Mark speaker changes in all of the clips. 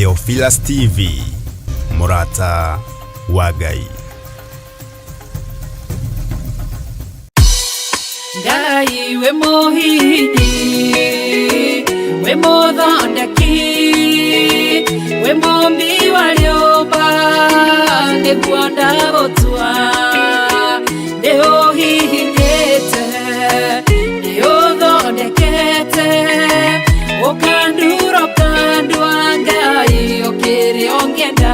Speaker 1: Theophilus TV, mũrata wa Ngai.
Speaker 2: Ngai we mũhihinyi, we mũthondeki, we mũmbi wa rĩũmba, nĩguo ndagũtua. Nĩ ũhihinyĩte, nĩ ũthondekete, ũkandura ũkandua, Ngai ũkĩrĩ ũngĩenda.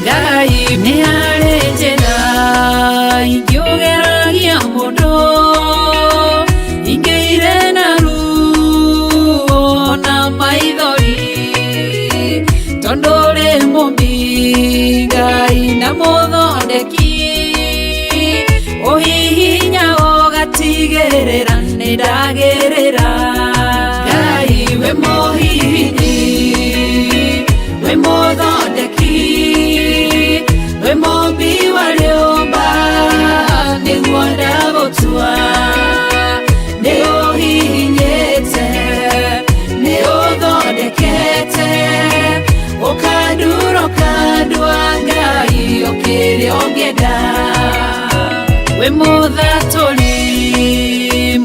Speaker 2: Ngai nĩ harĩ njĩra ingĩũgeragia mũndũ, ingĩire na ruo na maithori, tondũ rĩ mũmbi Ngai na mũthondeki, ũhihinya ũgatigĩrĩra nĩ ndagĩrĩra. Ngai we mũhihinyi, we mũthondeki, we mũmbi wa rĩũmba, nĩguo ndagũtua. Nĩ ũhihinyĩte, nĩ ũthondekete, ũkandura ũkandua, Ngai ũkĩrĩ ũngĩenda. We mũthatũri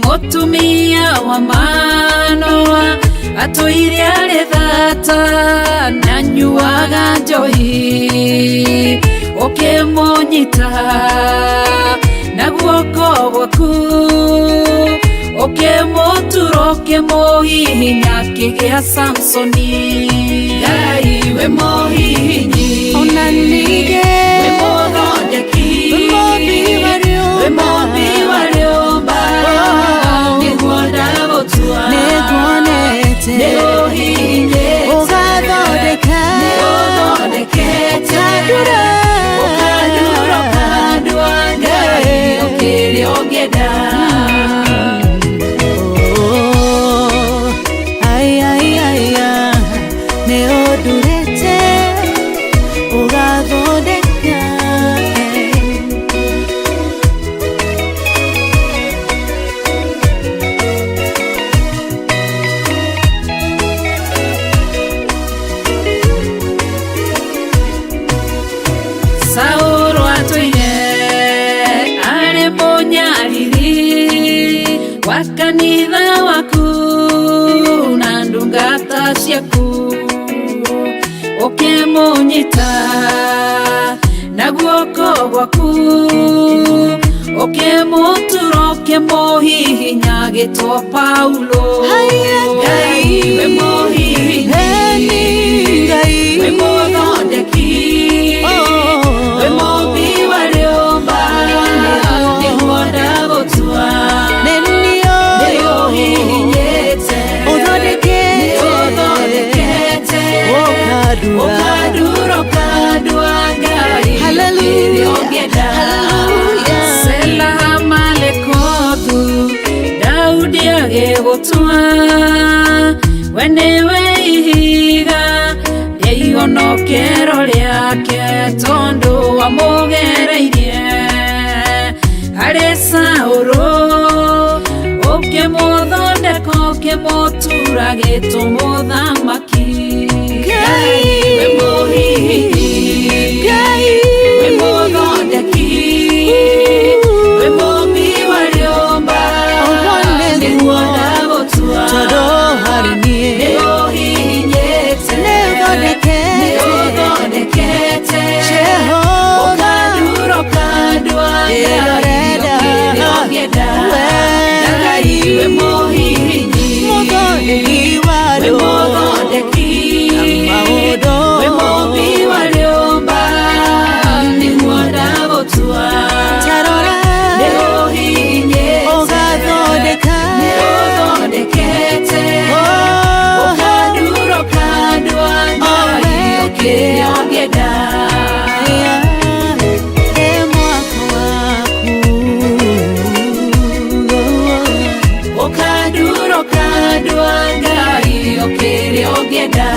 Speaker 2: mũtumia wa Manoa, atũire arĩ thata na nyuaga njohi, ũkĩmũnyita na guoko gwaku, ũkĩmũtura ũkĩmũhihinya akĩgĩa Samsoni. Ngai we mũhihinyi,
Speaker 3: Ona ningĩ
Speaker 2: we mũthondeki,
Speaker 3: we mũmbi wa rĩũmba,
Speaker 2: we mũmbi wa rĩũmba, nĩguo ndagũtua.
Speaker 3: Nĩnguonete
Speaker 2: Nĩ ũhihinyĩte,
Speaker 3: ũgathondeka,
Speaker 2: nĩ ũthondekete,
Speaker 3: ũkandura,
Speaker 2: ũkandura ũkandua, Ngai ũkĩrĩ ũngĩenda.
Speaker 3: Oh, ai, ai, ai, ah, nĩ ũndurĩte ũgathondeka.
Speaker 2: Saũlũ atũire arĩ mũnyariri wa kanitha waku na ndungata ciaku, ũkĩmũnyita na guoko gwaku, ũkĩmũtura ũkĩmũhihinya agĩtwo Paulo.
Speaker 3: Haiya,
Speaker 2: Ngai we mũhihinyi,
Speaker 3: Eni Ngai,
Speaker 2: we mũthondeki,
Speaker 3: Oh.
Speaker 2: we mũmbi wa rĩũmba, nĩguo ndagũtua.
Speaker 3: Nĩ
Speaker 2: Nĩ
Speaker 3: niĩ
Speaker 2: ũhihinyĩte,
Speaker 3: ũthondekete,
Speaker 2: nĩ ũthondekete,
Speaker 3: ũkandura,
Speaker 2: ũkandura ũkandua, Ngai
Speaker 3: Hallelujah.
Speaker 2: ũkĩrĩ ũngĩenda.
Speaker 3: Hallelujah.
Speaker 2: Sela Malekothu, Daudi agĩgũtua, we nĩwe ihiga rĩa ihonokero rĩake, tondũ wamũgereirie harĩ Saũlũ, ũkĩmũthondeka ũkĩmũtura gĩtũmũthamaki.
Speaker 3: Ngai,
Speaker 2: we mũhihinyi,
Speaker 3: Ngai,
Speaker 2: we mũthondeki, we mũmbi wa rĩũmba,
Speaker 3: Ũguo nĩguo,
Speaker 2: nĩguo ndagũtua.
Speaker 3: Tondũ harĩ niĩ
Speaker 2: Nĩ ũhihinyĩte,
Speaker 3: nĩ ũthondekete,
Speaker 2: nĩ ũthondekete,
Speaker 3: Jehova,
Speaker 2: ũkandura ũkandua, Ngai
Speaker 3: Ĩrorenda,
Speaker 2: ũkĩrĩ ũngĩenda.
Speaker 3: we
Speaker 2: Ngai we mũhihinyi,
Speaker 3: mũthondeki wa
Speaker 2: we
Speaker 3: rĩũmba,
Speaker 2: mũthondeki,
Speaker 3: maũndũ
Speaker 2: we mũmbi wa rĩũmba, nĩguo ndagũtua.
Speaker 3: Tarora,
Speaker 2: Nĩ ũhihinyĩte,
Speaker 3: ũgathondeka,
Speaker 2: nĩ ũthondekete,
Speaker 3: Oh,
Speaker 2: ũkandura ũkandua, Ngai ũkĩrĩ ũngĩenda.
Speaker 3: ĩ mwako waku.
Speaker 2: Ũkandura ũkandua, Ngai ũkĩrĩ ũngĩenda.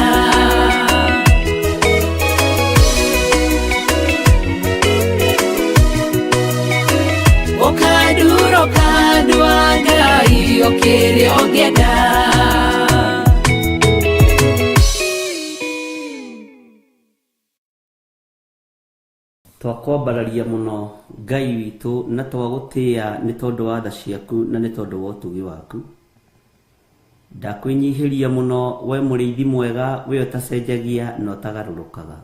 Speaker 2: Ũkandura ũkandua, andũ a Ngai o kĩrĩa ũngĩenda.
Speaker 4: Twakwambararia muno Ngai witũ na twagũtĩĩa nĩ tondũ wa tha ciaku na nĩ tondũ wa ũtugi waku. Ndakwĩnyihĩria mũno we mũrĩithi mwega, we ũtacenjagia na ũtagarũrũkaga.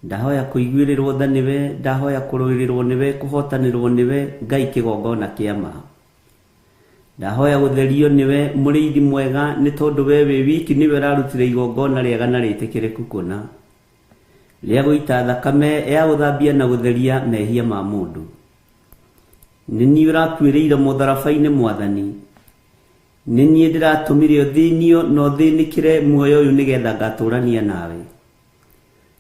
Speaker 4: Ndahoya kũiguĩrĩrwo tha nĩwe, ndahoya kũrũĩrĩrwo nĩwe, kũhotanĩrwo nĩwe, Ngai kĩgongona kĩa ma. Ndahoya gũtherio nĩwe mũrĩithi mwega, nĩ tondũ we wĩ wiki nĩwe ũrarutire igongona rĩega na rĩtĩkĩrĩku kũna, rĩa gũita thakame ya gũthambia na gũtheria mehia ma mũndũ. Nĩ niĩ ũrakuĩrĩire mũtharaba-inĩ Mwathani, nĩ niĩ ndĩratũmire ũthĩnio na ũthĩnĩkĩre muoyo ũyũ nĩgetha ngatũrania nawe.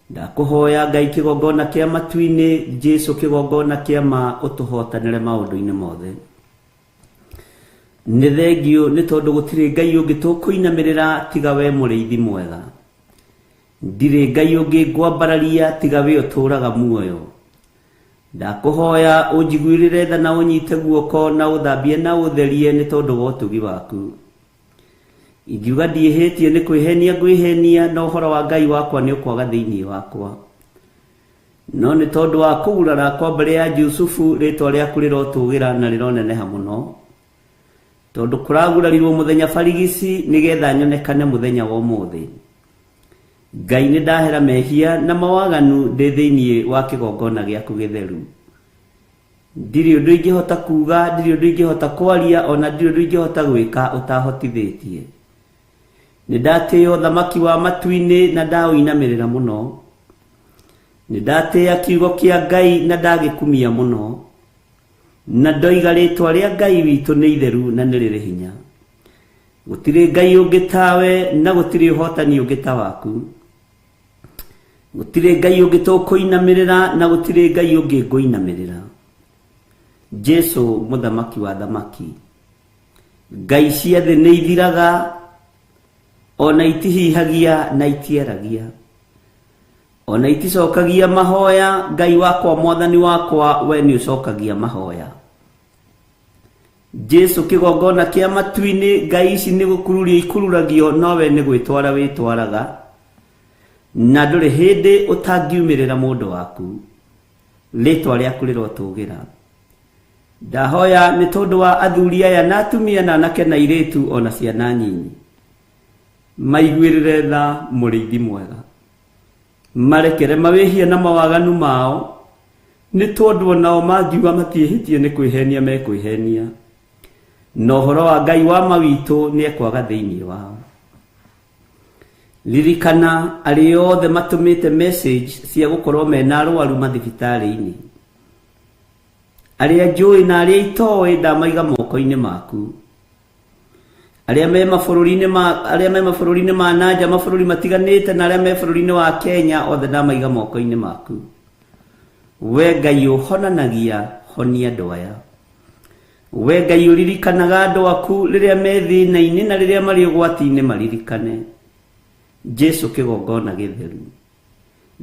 Speaker 4: Ndakũhoya Ngai kĩgongona kĩa matu-inĩ, Jesũ kĩgongona kĩa ma, ũtũhotanĩre maũndũ-inĩ mothe. Nĩ thengiũ nĩ tondũ gũtirĩ Ngai ũngĩ tũkũinamĩrĩra tiga we mũrĩithi mwega. Ndirĩ Ngai ũngĩ ngwambararia tiga we ũtũũraga muoyo. Ndakũhoya ũnjiguĩrĩre tha na ũnyite guoko na ũthambie na ũtherie nĩ tondũ wa ũtugi waku. Ingiuga ndiĩhĩtie nĩ kwĩhenia ngwĩhenia, na ũhoro wa Ngai wakwa nĩ ũkwaga thĩinĩ wakwa. No nĩ tondũ wa kũgurara kwa mbarĩ ya Jusufu, rĩtwa rĩaku rĩrotũgĩra na rĩroneneha mũno. Tondũ kũragurarirwo mũthenya barigici nĩgetha nyonekane mũthenya wa ũmũthĩ. Ngai nĩ ndahera mehia na mawaganu ndĩ thĩinĩ wa kĩgongona gĩaku gĩtheru. Ndirĩ ũndũ ingĩhota kuga, ndirĩ ũndũ ingĩhota kwaria, ona ndirĩ ũndũ ingĩhota gwĩka ũtahotithĩtie. Nĩ ndatĩĩa ũthamaki wa matu-inĩ na ndaũinamĩrĩra mũno. Nĩ ndatĩĩa kiugo kĩa Ngai na ndagĩkumia mũno. Na ndoiga rĩtwa rĩa Ngai witũ nĩ itheru na nĩ rĩrĩ hinya. Gũtirĩ Ngai ũngĩ tawe na gũtirĩ ũhotani ũngĩ ta waku. Gũtirĩ Ngai ũngĩ tũkũinamĩrĩra na gũtirĩ Ngai ũngĩ ngũinamĩrĩra. Jesũ mũthamaki wa thamaki. Ngai cia thĩ nĩ ithiraga, ona itihihagia na itiaragia, ona iticokagia mahoya. Ngai wakwa Mwathani wakwa, we nĩ ũcokagia mahoya. Jesũ kĩgongona kĩa matu-inĩ, Ngai ici nĩ gũkururia ikururagio, no we nĩ gwĩtwara wĩtwaraga, na ndũrĩ hĩndĩ ũtangiumĩrĩra mũndũ waku. Rĩtwa rĩaku rĩrotũgĩra. Ndahoya nĩ tondũ wa athuri aya na atumia na anake na airĩtu ona ciana nyinyi, maiguĩrĩre tha mũrĩithi mwega, marekere mawĩhia na mawaganu mao, nĩ tondũ onao mangiuga matiĩhĩtie nĩ kwĩhenia mekwĩhenia, na ũhoro wa Ngai wa ma witũ nĩ ekwaga thĩinĩ wao. Ririkana arĩa othe matũmĩte message cia gũkorwo mena arwaru mathibitarĩ-inĩ, arĩa njũĩ na arĩa itoĩ ndamaiga moko-inĩ maku. Arĩa me mabũrũri-inĩ ma arĩa me mabũrũri-inĩ ma nanja, mabũrũri matiganĩte, na arĩa me bũrũri-inĩ wa Kenya, othe ndamaiga moko-inĩ maku. We Ngai ũhonanagia, honia andũ aya. We Ngai ũririkanaga andũ aku rĩrĩa me thĩna-inĩ na rĩrĩa marĩ ũgwati-inĩ, maririkane. Jesũ kĩgongona gĩtheru.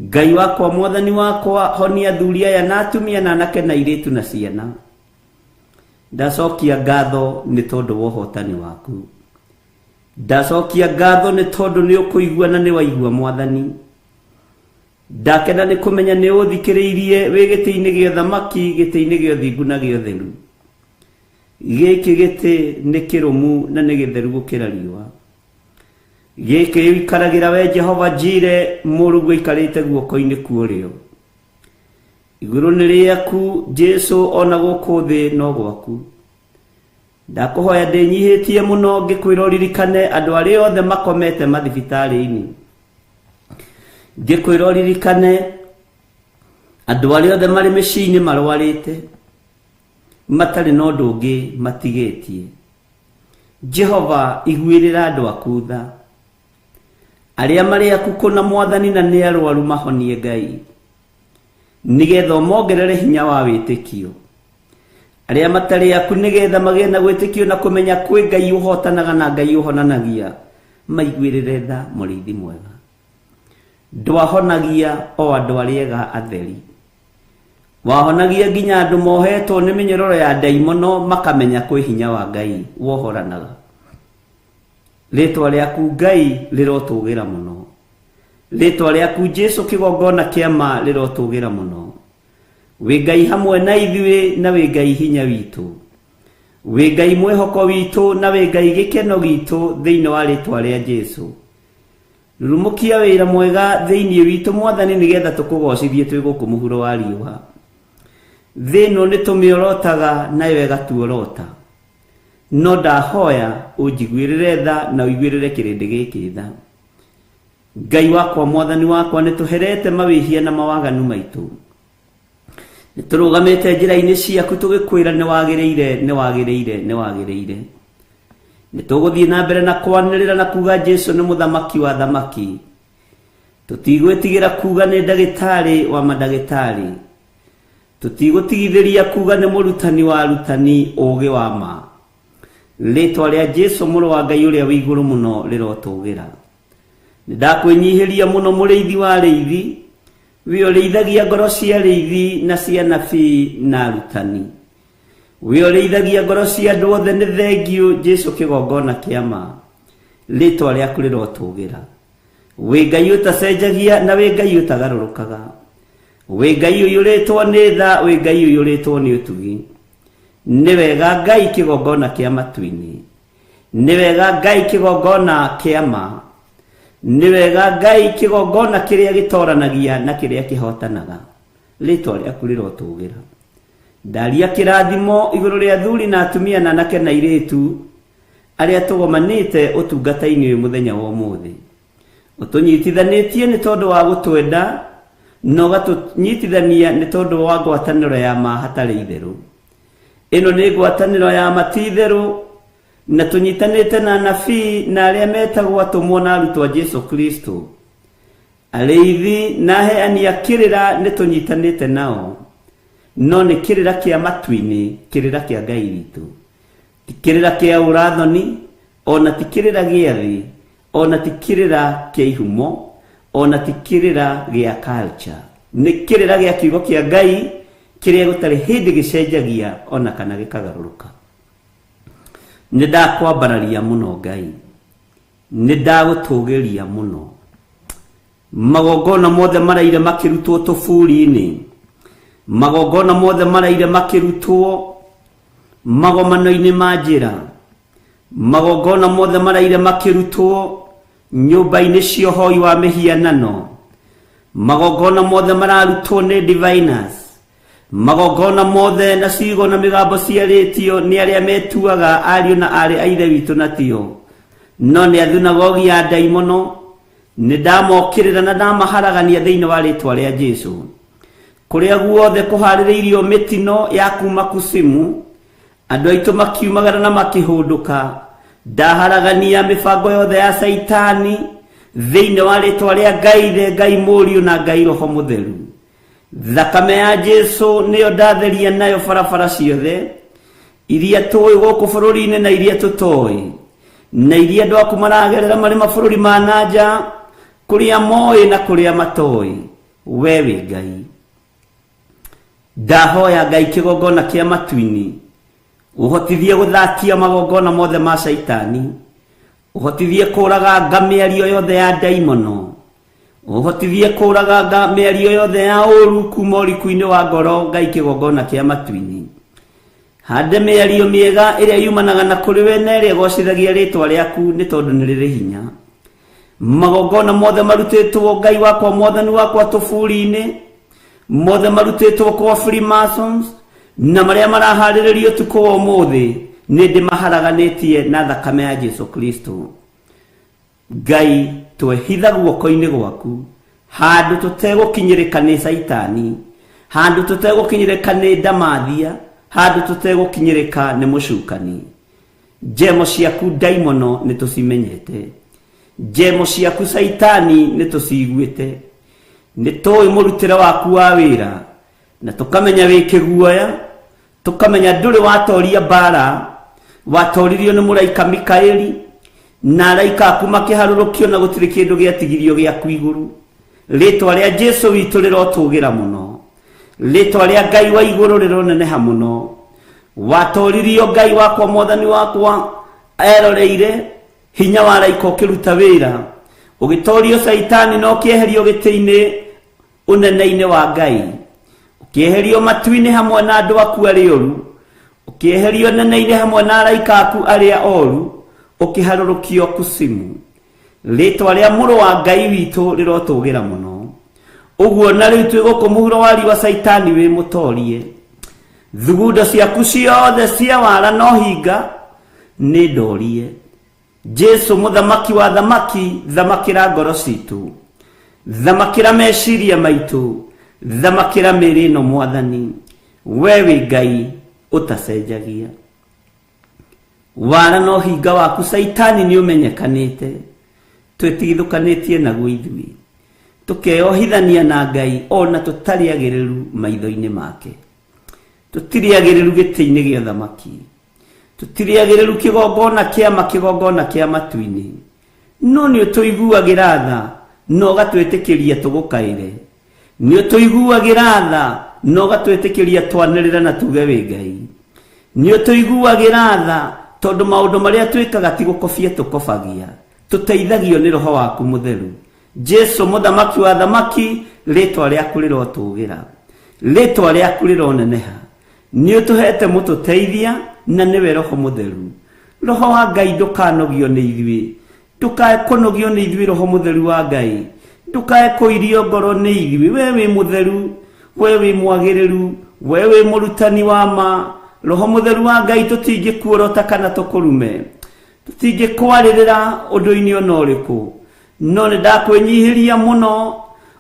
Speaker 4: Ngai wakwa Mwathani wakwa, honia athuri aya na atumia na anake na airĩtu na ciana. Ndacokia ngatho nĩ tondũ wa ũhotani waku. Ndacokia ngatho nĩ tondũ nĩ ũkũigua na nĩ waigua Mwathani. Ndakena nĩ kũmenya nĩ ũthikĩrĩirie wĩ gĩtĩ-inĩ gĩa ũthamaki, gĩtĩ-inĩ gĩa ũthingu na gĩa ũtheru. Gĩkĩ gĩtĩ nĩ kĩrũmu na nĩ gĩtheru gũkĩra riũa. Gĩkĩ ũikaragĩra we Jehova Jire, mũrũguo aikarĩte guoko-inĩ kwa ũrĩo. Igũrũ nĩ rĩaku Jesũ, ona gũkũ thĩ no gwaku. Ndakũhoya ndĩnyihĩtie mũno ngĩkwĩra ũririkane andũ arĩa othe makomete mathibitarĩ-inĩ. Ngĩkwĩra ũririkane andũ arĩa othe marĩ mĩciĩ-inĩ marwarĩte, matarĩ na ũndũ ũngĩ matigĩtie. Jehova, iguĩrĩra andũ aku tha. Arĩa marĩ aku kũna Mwathani na nĩ arwaru mahonie Ngai, nĩgetha ũmongerere hinya wa wĩtĩkio. Arĩa matarĩ aku nĩgetha magĩe na gwĩtĩkio na kũmenya kwĩ Ngai ũhotanaga na Ngai ũhonanagia, maiguĩrĩre tha mũrĩithi mwega. Ndwahonagia o andũ arĩa ega atheri, Wahonagia nginya andũ mohetwo nĩ mĩnyororo ya ndaimono makamenya kwĩ hinya wa Ngai wohoranaga. Rĩtwa rĩaku Ngai rĩrotũgĩra mũno. Rĩtwa rĩaku Jesu kĩgongona kĩa ma rĩrotũgĩra mũno. Wĩ Ngai hamwe na ithuĩ na wĩ Ngai hinya witũ. Wĩ Ngai mwĩhoko witũ na wĩ Ngai gĩkeno gitũ thĩinĩ wa rĩtwa rĩa Jesu. Rurumũkia wĩra mwega thĩinĩ witũ Mwathani nĩgetha tũkũgocithie twĩ gũkũ mũhuro wa riũa. Thĩ ĩno nĩ tũmĩorotaga nayo ĩgatuorota. No ndahoya ũnjiguĩrĩre tha na ũiguĩrĩre kĩrĩndĩ gĩkĩ tha. Ngai wakwa Mwathani wakwa nĩ tũherete mawĩhia na mawaganu maitũ. Nĩ tũrũgamĩte njĩra-inĩ ciaku tũgĩkwĩra nĩ wagĩrĩire, nĩ wagĩrĩire, nĩ wagĩrĩire. Nĩ tũgũthiĩ na mbere na kwanĩrĩra na kuga Jesu nĩ mũthamaki wa thamaki. Tũtigwĩtigĩra kuga nĩ ndagĩtarĩ wa mandagĩtarĩ. Tũtigũtigithĩria kuga nĩ mũrutani wa arutani ũũgĩ wa ma. Rĩtwa rĩa Jesu mũrũ wa Ngai ũrĩa wĩ igũrũ mũno rĩrotũgĩra. Nĩ ndakwĩnyihĩria mũno mũrĩithi wa arĩithi, wĩ ũrĩithagia ngoro cia arĩithi na cia anabii na arutani. Wĩ ũrĩithagia ngoro cia andũ othe nĩ thengiũ Jesu kĩgongona kĩa ma. Rĩtwa rĩaku rĩrotũgĩra. Wĩ Ngai ũtacenjagia na wĩ Ngai ũtagarũrũkaga. Wĩ Ngai ũiyũrĩtwo nĩ tha, wĩ Ngai ũiyũrĩtwo nĩ ũtugi. Nĩ wega Ngai kĩgongona kĩa matu-inĩ. Nĩ wega Ngai kĩgongona kĩa ma. Nĩ wega Ngai kĩgongona kĩrĩa gĩtoranagia na kĩrĩa kĩhotanaga. Rĩtwa rĩaku rĩrotũgĩra. Ndaria kĩrathimo igũrũ rĩa athuri na atumia na anake na airĩtu arĩa tũgomanĩte ũtungata-inĩ ũyũ mũthenya wa ũmũthĩ. Ũtũnyitithanĩtie nĩ tondũ wa gũtwenda na ũgatũnyitithania nĩ tondũ wa ngwatanĩro ya ma hatarĩ itherũ. Ĩno nĩ ngwatanĩro ya ma ti itherũ na tũnyitanĩte na anabii na arĩa metagwo atũmwo na arutwo a Jesu Kristo. Arĩithi na aheani a kĩrĩra nĩ tũnyitanĩte nao, no nĩ kĩrĩra kĩa matu-inĩ, kĩrĩra kĩa Ngai witũ. Ti kĩrĩra kĩa ũrathoni, ona ti kĩrĩra gĩa thĩ, ona ti kĩrĩra kĩa ihumo, ona ti kĩrĩra gĩa culture. Nĩ kĩrĩra gĩa kiugo kĩa Ngai kĩrĩa gũtarĩ hĩndĩ gĩcenjagia ona kana gĩkagarũrũka. Nĩ ndakwambararia mũno Ngai. Nĩ ndagũtũgĩria mũno. Magongona mothe maraire makĩrutwo tũburi-inĩ. Magongona mothe maraire makĩrutwo magomano-inĩ ma njĩra. Magongona mothe maraire makĩrutwo nyũmba-inĩ cia ũhoi wa mĩhianano. Magongona mothe mararutwo nĩ diviners. Magongona mothe na ciugo na mĩgambo ciarĩtio nĩ arĩa metuaga ariũ na aarĩ a Ithe witũ na tio. No nĩ athunagogi ya ndaimono, nĩ ndamokĩrĩra na ndamaharagania thĩinĩ wa rĩtwa rĩa Jesu. Kũrĩa guothe kũharĩrĩirio mĩtino ya kuma kusimu, andũ aitũ makiumagara na makĩhũndũka. Ndaharagania mĩbango yothe ya Caitani thĩinĩ wa rĩtwa rĩa Ngai Ithe, Ngai Mũriũ na Ngai Roho Mũtheru. Thakame ya Jesu nĩyo ndatheria nayo barabara ciothe iria tũĩ gũkũ bũrũri-inĩ na iria tũtoĩ, na iria andũ aku maragerera marĩ mabũrũri ma na nja, kũrĩa moĩ na kũrĩa matoĩ. We wĩ Ngai. Ndahoya Ngai kĩgongona kĩa matu-inĩ, ũhotithie gũthatia magongona mothe ma Caitani, ũhotithie kũraganga mĩario yothe ya ndaimono, ũhotithie kũraganga mĩario yothe ya ũru kuma ũriku-inĩ wa ngoro Ngai kĩgongona kĩa matu-inĩ. Hande mĩario mĩega ĩrĩa yumanaga na kũrĩ we na ĩrĩa ĩgocithagia rĩtwa rĩaku nĩ tondũ nĩ rĩrĩ hinya. Magongona mothe marutĩtwo Ngai wakwa Mwathani wakwa tũburi-inĩ, mothe marutĩtwo kwa Freemasons na marĩa maraharĩrĩrio ũtukũ wa ũmũthĩ nĩ ndĩmaharaganĩtie na thakame ya Jesu Kristo. Ngai twehitha guoko-inĩ gwaku handũ tũtegũkinyĩrĩka nĩ Caitani, handũ tũtegũkinyĩrĩka nĩ ndamathia, handũ tũtegũkinyĩrĩka nĩ mũcukani. Njemo ciaku ndaimono nĩ tũcimenyete, njemo ciaku Caitani nĩ tũciguĩte. Nĩ tũĩ mũrutĩre waku wa wĩra na tũkamenya wĩ kĩguoya, tũkamenya ndũrĩ watoria mbara, watoririo nĩ mũraika Mikaeli na araika aku makĩharũrũkio na gũtirĩ kĩndũ gĩatigirio gĩaku igũrũ. Rĩtwa rĩa Jesu witũ rĩrotũgĩra mũno. Rĩtwa rĩa Ngai wa igũrũ rĩroneneha mũno. Watoririo Ngai wakwa, mwathani wakwa eroreire hinya wa araika ũkĩruta wĩra, ũgĩtorio Caitani na ũkĩeherio gĩtĩ-inĩ ũnene-inĩ wa Ngai, ũkĩeherio matu-inĩ hamwe na andũ aku arĩa oru, ũkĩeherio nene-inĩ hamwe na araika aku arĩa oru, ũkĩharũrũkio kusimu. Rĩtwa rĩa mũrũ wa Ngai witũ rĩrotũgĩra mũno. Ũguo na rĩu twĩ gũkũ mũhuro wa riũa, Caitani wĩ mũtorie. Thugundo ciaku ciothe cia wara no hinga nĩ ndorie. Jesu mũthamaki wa thamaki, thamakĩra ngoro citũ, thamakĩra meciria maitũ, thamakĩra mĩĩrĩ ĩno mwathani. We wĩ Ngai ũtacenjagia. Wara no hinga waku Caitani nĩ ũmenyekanĩte, twĩtigithũkanĩtie naguo ithuĩ, tũkeyohithania na Ngai ona tũtarĩ agĩrĩru maitho-inĩ make. Tũtirĩ agĩrĩru gĩtĩ-inĩ gĩa thamaki, tũtirĩ agĩrĩru kĩgongona kĩama, kĩgongona kĩa matu-inĩ, no nĩ ũtũiguagĩra tha na ũgatwĩtĩkĩria tũgũkaĩre. Nĩ ũtũiguagĩra tha na ũgatwĩtĩkĩria twanĩrĩre na tuge wĩ Ngai. Nĩ ũtũiguagĩra tha tondũ maũndũ marĩa twĩkaga ti gũkobia tũkobagia, tũteithagio nĩ Roho waku Mũtheru. Jesu mũthamaki wa thamaki, rĩtwa rĩaku rĩrotũgĩra, rĩtwa rĩaku rĩroneneha. Nĩ ũtũhete mũtũteithia na nĩwe Roho Mũtheru. Roho wa Ngai ndũkanogio nĩ ithuĩ, ndũkae kũnogio nĩ ithuĩ. Roho Mũtheru wa Ngai ndũkae kũirio ngoro nĩ ithuĩ. We wĩ mũtheru, we wĩ mwagĩrĩru, we wĩ mũrutani wa ma. Roho Mũtheru wa Ngai, tũtingĩkuorota kana tũkũrume, tũtingĩkwarĩrĩra ũndũ-inĩ ona ũrĩkũ, no nĩ ndakwĩnyihĩria mũno.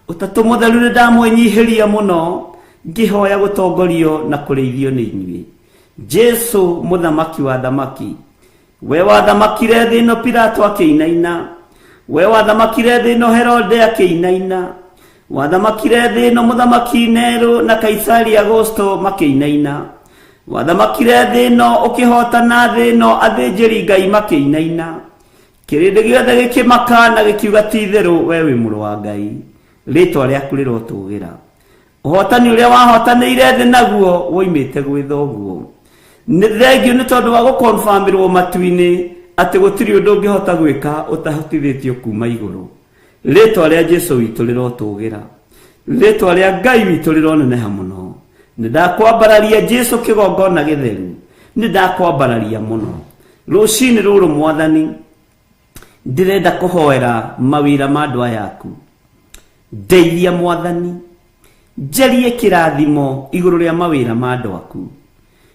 Speaker 4: Ũtatũ Mũtheru, nĩ ndamwĩnyihĩria mũno ngĩhoya gũtongorio na kũrĩithio nĩ inyuĩ. Jesu mũthamaki wa thamaki, we wathamakire thĩ ĩno Pilato akĩinaina, we wathamakire thĩ ĩno Herode akĩinaina, wathamakire thĩ ĩno mũthamaki Nero na Kaisari Augusto makĩinaina, wathamakire thĩ ĩno ũkĩhotana thĩ ĩno athĩnjĩri Ngai makĩinaina, kĩrĩndĩ gĩothe gĩkĩmaka na gĩkiuga ti itherũ we wĩ mũrũ wa Ngai. Rĩtwa rĩaku rĩrotũgĩra. Ũhotani ũrĩa wahotanĩire thĩ naguo woimĩte gwĩ thoguo. Nĩ thengio nĩ tondũ wa gũkonfirmĩrwo matu-inĩ atĩ gũtirĩ ũndũ ũngĩhota gwĩka ũtahotithĩtio kuma igũrũ. Rĩtwa rĩa Jesu witũ rĩrotũgĩra, rĩtwa rĩa Ngai witũ rĩroneneha mũno. Nĩ ndakwambararia Jesu kĩgongona gĩtheru, nĩ ndakwambararia mũno rũcinĩ rũrũ mwathani. Ndĩrenda kũhoera mawĩra ma andũ aya aku. Ndeithia mwathani, njarie kĩrathimo igũrũ rĩa mawĩra ma andũ aku,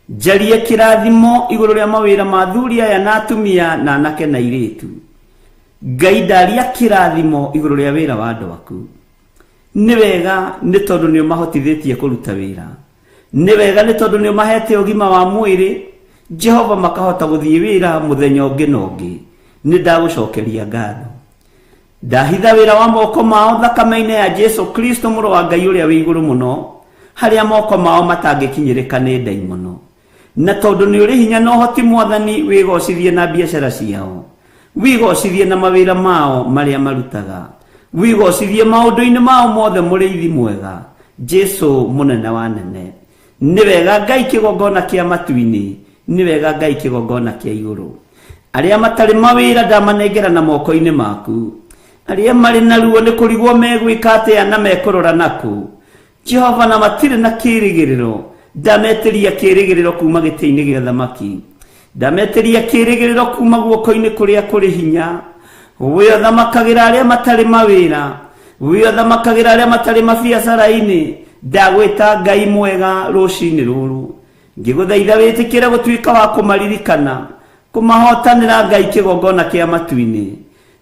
Speaker 4: njarie kĩrathimo igũrũ rĩa mawĩra ma athuri aya na atumia na anake na airĩtu. Ngai, ndaria kĩrathimo igũrũ rĩa wĩra wa andũ aku. Nĩ wega nĩ tondũ nĩ ũmahotithĩtie kũruta wĩra, nĩ wega nĩ tondũ nĩ ũmahete ũgima wa mwĩrĩ Jehova, makahota gũthiĩ wĩra mũthenya ũngĩ na ũngĩ. Nĩ ndagũcokeria ngatho. Ndahitha wĩra wa moko mao thakame-inĩ ya Jesu Kristo mũrũ wa Ngai ũrĩa wĩ igũrũ mũno, harĩa moko mao matangĩkinyĩrĩka nĩ ndaimono. Na tondũ nĩ ũrĩ hinya na ũhoti mwathani, wĩgocithie na biacara ciao, wĩgocithie na mawĩra mao marĩa marutaga, wĩgocithie maũndũ-inĩ mao mothe, mũrĩithi mwega Jesu mũnene wa nene. Nĩ wega Ngai kĩgongona kĩa matu-inĩ, nĩ wega Ngai kĩgongona kĩa igũrũ. Arĩa matarĩ mawĩra ndamanengera na moko-inĩ maku. Arĩa marĩ na ruo nĩ kũrigwo megwĩka atĩa na mekũrora nakũ Jehova, na matirĩ na kĩrĩgĩrĩro, ndametĩria kĩrĩgĩrĩro kuma gĩtĩ-inĩ gĩa thamaki, ndametĩria kĩrĩgĩrĩro kuma guoko-inĩ kũrĩa kũrĩ hinya. We ũthamakagĩra arĩa matarĩ mawĩra, we ũthamakagĩra arĩa matarĩ mabiacara-inĩ, ndagwĩta Ngai mwega rũcinĩ rũrũ ngĩgũthaitha wĩtĩkĩre gũtuĩka wa kũmaririkana, kũmahotanĩra Ngai kĩgongona kĩa matu-inĩ.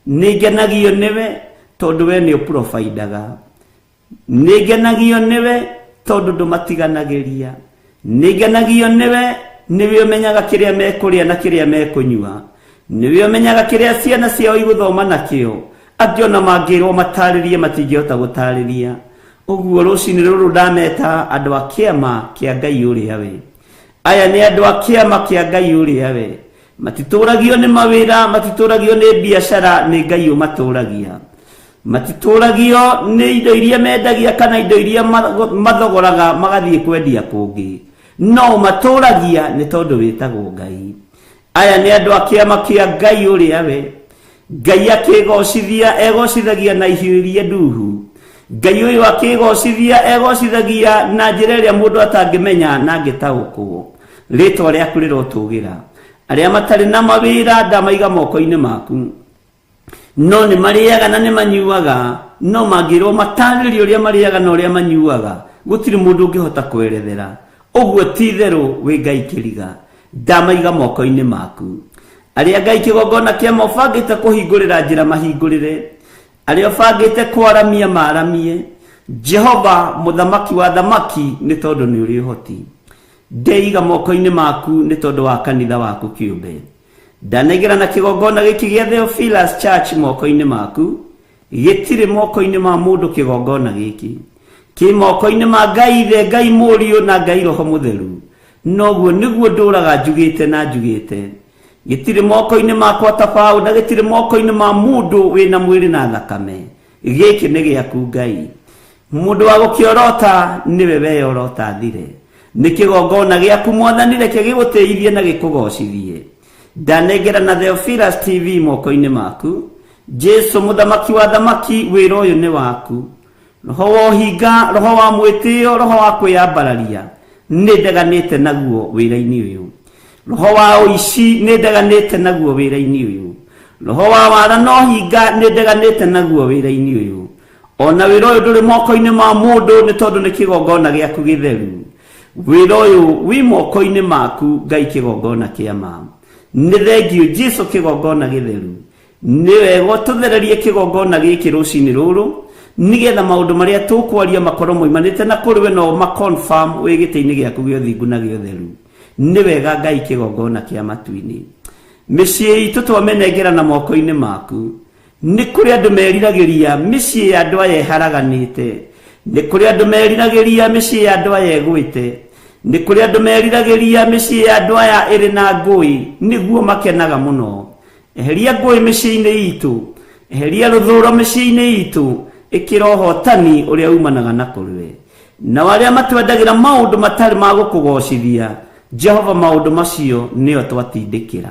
Speaker 4: Nĩ ngenagio nĩwe tondũ we nĩ ũprovidaga, nĩ ngenagio nĩwe tondũ ndũmatiganagĩria, nĩ ngenagio nĩwe, nĩwe ũmenyaga kĩrĩa mekũrĩa na kĩrĩa mekũnyua, nĩwe ũmenyaga kĩrĩa ciana ciao igũthoma nakĩo. Angĩ ona mangĩrwo matarĩrie matingĩhota gũtarĩria ũguo. Rũcinĩ rũrũ ndameta andũ a kĩama kĩa Ngai ũrĩa we. Aya nĩ andũ a kĩama kĩa Ngai ũrĩa we. Matitũragio nĩ mawĩra, matitũragio nĩ biacara, nĩ Ngai ũmatũragia. Matitũragio nĩ indo iria mendagia kana indo iria mathogoraga magathiĩ kwendia kũngĩ, no ũmatũragia nĩ tondũ wĩtagwo Ngai. Aya nĩ andũ a kĩama kĩa Ngai ũrĩa we Ngai akĩgocithia egocithagia na ihiũ iria nduhu. Ngai ũyũ akĩgocithia egocithagia na njĩra ĩrĩa mũndũ atangĩmenya na angĩtaũkwo. Rĩtwa rĩaku rĩrotũgĩra. Arĩa matarĩ na mawĩra ndamaiga moko-inĩ maku, no nĩ marĩaga na nĩ manyuaga, no mangĩrwo matarĩrie ũrĩa marĩaga na ũrĩa manyuaga, gũtirĩ mũndũ ũngĩhota kwerethera. Ũguo ti itherũ wĩ Ngai kĩriga, ndamaiga moko-inĩ maku. Arĩa Ngai kĩgongona kĩama ũbangĩte kũhingũrĩra njĩra mahingũrĩre, arĩa ũbangĩte kwaramia maramie. Jehova mũthamaki wa thamaki, nĩ tondũ nĩ ũrĩ ũhoti. Ndeiga moko-inĩ maku nĩ tondũ wa kanitha waku kĩũmbe. Ndanengera na kĩgongona gĩkĩ gĩa Theophilus Church moko-inĩ maku. Gĩtirĩ moko-inĩ ma mũndũ kĩgongona gĩkĩ, kĩ moko-inĩ ma Ngai Ithe, Ngai Mũriũ na Ngai Roho Mũtheru. Noguo nĩguo ndũraga njugĩte na njugĩte. Gĩtirĩ moko-inĩ makwa ta baũ, na gĩtirĩ moko-inĩ ma mũndũ wĩna mwĩrĩ na thakame. Gĩkĩ nĩ gĩaku Ngai. Mũndũ wa gũkĩorota nĩwe weyorota thire. Nĩ kĩgongona gĩaku Mwathani, reke gĩgũtĩithie na gĩkũgocithie. Ndanengera na Theophilus TV moko-inĩ maku. Jesu mũthamaki wa thamaki, wĩra ũyũ nĩ waku. Roho wa ũhinga, roho wa mwĩtĩo, roho wa kwĩyambararia, nĩ ndeganĩte naguo wĩra-inĩ ũyũ. Roho wa ũici nĩ ndeganĩte naguo wĩra-inĩ ũyũ. Roho wa wara na ũhinga nĩ ndeganĩte naguo wĩra-inĩ ũyũ. Ona wĩra ũyũ ndũrĩ moko-inĩ ma mũndũ, nĩ tondũ nĩ kĩgongona gĩaku gĩtheru. Wĩra ũyũ wĩ moko-inĩ maku Ngai, kĩgongona kĩa ma. Nĩ thengiũ Jesu, kĩgongona gĩtheru. Nĩ wega ũtũthererie kĩgongona gĩkĩ rũcinĩ rũrũ, nĩgetha maũndũ marĩa tũkwaria makorwo moimanĩte na kũrĩ we, no ma-confirm wĩ gĩtĩ-inĩ gĩaku gĩa ũthingu na gĩa ũtheru. Nĩ wega Ngai, kĩgongona kĩa matu-inĩ. Mĩciĩ itũ twamĩnengera na moko-inĩ maku. Nĩ kũrĩ andũ meriragĩria mĩciĩ ya andũ aya ĩharaganĩte, nĩ kũrĩ andũ meriragĩria mĩciĩ ya andũ aya ĩgwĩte, nĩ kũrĩ andũ meriragĩria mĩciĩ ya andũ aya ĩrĩ na ngũĩ, nĩguo makenaga mũno. Eheria ngũĩ mĩciĩ-inĩ itũ, eheria rũthũro mĩciĩ-inĩ itũ, ĩkĩra ũhotani ũrĩa umanaga na kũrĩ we. Nao arĩa matwendagĩra maũndũ matarĩ ma gũkũgocithia Jehova, maũndũ macio nĩo twatindĩkĩra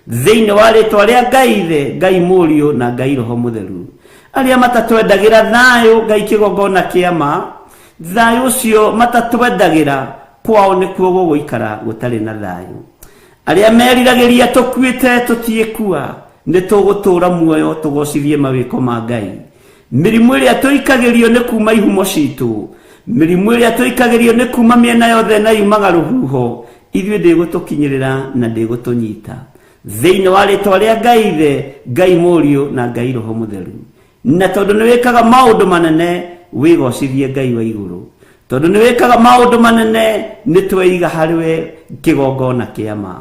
Speaker 4: thĩinĩ wa rĩtwa rĩa Ngai Ithe, Ngai Mũriũ na Ngai Roho Mũtheru. Arĩa matatwendagĩra thayũ, Ngai kĩgongona kĩa ma, thayũ ũcio matatwendagĩra kwao nĩkuo gũgũikara gũtarĩ na thayũ. Arĩa meriragĩria tũkuĩte, tũtiĩkua, nĩ tũgũtũũra muoyo tũgocithie mawĩko ma Ngai. Mĩrimũ ĩrĩa tũikagĩrio nĩ kuma ihumo citũ, mĩrimũ ĩrĩa tũikagĩrio nĩ kuma mĩena yothe na yumaga rũhuho, ithuĩ ndĩgũtũkinyĩrĩra na ndĩgũtũnyita thĩinĩ wa rĩtwa rĩa Ngai Ithe, Ngai Mũriũ na Ngai Roho Mũtheru. Na tondũ nĩ wĩkaga maũndũ manene, wĩgocithie Ngai wa igũrũ. Tondũ nĩ wĩkaga maũndũ manene, nĩ tweiga harĩ we kĩgongona kĩa ma.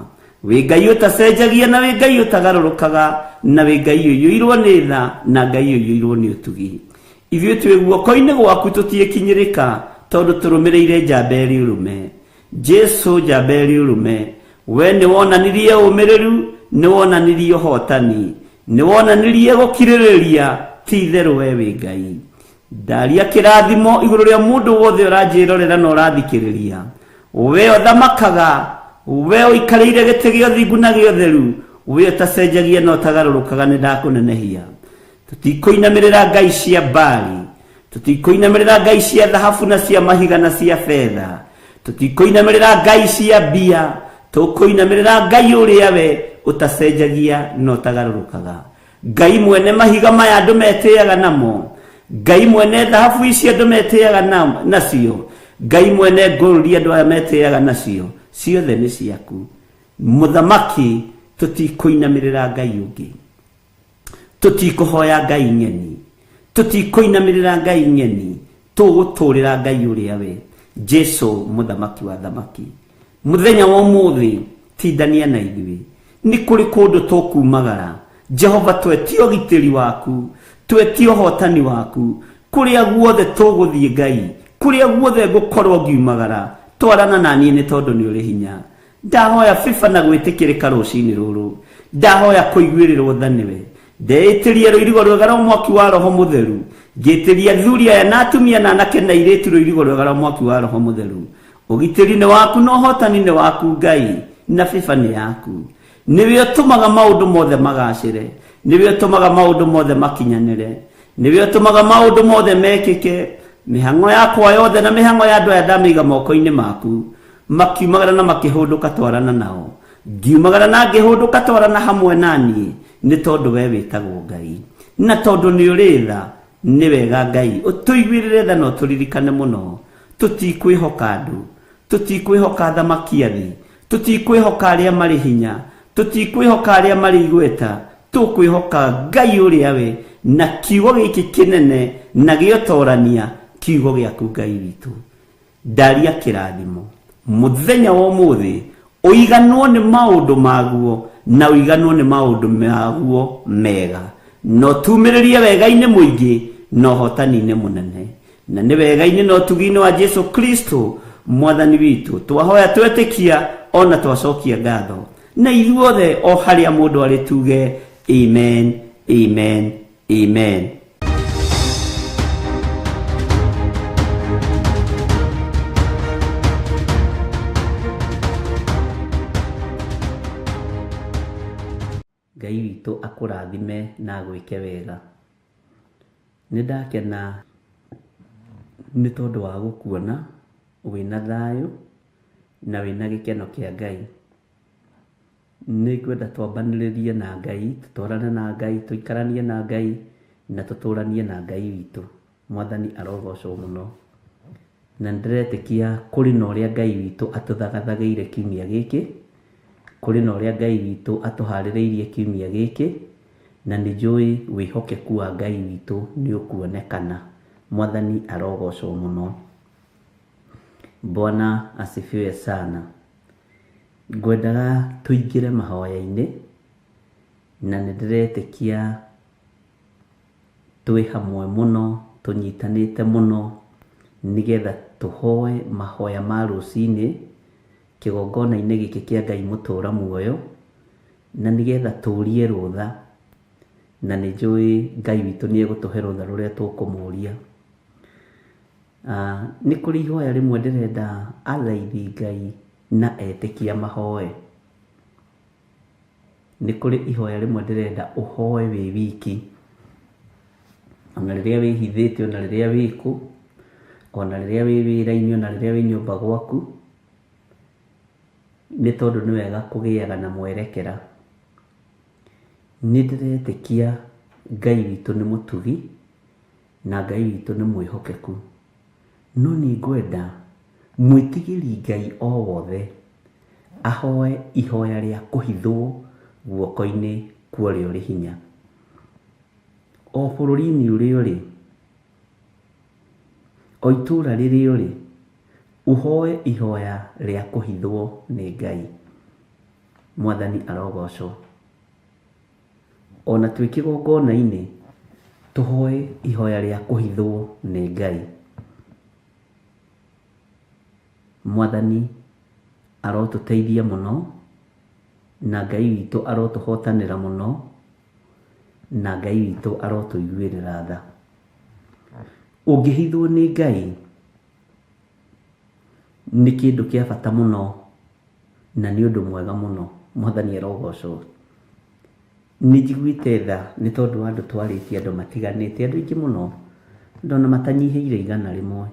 Speaker 4: Wĩ Ngai ũtacenjagia na wĩ Ngai ũtagarũrũkaga, na wĩ Ngai ũiyũirwo nĩ tha na Ngai ũiyũirwo nĩ ũtugi. Ithuĩ twĩ guoko-inĩ gwaku, tũtiĩkinyĩrĩka, tondũ tũrũmĩrĩire njamba ĩrĩ ũrũme, Jesu njamba ĩrĩ ũrũme. We nĩ wonanirie ũmĩrĩru, nĩ wonanirie ũhotani, nĩ wonanirie gũkirĩrĩria. Ti itherũ we wĩ Ngai. Ndaria kĩrathimo igũrũ rĩa mũndũ wothe ũranjĩrorera na ũrathikĩrĩria. We ũthamakaga, we ũikarĩire gĩtĩ gĩa ũthingu na gĩa ũtheru, we ũtacenjagia na ũtagarũrũkaga, nĩ ndakũnenehia. Tũtikũinamĩrĩra ngai cia Baali, tũtikũinamĩrĩra ngai cia thahabu na cia mahiga na cia betha, tũtikũinamĩrĩra ngai cia mbia, tũkũinamĩrĩra Ngai ũrĩa we ũtacenjagia na ũtagarũrũkaga. Ngai mwene mahiga maya andũ metĩaga namo, Ngai mwene thahabu ici andũ metĩaga nacio, Ngai mwene ngũrũri andũ aya metĩaga nacio, ciothe nĩ ciaku mũthamaki. Tũtikũinamĩrĩra Ngai ũngĩ, tũtikũhoya Ngai ng'eni, tũtikũinamĩrĩra Ngai ng'eni, tũgũtũrĩra Ngai ũrĩa we Jesu mũthamaki wa thamaki. Mũthenya wa ũmũthĩ tindania na ithuĩ, nĩ kũrĩ kũndũ tũkumagara. Jehova, twetie ũgitĩri waku, twetie ũhotani waku kũrĩa guothe tũgũthiĩ. Ngai, kũrĩa guothe ngũkorwo ngiumagara, twarana na niĩ nĩ tondũ nĩ ũrĩ hinya. Ndahoya biba na gwĩtĩkĩrĩka rũcinĩ rũrũ, ndahoya kũiguĩrĩrwo tha nĩwe. Ndeĩtĩria rũirigo rwega rwa mwaki wa Roho Mũtheru. Ngĩtĩria athuri aya na atumia na anake na airĩtu rũirigo rwega rwa mwaki wa Roho Mũtheru. Ũgitĩri nĩ waku na ũhotani nĩ waku Ngai, na bĩba nĩ yaku. Nĩwe ũtũmaga maũndũ mothe magacĩre, nĩwe ũtũmaga maũndũ mothe makinyanĩre, nĩwe ũtũmaga maũndũ mothe mekĩke. Mĩhang'o yakwa yothe na mĩhang'o ya andũ aya ndamĩiga moko-inĩ maku. Makiumagara na makĩhũndũka twarana nao, ngiumagara na ngĩhũndũka twarana hamwe na niĩ, nĩ tondũ we wĩtagwo Ngai, na tondũ nĩ ũrĩ tha. Nĩ wega Ngai ũtũiguĩrĩre tha na ũtũririkane mũno. Tũtikwĩhoka andũ, tũtikwĩhoka athamaki a thĩ, tũtikwĩhoka arĩa marĩ hinya, tũtikwĩhoka arĩa marĩ igweta, tũkwĩhoka Ngai ũrĩa we na kiugo gĩkĩ kĩnene na gĩotorania, kiugo gĩaku Ngai witũ. Ndaria kĩrathimo mũthenya wa ũmũthĩ, ũiganwo nĩ maũndũ maguo na ũiganwo nĩ maũndũ maguo mega, na ũtumĩrĩrie wega-inĩ mũingĩ na ũhotani-inĩ mũnene, na nĩ wega-inĩ na ũtugi-inĩ wa Jesu Kristo mwathani witũ twahoya twetĩkia ona twacokia ngatho, na ithuothe o harĩa mũndũ arĩ tuge amen, amen, amen. Ngai witũ akũrathime na agwĩke wega. Nĩ ndakena nĩ tondũ wa gũkuona wĩna thayũ na wĩna gĩkeno kĩa Ngai. Nĩ ngwenda twambanĩrĩrie na Ngai, tũtwarane na Ngai, tũikaranie na Ngai na tũtũranie na Ngai witũ. Mwathani arogocwo mũno. Na nĩndĩretĩkia kũrĩ na ũrĩa Ngai witũ atũthagathagĩire kiumia gĩkĩ, kũrĩ na ũrĩa Ngai witũ atũharĩrĩirie kiumia gĩkĩ, na nĩ njũĩ wĩhokeku wa Ngai witũ nĩ ũkuonekana. Mwathani arogocwo mũno. Bwana asifiwe sana. Ngwendaga tũingĩre mahoya-inĩ, na nĩ ndĩretĩkia twĩ hamwe mũno, tũnyitanĩte mũno, nĩgetha tũhoe mahoya ma rũcinĩ kĩgongona-inĩ gĩkĩ kĩa Ngai mũtũra muoyo, na nĩgetha tũrie rũtha, na nĩ njũĩ Ngai witũ nĩ egũtũhe rũtha rũrĩa tũkũmũria. Nĩ kũrĩ ihoya rĩmwe ndĩrenda athaithi Ngai na etĩkia mahoe. Nĩ kũrĩ ihoya rĩmwe ndĩrenda ũhoe wĩ wiki, ona rĩrĩa wĩhithĩte, ona rĩrĩa wĩkũ, ona rĩrĩa wĩ wĩra-inĩ, ona rĩrĩa wĩ nyũmba gwaku, nĩ tondũ nĩ wega kũgĩaga na mwerekera. Nĩ ndĩretĩkia Ngai witũ nĩ mũtugi na Ngai witũ nĩ mwĩhokeku, no nĩ ngwenda mwĩtigĩri Ngai o wothe ahoe ihoya rĩa kũhithwo guoko-inĩ kwa ũrĩa ũrĩ hinya. O bũrũri-inĩ ũrĩa ũrĩ, o itũũra rĩrĩa ũrĩ, ũhoe ihoya rĩa kũhithwo nĩ Ngai. Mwathani arogocwo. Ona twĩ kĩgongona-inĩ tũhoe ihoya rĩa kũhithwo nĩ Ngai. Mwathani arotũteithia mũno, na Ngai witũ arotũhotanĩra mũno, na Ngai witũ arotũiguĩrĩra tha. Ũngĩhithwo nĩ Ngai nĩ kĩndũ kĩa bata mũno na nĩ ũndũ mwega mũno. Mwathani arogocwo. Nĩ njiguĩte tha nĩ tondũ wa andũ twarĩtie andũ matiganĩte, andũ aingĩ mũno, ndona matanyihĩire 100.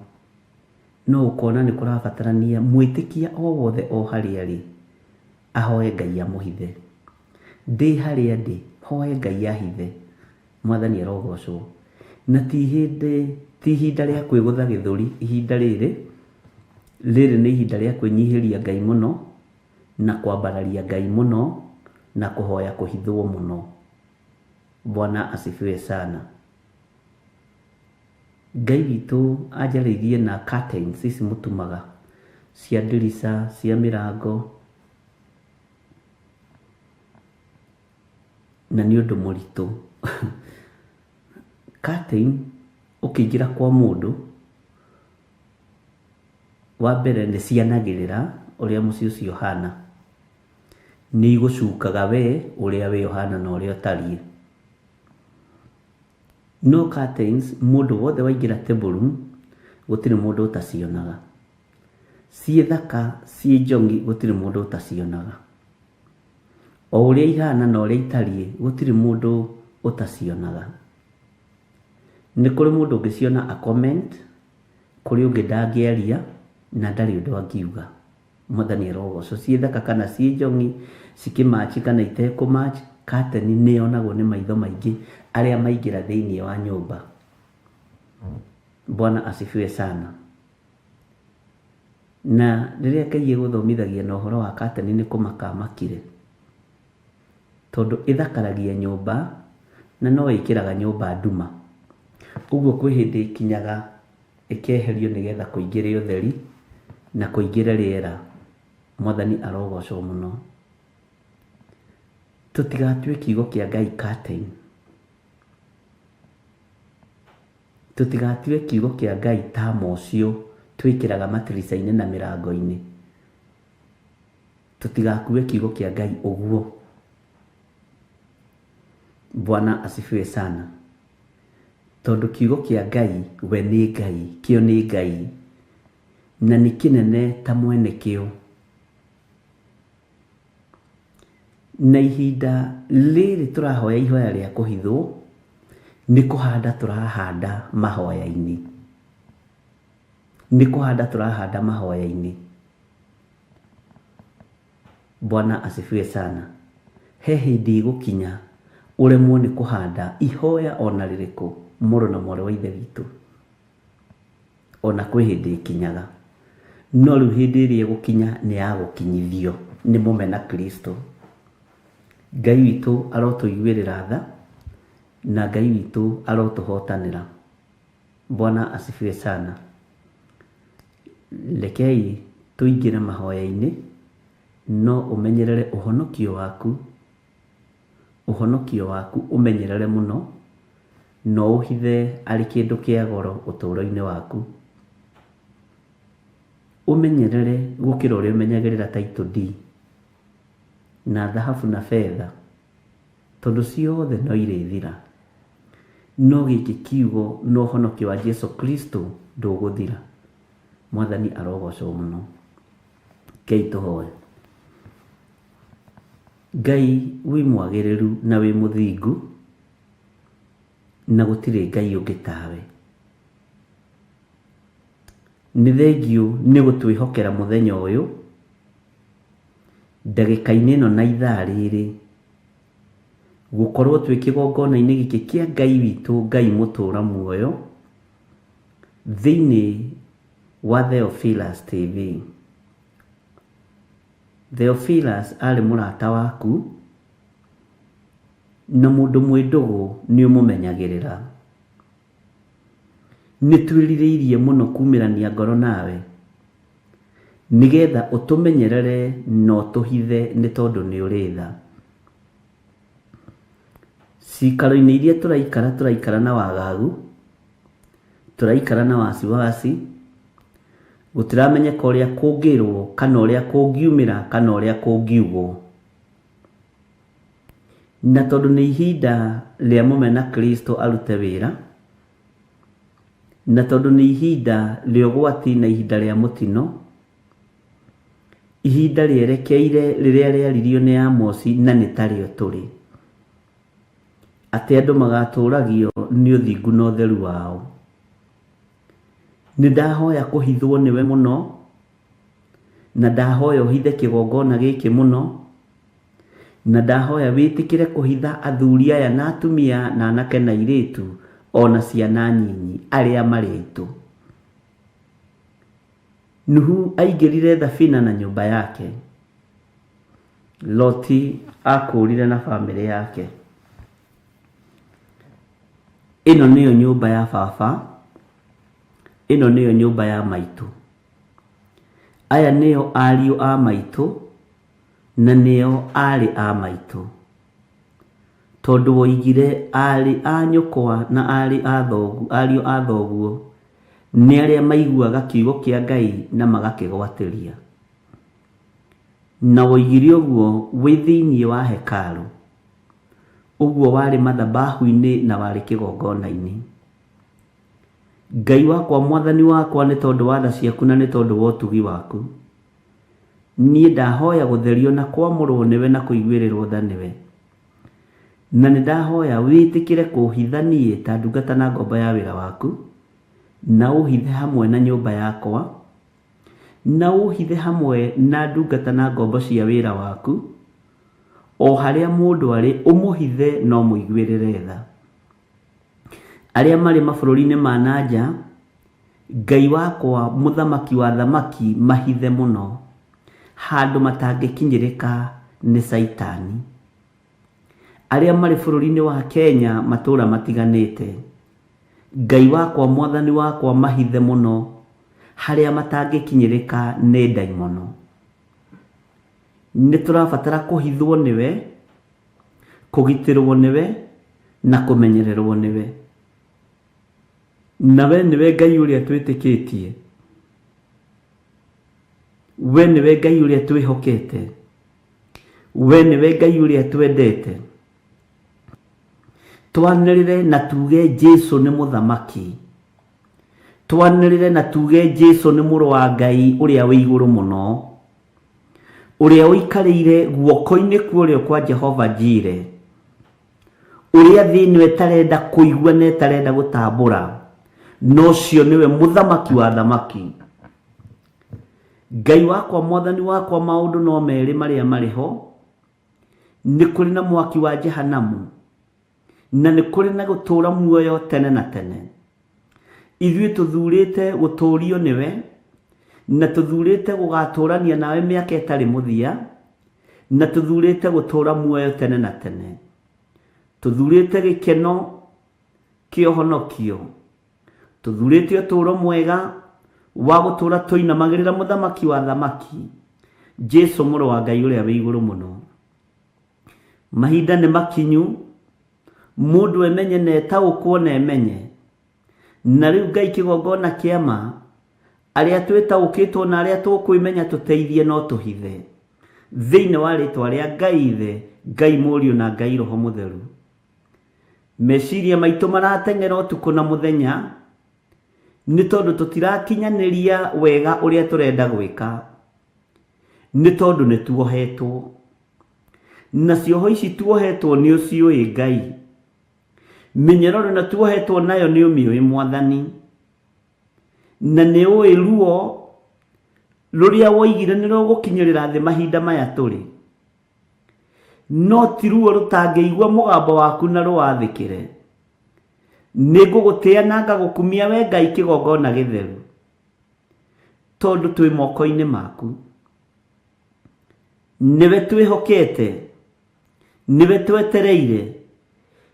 Speaker 4: No ũkona nĩ kũrabatarania mwĩtĩkia o wothe o harĩa arĩ ahoe Ngai amũhithe. Ndĩ harĩa ndĩ, hoe Ngai ahithe. Mwathani arogocwo. Na ti hĩndĩ, ti ihinda rĩa kwĩgũtha gĩthũri, ihinda rĩrĩ, rĩrĩ nĩ ihinda rĩa kwĩnyihĩria Ngai mũno, na kwambararia Ngai mũno, na kũhoya kũhithwo mũno. Bwana asifiwe sana. Ngai witũ anjarĩirie na curtains ici mũtumaga cia ndirica, cia mĩrango, na nĩ ũndũ mũritũ. Curtain ũkĩingĩra kwa mũndũ, wa mbere nĩ cianagĩrĩra ũrĩa mũciĩ ũcio ũhana. Nĩ igũcukaga we ũrĩa we ũhana na ũrĩa ũtariĩ. No curtains mũndũ wothe waingĩra table room gũtirĩ mũndũ ũtacionaga. Ciĩ thaka, ciĩ njongi gũtirĩ mũndũ ũtacionaga. O ũrĩa ihana na ũrĩa itariĩ gũtirĩ mũndũ ũtacionaga. Nĩ kũrĩ mũndũ ũngĩciona a comment, kũrĩ ũngĩ ndangĩaria na ndarĩ ũndũ angiuga. Mwathani arogocwo. Ciĩ thaka kana ciĩ njong'i, cikĩ match kana itekũ match, curtain nĩ yonagwo nĩ maitho maingĩ arĩa maingĩra thĩinĩ wa nyũmba. Bwana asifiwe sana. Na rĩrĩa Ngai egũthomithagia na ũhoro wa curtain nĩ kũmaka amakire. Tondũ ĩthakaragia nyũmba na no ĩkĩraga nyũmba nduma. Ũguo kwĩ hĩndĩ ĩkinyaga ĩkeherio nĩgetha kũingĩre ũtheri na kũingĩre rĩera. Mwathani arogocwo mũno. Tũtigatue kiugo kĩa Ngai curtain. Tũtigatue kiugo kĩa Ngai ta mocio twĩkĩraga matirica-inĩ na mĩrango-inĩ. Tũtigakue kiugo kĩa Ngai ũguo. Bwana asifiwe sana. Tondũ kiugo kĩa Ngai we nĩ Ngai, kĩo nĩ Ngai na nĩ kĩnene ta mwene kĩo. Na ihinda rĩrĩ tũrahoya ihoya rĩa kũhithwo, nĩ kũhanda tũrahanda mahoya-inĩ. Nĩ kũhanda tũrahanda mahoya-inĩ. Bwana asifiwe sana. He hĩndĩ ĩgũkinya ũremwo nĩ kũhanda ihoya ona rĩrĩkũ mũrũ na mwarĩ wa ithe witũ. Ona kwĩ hĩndĩ ĩkinyaga. No rĩu hĩndĩ ĩrĩa ĩgũkinya nĩ ya gũkinyithio nĩ mũmena Kristo. Ngai witũ arotũiguĩrĩra tha na Ngai witũ arotũhotanĩra. Bwana asifiwe sana. Rekei tũingĩre mahoya-inĩ no ũmenyerere ũhonokio waku, ũhonokio waku ũmenyerere mũno no ũhithe arĩ kĩndũ kĩa goro ũtũũro-inĩ waku. Ũmenyerere gũkĩra ũrĩa ũmenyagĩrĩra title deed na thahabu na betha tondũ ciothe no irĩthira. No gĩkĩ kiugo na ũhonokio wa Jesu Kristo ndũgũthira. Mwathani arogocwo mũno. Rekei tũhoe. Ngai wĩ mwagĩrĩru na wĩ mũthingu na gũtirĩ Ngai ũngĩ tawe. Nĩ thengiũ nĩ gũtwĩhokera mũthenya ũyũ, ndagĩka-inĩ ĩno na ithaa rĩrĩ, gũkorwo twĩ kĩgongona-inĩ gĩkĩ kĩa Ngai witũ, Ngai mũtũra muoyo, thĩinĩ wa Theophilus TV. Theophilus arĩ mũrata waku na mũndũ mwĩ ndũgũ nĩ ũmũmenyagĩrĩra. Nĩ twĩrirĩirie mũno kumĩrania ngoro nawe nĩgetha ũtũmenyerere na ũtũhithe nĩ tondũ nĩ ũrĩ tha. Cikaro-inĩ iria tũraikara tũraikara na wagagu, tũraikara na wasiwasi, gũtiramenyeka ũrĩa kũngĩrwo kana ũrĩa kũngiumĩra kana ũrĩa kũngiugwo. Na tondũ nĩ ihinda rĩa mũmena Kristo arute wĩra, na tondũ nĩ ihinda rĩa ũgwati na ihinda rĩa mũtino, ihinda rĩerekeire rĩrĩa rĩaririo nĩ Amosi na nĩ tarĩo tũrĩ, atĩ andũ magatũragio nĩ ũthingu na ũtheru wao. Nĩ ndahoya kũhithwo nĩwe mũno, na ndahoya ũhithe kĩgongona gĩkĩ mũno, na ndahoya wĩtĩkĩre kũhitha athuri aya na atumia na anake na airĩtu ona ciana nyinyi arĩa marĩ aitũ. Nuhu aingĩrire thabina na nyũmba yake. Loti akũrire na bamĩrĩ yake. Ĩno nĩyo nyũmba ya baba, ĩno nĩyo nyũmba ya maitũ. Aya nĩo ariũ a maitũ na nĩo aarĩ a maitũ. Tondũ woigire aarĩ a nyũkwa na aarĩ a thoguo, ariũ a thoguo nĩ arĩa maiguaga kiugo kĩa Ngai na magakĩgwatĩria. Na woigire ũguo wĩ thĩinĩ wa hekarũ. Ũguo warĩ mathabahu-inĩ na warĩ kĩgongona-inĩ. Ngai wakwa mwathani wakwa nĩ tondũ wa tha ciaku na nĩ tondũ wa ũtugi waku. Niĩ ndahoya gũtherio na kwamũrwo nĩwe na kũiguĩrĩrwo tha nĩwe. Na nĩ ndahoya wĩtĩkĩre kũhitha niĩ ta ndungata na ngombo ya wĩra waku, na ũhithe hamwe na nyũmba yakwa, na ũhithe hamwe na ndungata na ngombo cia wĩra waku, o harĩa mũndũ arĩ ũmũhithe no mũiguĩrĩre tha. Arĩa marĩ mabũrũri-inĩ ma na nja, Ngai wakwa mũthamaki wa thamaki mahithe mũno, handũ matangĩkinyĩrĩka nĩ caitani. Arĩa marĩ bũrũri-inĩ wa Kenya matũũra matiganĩte, Ngai wakwa mwathani wakwa mahithe mũno, harĩa matangĩkinyĩrĩka nĩ ndaimono. Nĩ tũrabatara kũhithwo nĩwe, kũgitĩrwo nĩwe, na kũmenyererwo nĩwe. Na we nĩwe Ngai ũrĩa twĩtĩkĩtie. We nĩwe Ngai ũrĩa twĩhokete. We nĩwe Ngai ũrĩa twendete. Twanĩrĩre na tuge Jesu nĩ mũthamaki. Twanĩrĩre na tuge Jesu nĩ mũrũ wa Ngai ũrĩa wĩ igũrũ mũno. Ũrĩa ũikarĩire guoko-inĩ kwa ũrĩo kwa Jehova Jire. Ũrĩa thĩ ĩno ĩtarenda kũigua na ĩtarenda gũtambũra. Na ũcio nĩwe mũthamaki wa thamaki. Ngai wakwa mwathani wakwa maũndũ no merĩ marĩa marĩ ho. Nĩ kũrĩ na mwaki wa Jehanamu na nĩ kũrĩ na gũtũũra muoyo tene na tene. Ithuĩ tũthurĩte gũtũũrio nĩwe na tũthurĩte gũgatũũrania nawe mĩaka ĩtarĩ mũthia na tũthurĩte gũtũũra muoyo tene na tene. Tũthurĩte gĩkeno kĩa ũhonokio. Tũthurĩte ũtũũro mwega wa gũtũũra tũinamagĩrĩra mũthamaki wa thamaki, Jesu mũrũ wa Ngai ũrĩa wĩ igũrũ mũno. Mahinda nĩ makinyu, mũndũ emenye na etaũkwo na emenye. Na rĩu Ngai kĩgongona kĩa ma, arĩa twĩtaũkĩtwo na arĩa tũkwĩmenya tũteithie no tũhithe. Thĩinĩ wa rĩtwa rĩa Ngai Ithe, Ngai Mũriũ na Ngai Roho Mũtheru. Meciria maitũ marateng'era ũtukũ na mũthenya, nĩ tondũ tũtirakinyanĩria wega ũrĩa tũrenda gwĩka, nĩ tondũ nĩ tuohetwo. Na cioho ici tuohetwo nĩ ũciũĩ Ngai. Mĩnyororo ĩno tuohetwo nayo nĩ ũmĩũĩ Mwathani. Na nĩ ũĩ ruo rũrĩa woigire nĩ rũgũkinyĩrĩra thĩ mahinda maya tũrĩ. No ti ruo rũtangĩigua mũgambo waku na rũwathĩkĩre. Nĩ ngũgũtĩa na ngagũkumia we Ngai kĩgongona gĩtheru, tondũ twĩ moko-inĩ maku. Nĩwe twĩhokete, nĩwe twetereire,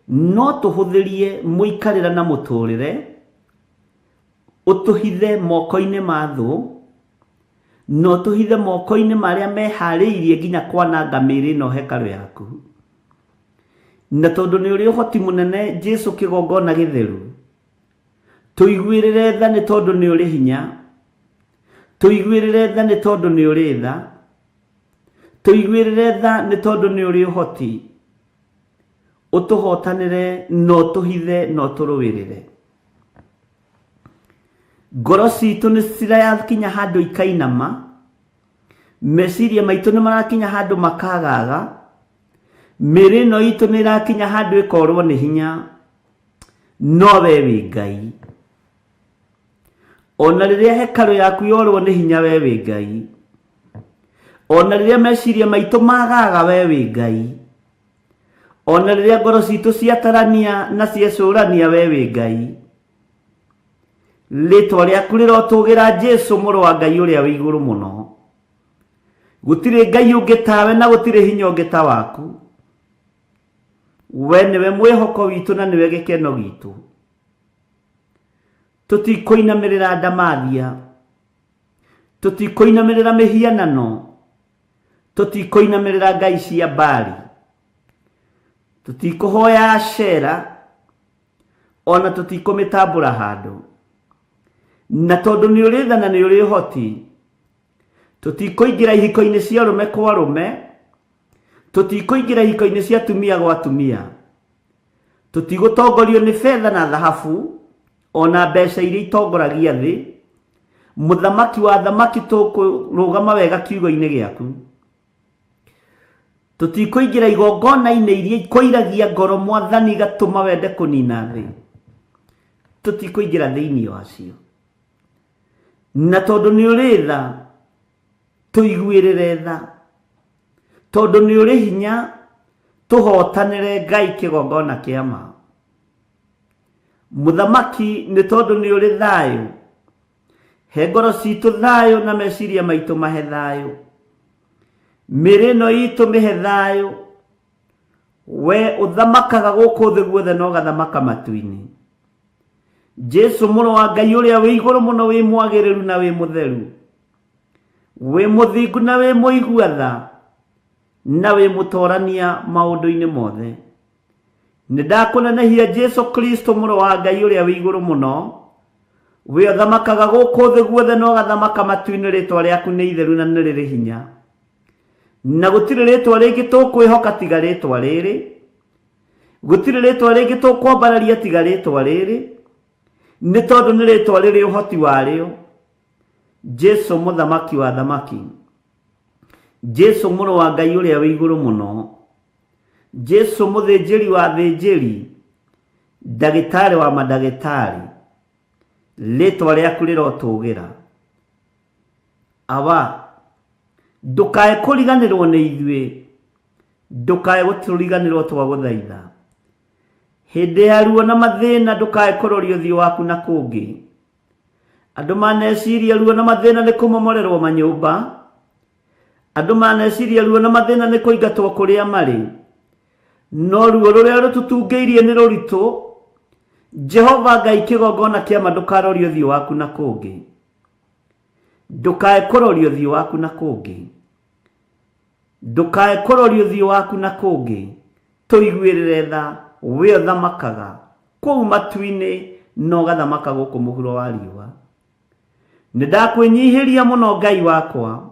Speaker 4: no tũhũthĩrie mũikarĩra na mũtũrĩre, ũtũhithe moko-inĩ ma thũ, na ũtũhithe moko-inĩ marĩa meharĩirie nginya kwananga mĩĩrĩ ĩno hekarũ yaku. Na tondũ nĩ ũrĩ ũhoti mũnene Jesu kĩgongona gĩtheru, tũiguĩrĩre tha nĩ tondũ nĩ ũrĩ hinya, tũiguĩrĩre tha nĩ tondũ nĩ ũrĩ tha, tũiguĩrĩre tha nĩ tondũ nĩ ũrĩ ũhoti, ũtũhotanĩre na ũtũhithe na ũtũrũĩrĩre. Ngoro citũ nĩ cirakinya handũ ikainama, meciria maitũ nĩ marakinya handũ makagaga, mĩĩrĩ ĩno itũ nĩ ĩrakinya handũ ĩkorwo nĩ hinya, no we wĩ Ngai. Ona rĩrĩa hekarũ yaku yorwo nĩ hinya, we wĩ Ngai. Ona rĩrĩa meciria maitũ magaga, we wĩ Ngai. Ona rĩrĩa ngoro citũ ciatarania na ciecũrania, we wĩ Ngai. Rĩtwa rĩaku rĩrotũgĩra Jesu mũrũ wa Ngai ũrĩa wĩ igũrũ mũno. Gũtirĩ Ngai ũngĩ tawe na gũtirĩ hinya ũngĩ ta waku. We nĩwe mwĩhoko witũ na nĩwe gĩkeno gitũ. Tũtikũinamĩrĩra ndamathia, tũtikũinamĩrĩra mĩhianano, tũtikũinamĩrĩra ngai cia Baali, tũtikũhoya Ashera, ona tũtikũmĩtambũra handũ. Na tondũ nĩ ũrĩ tha na nĩ ũrĩ ũhoti, tũtikũingĩra ihiko-inĩ cia arũme kwa arũme, tũtikũingĩra ihiko-inĩ cia atumia gwa atumia. Tũtigũtongorio nĩ betha na thahabu ona mbeca iria itongoragia thĩ. Mũthamaki wa thamaki, tũkũrũgama wega kiugo-inĩ gĩaku. Tũtikũingĩra igongona-inĩ iria ikũiragia ngoro Mwathani, igatũma wende kũnina thĩ. Tũtikũingĩra thĩinĩ wacio. Na tondũ nĩ ũrĩ tha, tũiguĩrĩre tha. Tondũ nĩ ũrĩ hinya, tũhotanĩre Ngai kĩgongona kĩa ma. Mũthamaki, nĩ tondũ nĩ ũrĩ thayũ, he ngoro citũ thayũ na meciria maitũ mahe thayũ. Mĩĩrĩ ĩno itũ mĩhe thayũ. We ũthamakaga gũkũ thĩ guothe na ũgathamaka matu-inĩ. Jesu mũrũ wa Ngai ũrĩa wĩ igũrũ mũno, wĩ mwagĩrĩru na wĩ mũtheru, wĩ mũthingu na wĩ mũigua tha, na wĩ mũtorania maũndũ-inĩ mothe. Nĩ ndakũnenehia Jesu Kristo mũrũ wa Ngai ũrĩa wĩ igũrũ mũno, we ũthamakaga gũkũ thĩ guothe na ũgathamaka matu-inĩ. Rĩtwa rĩaku nĩ itheru na nĩ rĩrĩ hinya, na gũtirĩ rĩtwa rĩngĩ tũkwĩhoka tiga rĩtwa rĩrĩ. Gũtirĩ rĩtwa rĩngĩ tũkwambararia tiga rĩtwa rĩrĩ, nĩ tondũ nĩ rĩtwa rĩrĩ ũhoti warĩo. Jesu mũthamaki wa thamaki, Jesu mũrũ wa Ngai ũrĩa wĩ igũrũ mũno, Jesu mũthĩnjĩri wa thĩnjĩri, ndagĩtarĩ wa mandagĩtarĩ, rĩtwa rĩaku rĩrotũgĩra. Awa, ndũkae kũriganĩrwo nĩ ithuĩ, ndũkae gũtũriganĩrwo twagũthaitha. Hĩndĩ ya ruo na mathĩna ndũkae kũroria ũthiũ waku na kũngĩ. Andũ maneciria ruo na mathĩna nĩ kũmomorerwo manyũmba. Andũ maneciria ruo na mathĩna nĩ kũingatwo kũrĩa marĩ. No ruo rũrĩa rũtũtungĩirie nĩ rũritũ. Jehova Ngai kĩgongona kĩa ma, ndũkarorie ũthiũ waku na kũngĩ. Ndũkae kũroria ũthiũ waku na kũngĩ. Ndũkae kũroria ũthiũ waku na kũngĩ. Tũiguĩrĩre tha, we ũthamakaga kũu matu-inĩ na ũgathamaka gũkũ mũhuro wa riũa. Nĩ ndakwĩnyihĩria mũno Ngai wakwa.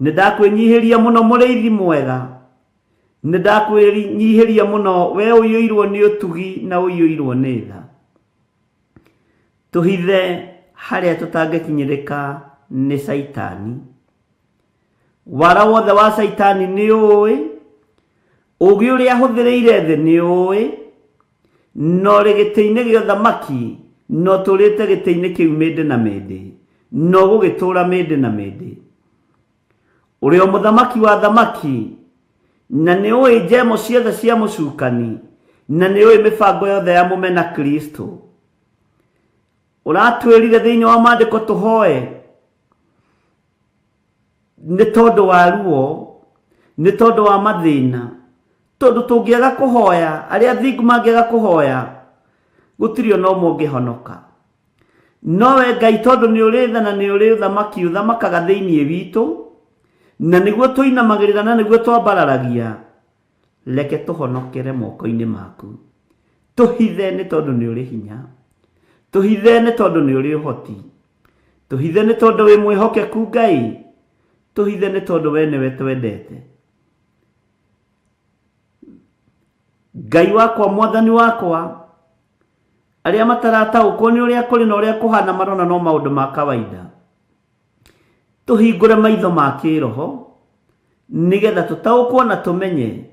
Speaker 4: Nĩ ndakwĩnyihĩria mũno mũrĩithi mwega. Nĩ ndakwĩnyihĩria mũno we ũiyũirwo nĩ ũtugi na ũiyũirwo nĩ tha. Tũhithe harĩa tũtangĩkinyĩrĩka nĩ Caitani. Wara wothe wa Caitani nĩ ũĩ, ũũgĩ ũrĩa ahũthĩrĩire thĩ nĩ ũĩ, na ũrĩ gĩtĩ-inĩ gĩa ũthamaki na ũtũũrĩte gĩtĩ-inĩ kĩu mĩndĩ na mĩndĩ, na ũgũgĩtũũra mĩndĩ na mĩndĩ. Ũrĩ o mũthamaki wa athamaki, na nĩ ũĩ njemo ciothe cia mũcukani, na nĩ ũĩ mĩbango yothe ya mũmena Kristo. Ũratwĩrire thĩinĩ wa maandĩko tũhoe nĩ tondũ wa ruo, nĩ tondũ wa mathĩna, tondũ tũngĩaga kũhoya, arĩa athingu mangĩaga kũhoya, gũtirĩ ona ũmwe ũngĩhonoka. No we Ngai, tondũ nĩ ũrĩ tha na nĩ ũrĩ ũthamaki ũthamakaga thĩinĩ witũ, na nĩguo tũinamagĩrĩra na nĩguo twambararagia, reke tũhonokere moko-inĩ maku. Tũhithe nĩ tondũ nĩ ũrĩ hinya. Tũhithe nĩ tondũ nĩ ũrĩ ũhoti. Tũhithe nĩ tondũ wĩ mwĩhokeku Ngai. Tũhithe nĩ tondũ we nĩwe twendete. Ngai wakwa, Mwathani wakwa, arĩa matarataũkwo nĩ ũrĩa kũrĩ na ũrĩa kũhana marona no maũndũ ma kawaida. Tũhingũre maitho ma kĩroho nĩgetha tũtaũkwo na tũmenye,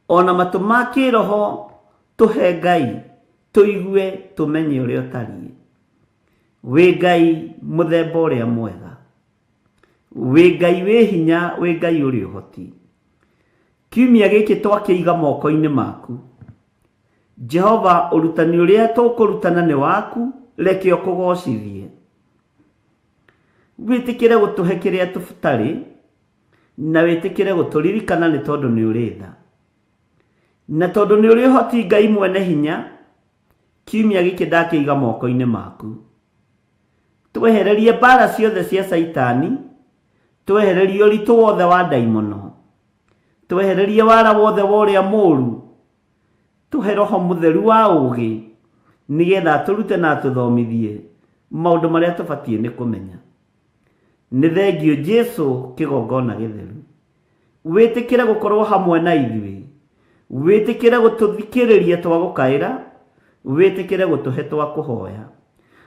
Speaker 4: ona matũ ma kĩroho tũhe Ngai, tũigue tũmenye ũrĩa ũtariĩ. Wĩ Ngai mũthemba ũrĩa mwega, wĩ Ngai wĩ hinya, wĩ Ngai ũrĩ ũhoti. Kiumia gĩkĩ twakĩiga moko-inĩ maku. Jehova, ũrutani ũrĩa tũkũrutana nĩ waku, reke ũkũgocithie. Wĩtĩkĩre gũtũhe kĩrĩa tũtarĩ, na wĩtĩkĩre gũtũririkana nĩ tondũ nĩ ũrĩ tha. Na tondũ nĩ ũrĩ ũhoti Ngai mwene hinya, kiumia gĩkĩ ndakĩiga moko-inĩ maku. Twehererie mbara ciothe cia Caitani, twehererie ũritũ wothe wa ndaimono, twehererie wara wothe wa ũrĩa mũũru, tũhe roho mũtheru wa ũũgĩ, nĩgetha atũrute na atũthomithie maũndũ marĩa tũbatiĩ nĩ kũmenya. Nĩ thengiũ Jesu kĩgongona gĩtheru. Wĩtĩkĩre gũkorwo hamwe na ithuĩ. Wĩtĩkĩre gũtũthikĩrĩria twagũkaĩra, wĩtĩkĩre gũtũhe twakũhoya,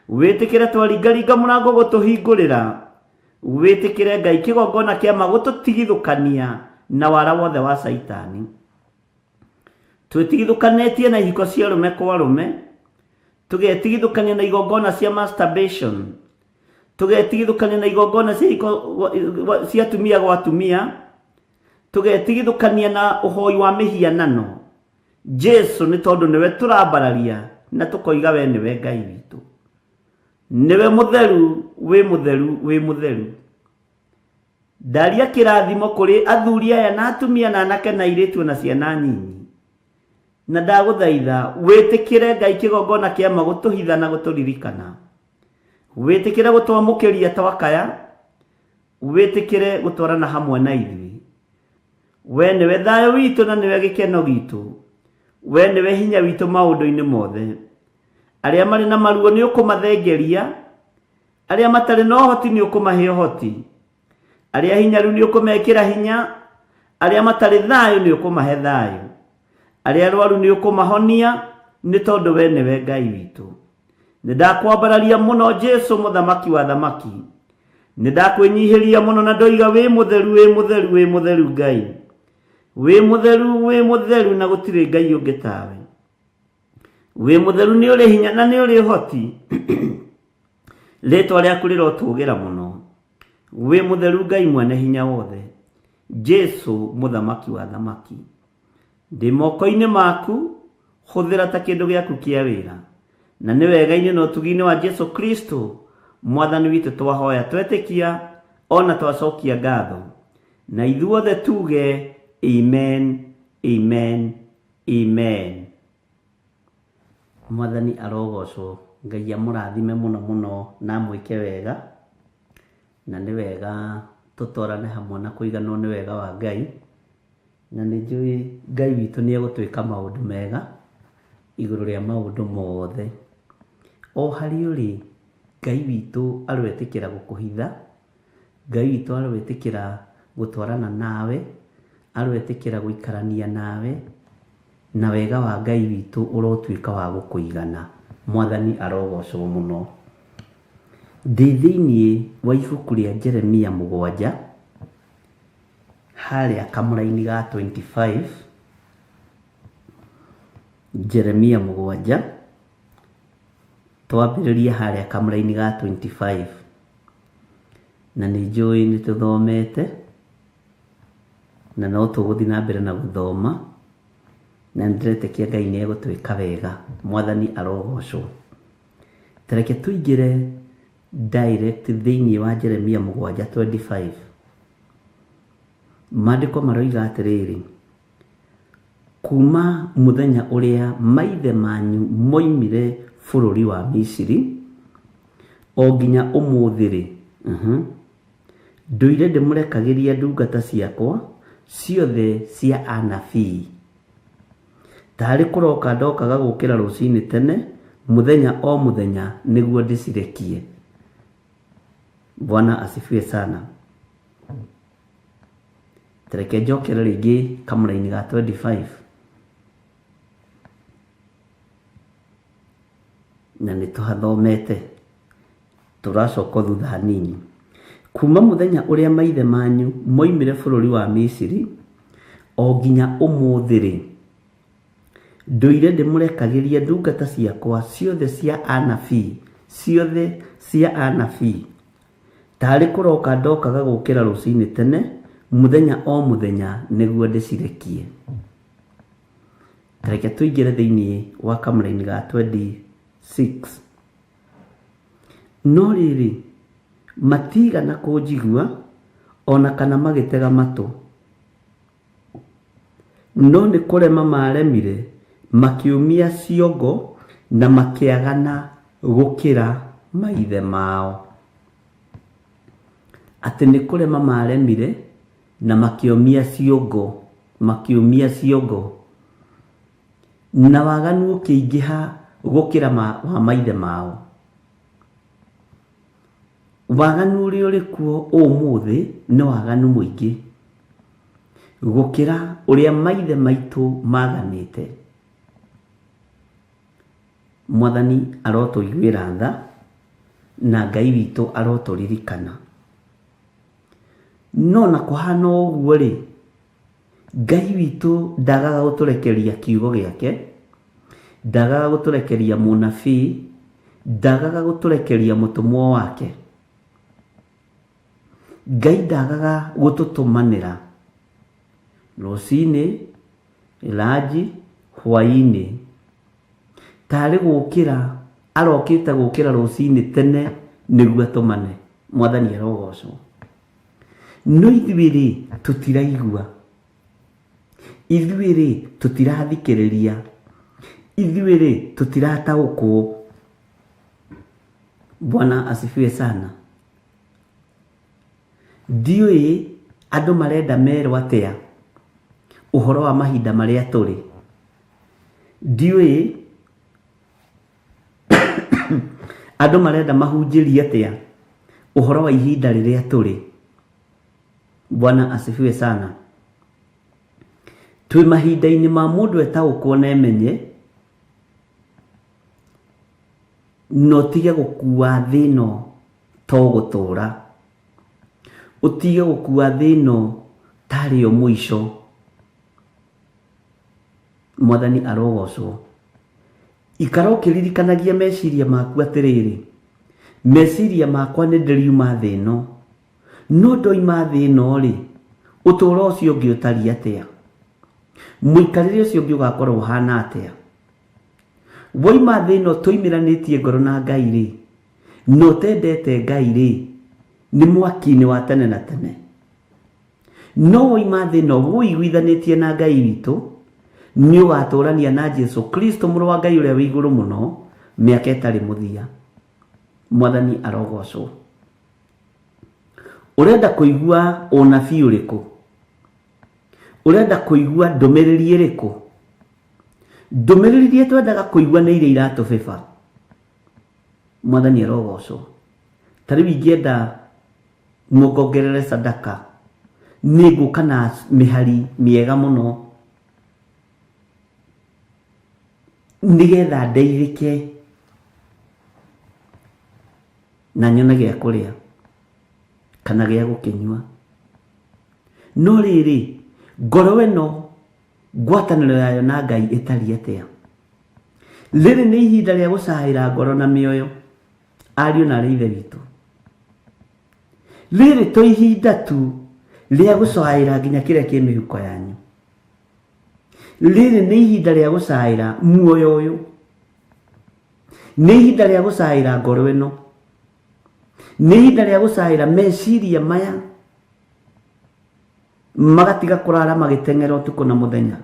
Speaker 4: wĩtĩkĩre twaringaringa mũrango gũtũhingũrĩra, wĩtĩkĩre Ngai kĩgongona kĩa ma gũtũtigithũkania na wara wothe wa Caitani. Twĩtigithũkanĩtie na ihiko cia arũme kwa arũme, tũgetigithũkania na igongona cia masturbation, tũgetigithũkania na igongona cia ihiko cia atumia gwa atumia, tũgetigithũkania na ũhoi wa mĩhianano. Jesu nĩ tondũ nĩwe tũrambararia na tũkoiga we nĩwe Ngai witũ, nĩwe mũtheru, wĩ mũtheru, wĩ mũtheru. Ndaria kĩrathimo kũrĩ athuri aya na atumia na anake na airĩtu na ciana nyinyi, na ndagũthaitha wĩtĩkĩre Ngai kĩgongona kĩa ma gũtũhitha na gũtũririkana, wĩtĩkĩre gũtwamũkĩria twakaya, wĩtĩkĩre gũtwarana hamwe na ithuĩ. We nĩwe thayũ witũ na nĩwe gĩkeno gitũ, we nĩwe hinya witũ maũndũ-inĩ mothe. Arĩa marĩ na maruo nĩ ũkũmathengeria, arĩa matarĩ na ũhoti nĩ ũkũmahe ũhoti, arĩa hinyaru nĩ ũkũmekĩra hinya, arĩa matarĩ thayũ nĩ ũkũmahe thayũ, arĩa arwaru nĩ ũkũmahonia, nĩ tondũ we nĩwe Ngai witũ. Nĩ ndakwambararia mũno Jesu mũthamaki wa thamaki, nĩ ndakwĩnyihĩria mũno na ndoiga wĩ mũtheru, wĩ mũtheru, wĩ mũtheru Ngai, wĩ mũtheru, wĩ mũtheru, na gũtirĩ Ngai ũngĩ tawe. Wĩ mũtheru nĩ ũrĩ hinya na nĩ ũrĩ ũhoti, rĩtwa rĩaku rĩrotũgĩra mũno. Wĩ mũtheru Ngai mwene hinya wothe, Jesu mũthamaki wa thamaki. Ndĩ moko-inĩ maku, hũthĩra ta kĩndũ gĩaku kĩa wĩra, na nĩ wega-inĩ na ũtugi-inĩ wa Jesu Kristo mwathani witũ twahoya twetĩkia ona twacokia ngatho, na ithuothe tuge amen, amen, amen. Mwathani arogocwo, Ngai amũrathime mũno mũno na amwĩke wega, na nĩ wega tũtwarane hamwe na kũiganwo nĩ wega wa Ngai, na nĩ njũĩ Ngai witũ nĩ egũtwĩka maũndũ mega igũrũ rĩa maũndũ mothe. O harĩa ũrĩ, Ngai witũ aroetĩkĩra gũkũhitha, Ngai witũ aroetĩkĩra gũtwarana nawe, aroetĩkĩra gũikarania nawe, na wega wa Ngai witũ ũrotuĩka wa gũkũigana. Mwathani arogocwo mũno. Ndĩ thĩinĩ wa ibuku rĩa Jeremia 7 harĩa kamũraini ga 25, Jeremia 7 twambĩrĩrie harĩa kamũraini ga 25, na nĩ njũĩ nĩ tũthomete na no tũgũthiĩ na mbere na gũthoma, na nĩ ndĩretĩkia Ngai nĩ egũtwĩka wega. Mwathani arogocwo. Tareke tũingĩre direct thĩinĩ wa Jeremia 7:25. Maandĩko maroiga atĩrĩrĩ, kuma mũthenya ũrĩa maithe manyu moimire bũrũri wa Misiri o nginya ũmũthĩ rĩ, ndũire ndĩmũrekagĩria ndungata ciakwa ciothe cia anabii, tarĩ kũroka ndokaga gũkĩra rũcinĩ tene mũthenya o mũthenya nĩguo ndĩcirekie. Bwana asifiwe sana. Tareke njokere rĩngĩ kamũraini ga 25, na nĩ tũhathomete, tũracoka thutha hanini. Kuma mũthenya ũrĩa maithe manyu moimire bũrũri wa Misiri o nginya ũmũthĩ rĩ, ndũire ndĩmũrekagĩria ndungata ciakwa ciothe cia anabii, ciothe cia anabii, tarĩ kũroka ndokaga gũkĩra rũcinĩ tene mũthenya o mũthenya nĩguo ndĩcirekie. Tareke tũingĩre thĩinĩ wa kamũraini ga 26. No rĩrĩ, matigana kũnjigua ona kana magĩtega matũ, no nĩ kũrema maremire, makĩũmia ciongo na makĩagana gũkĩra maithe mao. Atĩ nĩ kũrema maremire na makĩũmia ciongo, makĩũmia ciongo, na waganu ũkĩingĩha gũkĩra wa maithe mao. Waganu ũrĩa ũrĩ kuo ũmũthĩ nĩ waganu mũingĩ. Gũkĩra ũrĩa maithe maitũ mathanĩte. Mwathani arotũiguĩra tha na Ngai witũ arotũririkana. No na kũhana ũguo rĩ, Ngai witũ ndagaga gũtũrekeria kiugo gĩake, ndagaga gũtũrekeria mũnabii, ndagaga gũtũrekeria mũtũmwo wake. Ngai ndagaga gũtũtũmanĩra rũcinĩ, ranji, hwaĩ-inĩ. Tarĩ gũkĩra arokĩte gũkĩra rũcinĩ tene nĩguo atũmane. Mwathani arogocwo. No ithuĩ rĩ, tũtiraigua. Ithuĩ rĩ, tũtirathikĩrĩria. Ithuĩ rĩ, tũtirataũkwo. Bwana asifiwe sana. Ndiũĩ andũ marenda merwo atĩa ũhoro wa mahinda marĩa tũrĩ. Ndiũĩ andũ marenda mahunjĩrie atĩa ũhoro wa ihinda rĩrĩa tũrĩ. Bwana asifiwe sana. Twĩ mahinda-inĩ ma mũndũ etaũkwo na emenye na ũtige gũkua thĩ ĩno to gũtũra. Ũtige gũkua thĩ ĩno tarĩ yo mũico. Mwathani arogocwo. Ikara ũkĩririkanagia meciria maku atĩrĩrĩ, meciria makwa nĩ ndĩriuma thĩ ĩno, no ndoima thĩ ĩno rĩ, ũtũũro ũcio ũngĩ ũtariĩ atĩa? Mũikarĩre ũcio ũngĩ ũgakorwo ũhana atĩa? Woima thĩ ĩno tũimĩranĩtie ngoro na Ngai rĩ, na ũtendete Ngai rĩ, nĩ mwaki-inĩ wa tene na tene. No woima thĩ ĩno wũiguithanĩtie na Ngai witũ, nĩ ũgatũrania na Jesu Kristo mũrũ wa Ngai ũrĩa wĩ igũrũ mũno mĩaka ĩtarĩ mũthia. Mwathani arogocwo. Ũrenda kũigua ũnabii ũrĩkũ? Ũrenda kũigua ndũmĩrĩri ĩrĩkũ? Ndũmĩrĩri iria twendaga kũigua nĩ iria iratũbĩba. Mwathani arogocwo. Ta rĩu ingĩenda mũngongerere sadaka, nĩ ngũka na mĩhari mĩega mũno nĩgetha ndeithĩke na nyone gĩa kũrĩa kana gĩa gũkĩnyua. No rĩrĩ, ngoro ĩno ngwatanĩro yayo na Ngai ĩtariĩ atĩa? Rĩrĩ nĩ ihinda rĩa gũcaĩra ngoro na mĩoyo, ariũ na arĩ ithe witũ. Rĩrĩ to ihinda tu rĩa gũcaĩra nginya kĩrĩa kĩ mĩhuko yanyu. Rĩrĩ nĩ ihinda rĩa gũcaĩra muoyo ũyũ. Nĩ ihinda rĩa gũcaĩra ngoro ĩno. Nĩ ihinda rĩa gũcaĩra meciria maya magatiga kũrara magĩteng'era ũtukũ na mũthenya.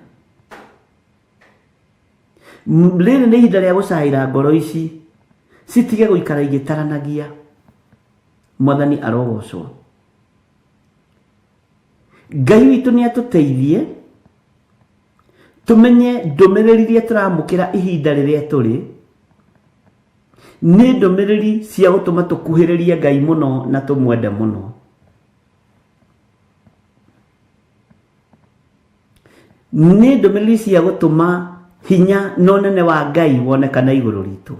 Speaker 4: Rĩrĩ nĩ ihinda rĩa gũcaĩra ngoro ici citige gũikara igĩtaranagia. Mwathani arogocwo. Ngai witũ nĩ atũteithie tũmenye ndũmĩrĩri iria tũramũkĩra ihinda rĩrĩa tũrĩ nĩ ndũmĩrĩri cia gũtũma tũkuhĩrĩrie Ngai mũno na tũmwende mũno. Nĩ ndũmĩrĩri cia gũtũma hinya na ũnene wa Ngai wonekane igũrũ ritũ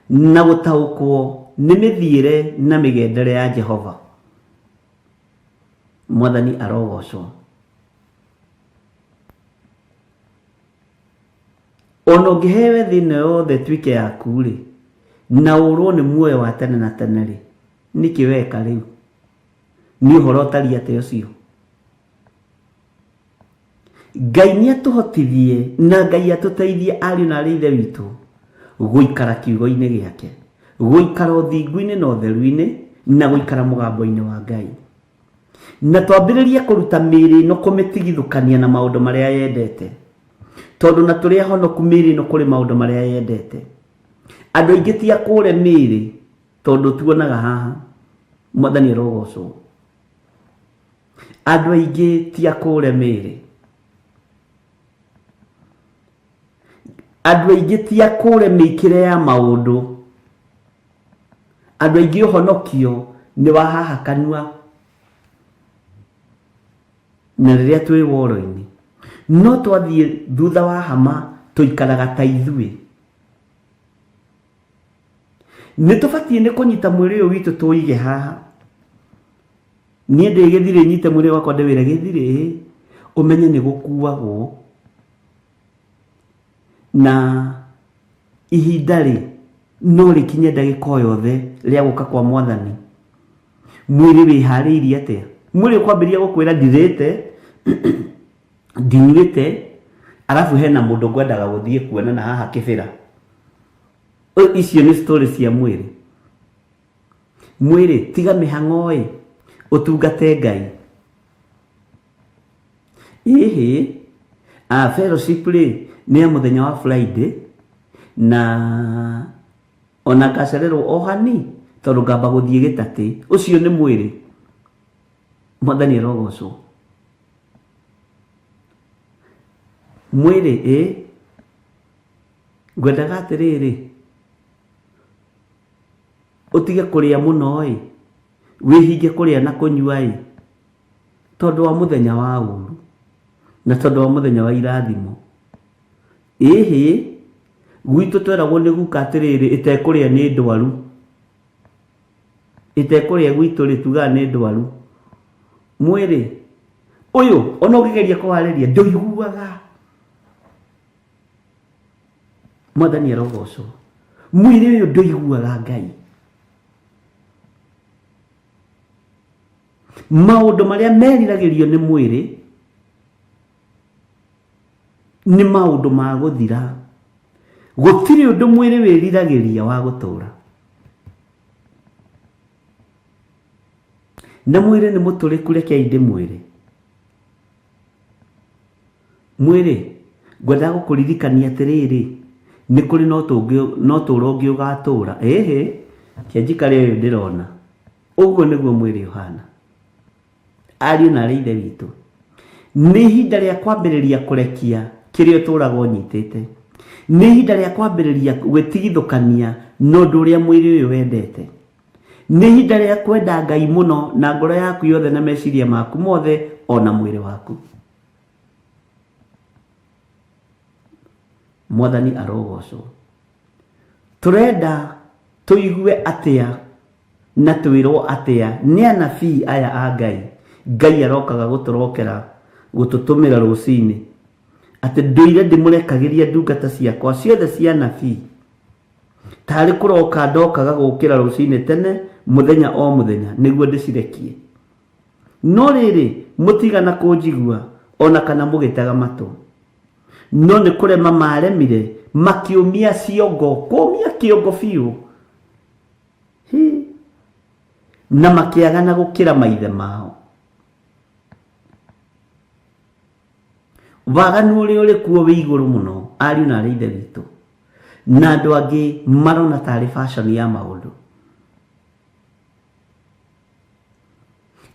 Speaker 4: na gũtaũkwo nĩ mĩthiĩre na mĩgendere ya Jehova. Mwathani arogocwo. Ona ũngĩheo thĩ ĩno yothe ĩtuĩke yaku rĩ, na ũrwo nĩ muoyo wa tene na tene rĩ, nĩkĩ weka rĩu? Nĩ ũhoro ũtariĩ atĩa ũcio? Ngai nĩ atũhotithie na Ngai atũteithie ariũ na arĩ ithe witũ gũikara kiugo-inĩ gĩake, gũikara ũthingu-inĩ na ũtheru-inĩ na gũikara mũgambo-inĩ wa Ngai. Na twambĩrĩrie kũruta mĩĩrĩ ĩno kũmĩtigithũkania na maũndũ marĩa yendete. Tondũ na tũrĩ ahonoku mĩĩrĩ ĩno kũrĩ maũndũ marĩa yendete. Andũ aingĩ ti akũre mĩĩrĩ tondũ tuonaga haha. Mwathani arogocwo. Andũ aingĩ ti akũre mĩĩrĩ. Andũ aingĩ ti akũre mĩikĩre ya maũndũ. Andũ aingĩ ũhonokio nĩ wa haha kanua. Na rĩrĩa twĩ woro-inĩ no twathiĩ thutha wa hama tũikaraga ta ithuĩ. Nĩ tũbatiĩ nĩ kũnyita mwĩrĩ ũyũ witũ tũige haha. Niĩ ndĩ gĩthirĩ nyite mwĩrĩ wakwa ndĩwĩre gĩthirĩ ũmenye nĩ gũkuagwo. Na ihinda rĩ no rĩkinye ndagĩka o yothe rĩa gũka kwa mwathani. Mwĩrĩ wĩharĩirie atĩa? Mwĩrĩ ũkwambĩrĩria gũkwĩra ndirĩte ndinyuĩte, arabu hena mũndũ ngwendaga gũthiĩ kuona na haha kĩbĩra. Icio nĩ story cia mwĩrĩ. Mwĩrĩ tiga mĩhang'o ĩ, ũtungate Ngai. Ĩhĩ, fellowship rĩ nĩ ya mũthenya wa Friday na ona ngacererwo o hani tondũ ngamba gũthiĩ gĩtatĩ. Ũcio nĩ mwĩrĩ. Mwathani arogocwo. Mwĩrĩ ĩ, ngwendaga atĩrĩrĩ, ũtige kũrĩa mũno ĩ, wĩhinge kũrĩa na kũnyua ĩ, tondũ wa mũthenya wa ũru na tondũ wa mũthenya wa irathimo. Ĩhĩ, gwitũ tweragwo nĩ guka atĩrĩrĩ, ĩtekũrĩa nĩ ndwaru. Ĩtekũrĩa gwitũ rĩ tugaga nĩ ndwaru. Mwĩrĩ ũyũ ona ũngĩgeria kũwarĩria ndũiguaga. Mwathani arogocwo. Mwĩrĩ ũyũ ndũiguaga Ngai. Maũndũ marĩa meriragĩrio nĩ mwĩrĩ nĩ maũndũ ma gũthira. Gũtirĩ ũndũ mwĩrĩ wĩriragĩria wa gũtũra. Na mwĩrĩ nĩ mũtũrĩku, rekei ndĩmwĩre. Mwĩrĩ ngwendaga gũkũririkania atĩrĩrĩ, nĩ kũrĩ no tũũro ũngĩ ũgatũra. Ĩhĩ, kĩanjikare ũyũ ndĩrona. Ũguo nĩguo mwĩrĩ ũhana. Ariũ na arĩ ithe witũ, nĩ ihinda rĩa kwambĩrĩria kũrekia kĩrĩa ũtũraga ũnyitĩte. Nĩ ihinda rĩa kwambĩrĩria gwĩtigithũkania na ũndũ ũrĩa mwĩrĩ ũyũ wendete. Nĩ ihinda rĩa kwenda Ngai mũno na ngoro yaku yothe na meciria maku mothe ona mwĩrĩ waku. Mwathani arogocwo. Tũrenda tũigue atĩa na twĩrwo atĩa nĩ anabii aya a Ngai. Ngai arokaga gũtũrokera gũtũtũmĩra rũcinĩ atĩ ndũire ndĩmũrekagĩria ndungata ciakwa ciothe cia anabii. Tarĩ kũroka ndokaga gũkĩra rũcinĩ tene mũthenya o mũthenya nĩguo ndĩcirekie. No rĩrĩ mũtigana kũnjigua ona kana mũgĩtega matũ. No nĩ kũrema maremire makĩũmia ciongo, kũũmia kĩongo biũ. Na makĩagana gũkĩra maithe mao. Waganu ũrĩa ũrĩ kuo wĩ igũrũ mũno, ariũ na arĩ ithe witũ. Na andũ angĩ marona tarĩ fashion ya maũndũ.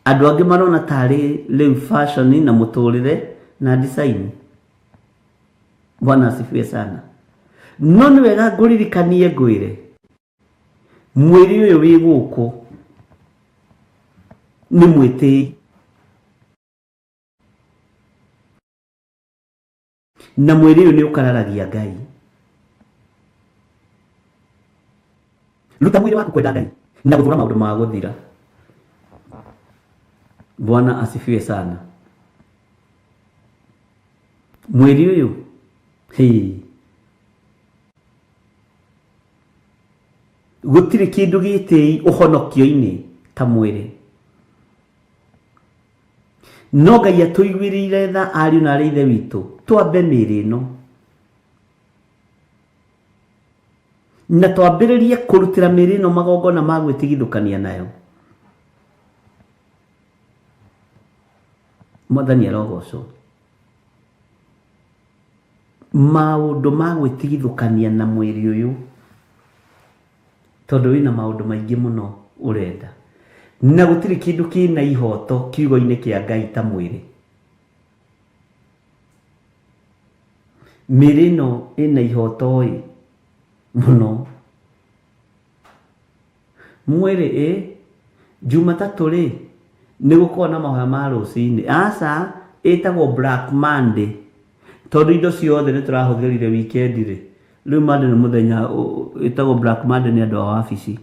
Speaker 4: Andũ angĩ marona tarĩ rĩu fashion na mũtũrĩre na design. Bwana asifiwe sana. No nĩ wega ngũririkanie ngwĩre, mwĩrĩ ũyũ wĩ gũkũ nĩ mwĩtĩi. Na mwĩrĩ ũyũ nĩ ũkararagia Ngai. Ruta mwĩrĩ waku kwenda Ngai na gũthũra maũndũ ma gũthira. Bwana asifiwe sana. Mwĩrĩ ũyũ, hĩ, gũtirĩ kĩndũ gĩtĩi ũhonokio-inĩ ta mwĩrĩ. No Ngai atũiguĩrĩire tha ariũ na arĩ ithe witũ, twambe mĩĩrĩ ĩno. Na twambĩrĩrie kũrutĩra mĩĩrĩ ĩno magongona ma gwĩtigithũkania nayo. Mwathani arogocwo. Maũndũ ma gwĩtigithũkania na mwĩrĩ ũyũ, tondũ wĩna maũndũ maingĩ mũno ũrenda. Na gũtirĩ kĩndũ kĩna ihoto kiugo-inĩ kĩa Ngai ta mwĩrĩ. Mĩĩrĩ ĩno ĩna ihoto ĩ mũno. Mwĩrĩ ĩ, Jumatatũ rĩ, nĩ gũkoragwo na mahoya ma rũcinĩ. Aca, Ĩtagwo Black Monday tondũ indo ciothe nĩ tũrahũthĩrire weekend rĩ, rĩu Monday nĩ mũthenya ĩtagwo Black Monday nĩ andũ a wabici.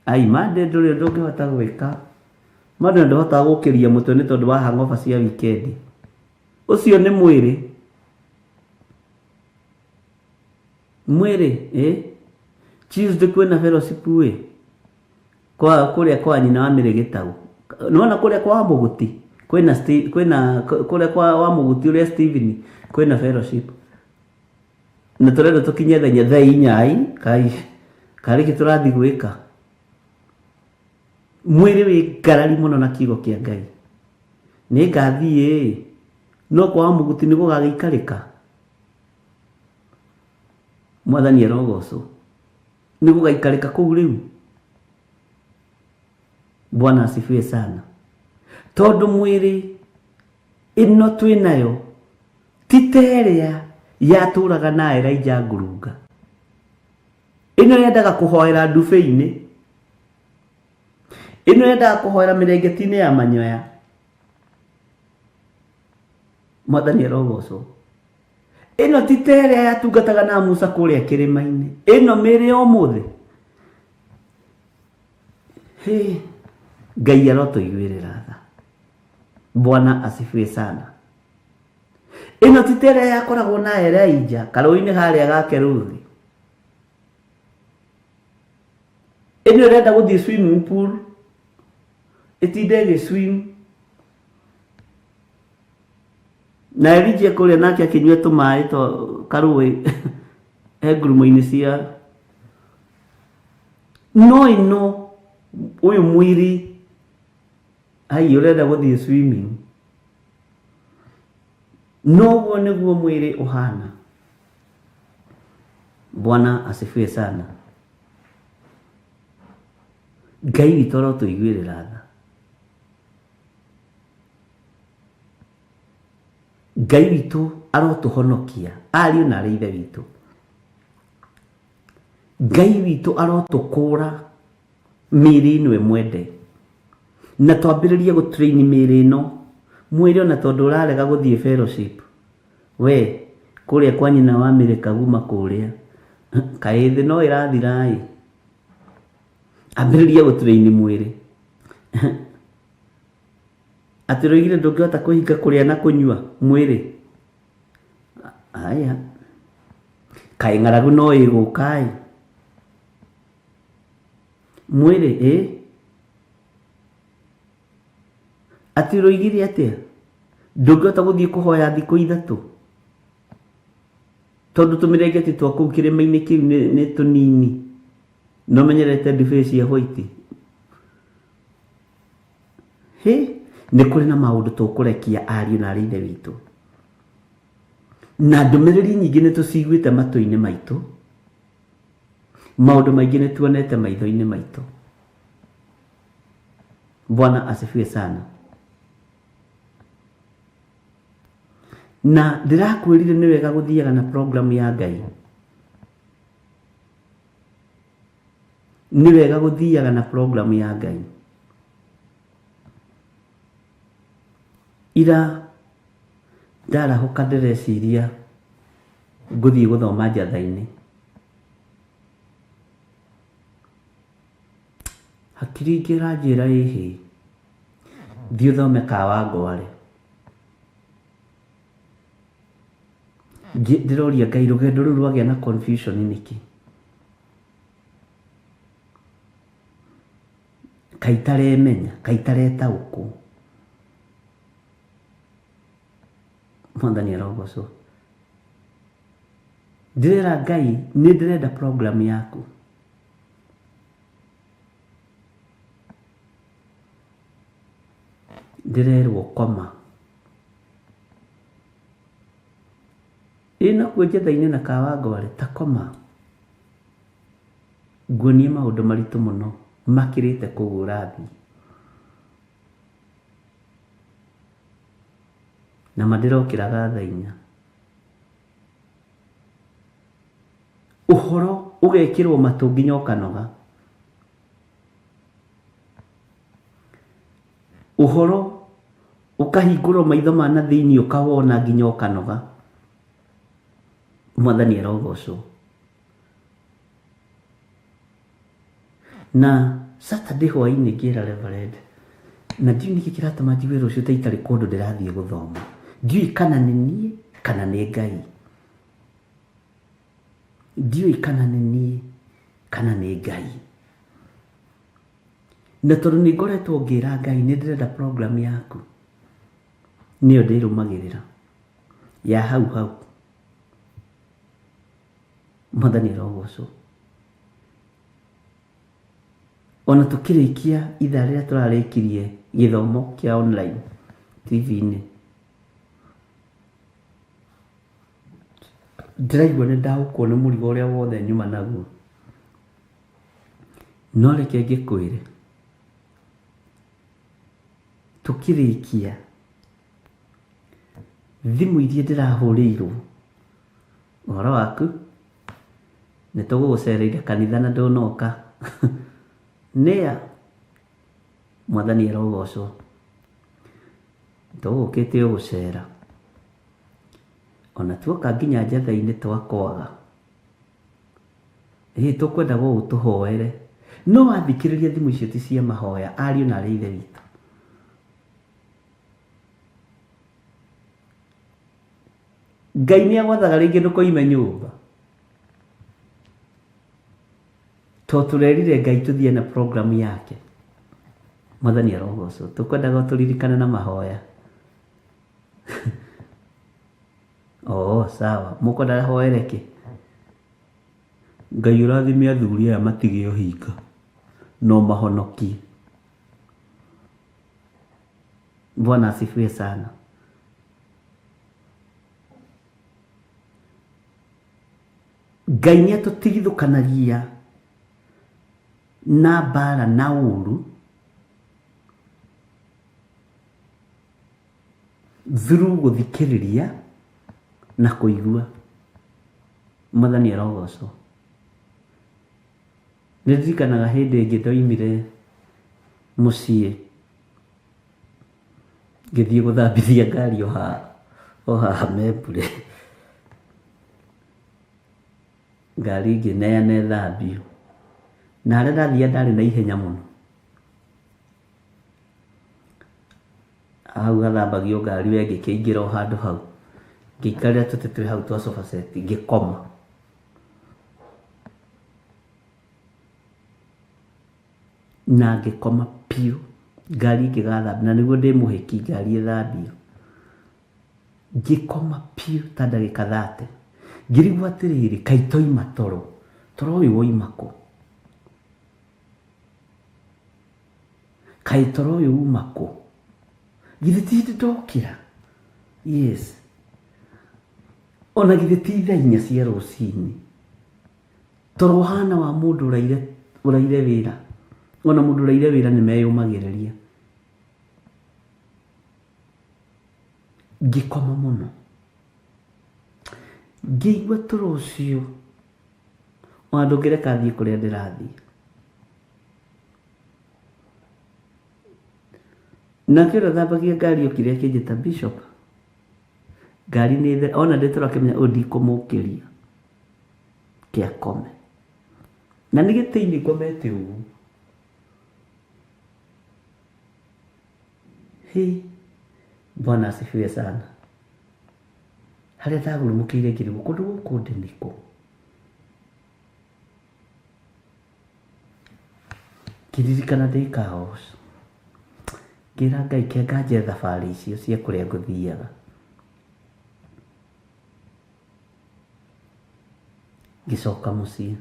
Speaker 4: Ai, Monday ndũrĩ ũndũ ũngĩhota gwĩka. Monday ndũhotaga gũkĩria mũtwe nĩ tondũ wa hangover cia weekend. Ũcio nĩ mwĩrĩ. Mwĩrĩ, ĩ? Tuesday kwĩna fellowship ĩ? Kwa kũrĩa kwa nyina wa Mary Gĩtaũ. Nĩwona kũrĩa kwa Wamũgũti? Kwĩna kwĩna kũrĩa kwa Wamũgũti ũrĩa Stephen kwĩna fellowship. Na tũrenda tũkinye thenya thaa inya ai kai karĩ kĩ tũrathiĩ gwĩka. Mwĩrĩ wĩ ngarari mũno na kiugo kĩa Ngai. Nĩ ngathiĩ ĩ, no kwa Wamũgũti nĩ gũgagĩikarĩka. Mwathani arogocwo. Nĩ gũgaikarĩka kũu rĩu. Bwana asifiwe sana. Tondũ mwĩrĩ ĩno twĩ nayo ti ta ĩrĩa yatũraga na Elijah ngurunga. Ĩno yendaga kũhoera ndubĩ-inĩ. Ĩno yendaga kũhoera mĩrengeti-inĩ ya manyoya. Mwathani arogocwo. Ĩno ti ta ĩrĩa yatungataga na Musa kũrĩa kĩrĩma-inĩ. Ĩno mĩĩrĩ ya ũmũthĩ. Hĩ, Ngai arotũiguĩrĩra tha. Bwana asifiwe sana. Ĩno ti ta ĩrĩa yakoragwo na Elijah karũĩ-inĩ harĩa ga Keruthi. Ĩno ĩrenda gũthiĩ swimming pool, ĩtinde ĩgĩ swim. Na Elijah kũrĩa nake akĩnyua tũmaĩ twa karũĩ he ngurumo-inĩ cia no ĩno ũyũ mwĩrĩ ai ũrenda gũthiĩ swimming noguo nĩguo mwĩrĩ ũhana. Bwana asifiwe sana. Ngai witũ arotũiguĩrĩra tha. Ngai witũ arotũhonokia ariũ na arĩ ithe witũ. Ngai witũ arotũkũra mĩĩrĩ ĩno ĩmwende na twambĩrĩrie gũtrain mĩĩrĩ ĩno. Mwĩrĩ ona tondũ ũrarega gũthiĩ fellowship, we kũrĩa kwa nyina wa Mary Kaguma kũrĩa, kaĩ thĩ no ĩrathira ĩ, ambĩrĩria gũtrain mwĩrĩ. Atĩ ũroigire ndũngĩhota kwĩhinga kũrĩa na kũnyua mwĩrĩ? Haya. Kaĩ ng'aragu no ĩgũka ĩ? Mwĩrĩ ĩ? Atĩ ũroigire atĩa? Ndũngĩhota gũthiĩ kũhoya thikũ ithatũ? Tondũ tũmĩrengeti twa kũu kĩrĩma-inĩ kĩu nĩ tũnini. Na ũmenyerete ndibei cia white. Hĩ, nĩ kũrĩ na maũndũ tũkũrekia ariũ na arĩ ithe witũ. Na ndũmĩrĩri nyingĩ nĩ tũciguĩte matũ-inĩ maitũ. Maũndũ maingĩ nĩ tuonete maitho-inĩ maitũ. Bwana asifiwe sana. Na ndĩrakwĩrire nĩ wega gũthiaga na program ya Ngai. Nĩ wega gũthiaga na program ya Ngai. Ira ndarahũka ndĩreciria ngũthiĩ gũthoma njatha-inĩ. Hakiri ingĩ ĩranjĩra ĩhĩ, thiĩ ũthome Kawangware. Ndĩroria Ngai rũgendo rũu rwagĩa na confusion nĩkĩ? Kaĩ itaremenya, kaĩ itaretaũkwo. Mwathani arogocwo. Ndĩrera Ngai nĩ ndĩrenda program yaku. Ndĩrerwo koma. Ĩ nakuo njetha-inĩ na Kawangware ta koma. Nguonie maũndũ maritũ mũno makĩrĩte kũu ũrathiĩ. Na ma ndĩrokĩraga thaa inya. Ũhoro ũgekĩrwo matũ nginya ũkanoga. Ũhoro Ũkahingũrwo maitho ma na thĩinĩ ũkawona nginya ũkanoga. Mwathani arogocwo. Na Saturday hwainĩ ngĩra Reverend, na ndiũĩ nĩkĩ kĩratũma njigue rũciũ ta itarĩ kũndũ ndĩrathiĩ gũthoma. Ndiũĩ kana nĩ niĩ kana nĩ Ngai. Ndiũĩ kana nĩ niĩ kana nĩ Ngai. Na tondũ nĩ ngoretwo ngĩra Ngai nĩ ndĩrenda program yaku, nĩyo ndĩrũmagĩrĩra ya hau hau. Mwathani arogocwo. Ona tũkĩrĩkia ithaa rĩrĩa tũrarĩkirie gĩthomo kĩa online TV-inĩ, ndĩraigua nĩ ndaũkwo nĩ mũrigo ũrĩa wothe nyuma naguo. No reke ngĩkwĩre, tũkĩrĩkia thimũ iria ndĩrahũrĩirwo, ũhoro waku, nĩ tũgũgũcereire kanitha na ndũnoka. Nĩa? Mwathani arogocwo. Tũgũkĩte o gũcera. Ona tuoka nginya njatha-inĩ twakwaga. Ĩĩ tũkwendaga o ũtũhoere. No wathikĩrĩria thimũ icio ti cia mahoya ariũ na arĩ a ithe witũ. Ngai nĩ agwathaga rĩngĩ ndũkoime nyũmba. To tũrerire Ngai tũthiĩ na program yake. Mwathani arogocwo. Tũkwendaga ũtũririkane na mahoya. Oo, sawa. Mũkwenda hoere kĩ? Ngai ũrathime athuri aya matige ũhinga no mahonokie. Bwana asifiwe sana. Ngai nĩ atũtigithũkanagia na mbara na ũru through gũthikĩrĩria na kũigua. Mwathani arogocwo. Nĩ ndirikanaga hĩndĩ ĩngĩ ndoimire mũciĩ ngĩthiĩ gũthambithia ngari o haha o haha Membure. Ngari ngĩneana ĩthambio. Na harĩa ndathiaga ndarĩ na ihenya mũno. Hau hathambagio ngari we ngĩkĩingĩra o handũ hau. Ngĩikarĩra tũtĩ twĩ hau twa sofa set ngĩkoma. Na ngĩkoma biũ, ngari ĩngĩgathambio, na nĩguo ndĩ mũhĩki ngari ĩthambio. Ngĩkoma biũ ta ndagĩka thate. Ngĩrigwo atĩrĩrĩ, kaĩ toima toro, toro ũyũ woima kũ? Kaĩ toro ũyũ uma kũ? Githĩ ti hĩndĩ ndokĩra? Yes. Ona githĩ ti thaa inya cia rũcinĩ? Toro ũhana wa mũndũ ũraire ũraire wĩra. Ona mũndũ ũraire wĩra nĩ meyũmagĩrĩria. Ngĩkoma mũno. Ngĩigua toro ũcio ona ndũngĩreka thiĩ kũrĩa ndĩrathiĩ. Nake ũrĩa ũthambagia ngari okire akĩnjĩta Bishop, ngari nĩ there, ona ndĩ toro akĩmenya ũyũ ndikũmũkĩria, ke akome. Na nĩ gĩtĩ-inĩ ngomete ũguo. Hĩ, Bwana asifiwe sana. Harĩa ndagurumũkĩire ngĩrigwo kũndũ gũkũ ndĩ nĩkũ? Ngĩririkana ndĩ Kaos, ngĩra Ngai kĩanga nje thabarĩ icio cia kũrĩa ngũthiaga. Ngĩcoka mũciĩ.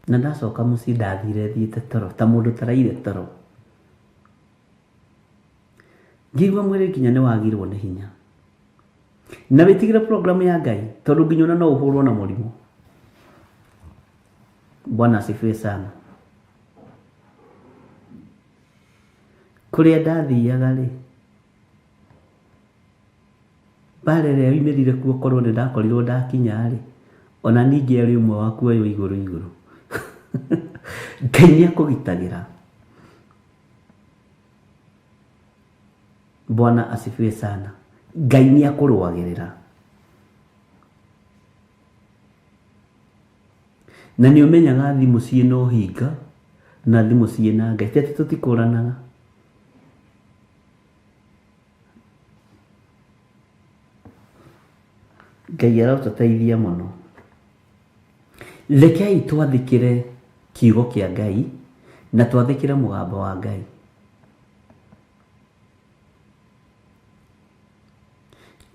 Speaker 4: Na ndacoka mũciĩ ndathire thiĩte toro ta mũndũ ũtaraire toro. Ngĩigua mwĩrĩ nginya nĩ wagirwo nĩ hinya. Na wĩtigĩre program ya Ngai tondũ nginya ona no ũhũrwo na mũrimũ. Bwana asifiwe sana. Kũrĩa ndathiaga rĩ, mbara ĩrĩa yoimĩrire kuo korwo nĩ ndakorirwo ndakinya rĩ, ona niĩ ingĩarĩ ũmwe wa kuoywo igũrũ igũrũ. Ngai nĩ akũgitagĩra. Bwana asifiwe sana. Ngai nĩ akũrũagĩrĩra. Na nĩ ũmenyaga thimũ ciĩna ũhinga na thimũ ciĩna Ngai. Ti atĩ tũtikũranaga. Ngai arotũteithia mũno. Rekei twathĩkĩre kiugo kĩa Ngai na twathĩkĩre mũgambo wa Ngai.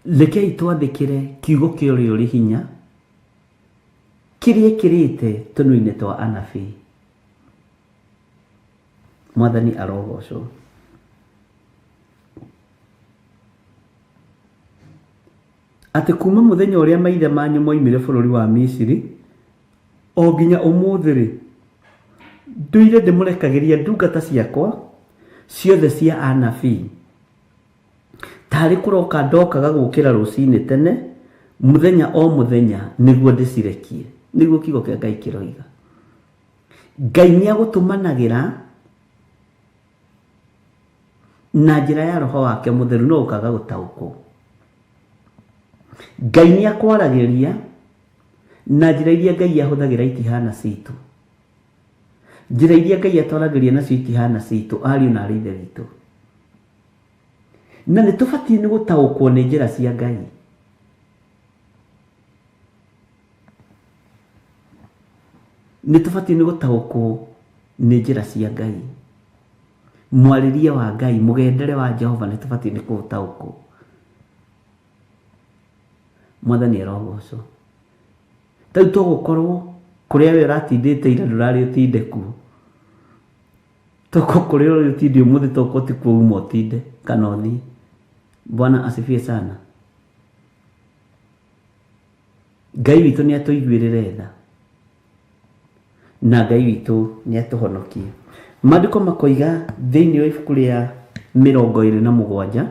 Speaker 4: Rekei twathĩkĩre kiugo kĩa ũrĩa ũrĩ hinya kĩrĩa ĩkĩrĩte tũnua-inĩ twa anabii. Mwathani arogocwo. Atĩ kuma mũthenya ũrĩa maithe manyu moimire bũrũri wa Misiri o nginya ũmũthĩ-rĩ, ndũire ndĩmũrekagĩria ndungata ciakwa ciothe cia anabii. Tarĩ kũroka ndokaga gũkĩra rũcinĩ tene mũthenya o mũthenya nĩguo ndĩcirekie. Nĩguo kiugo kĩa Ngai kĩroiga. Ngai nĩ agũtũmanagĩra na njĩra ya roho wake mũtheru no ũkaga gũtaũkwo. Ngai nĩ akwaragĩria na njĩra iria Ngai ahũthagĩra itihana citũ. Njĩra iria Ngai atwaragĩria nacio itihana citũ, ariũ na arĩ ithe witũ. Na nĩ tũbatiĩ nĩ gũtaũkwo nĩ njĩra cia Ngai. Nĩ tũbatiĩ nĩ gũtaũkwo nĩ njĩra cia Ngai. Mwarĩrie wa Ngai, mũgendere wa Jehova nĩ tũbatiĩ nĩ kũũtaũkwo. Mwathani arogocwo. Ta rĩu togũkorwo kũrĩa we ũratindĩte ira ndũrarĩ ũtinde kuo. Toko kũrĩa ũrĩ ũtinde ũmũthĩ toko ti kuo uma ũtinde kana ũthiĩ. Bwana asifiwe sana. Ngai witũ nĩ atũiguĩrĩre tha na Ngai witũ nĩ atũhonokie. Maandĩko makoiga thĩinĩ wa ibuku rĩa 27,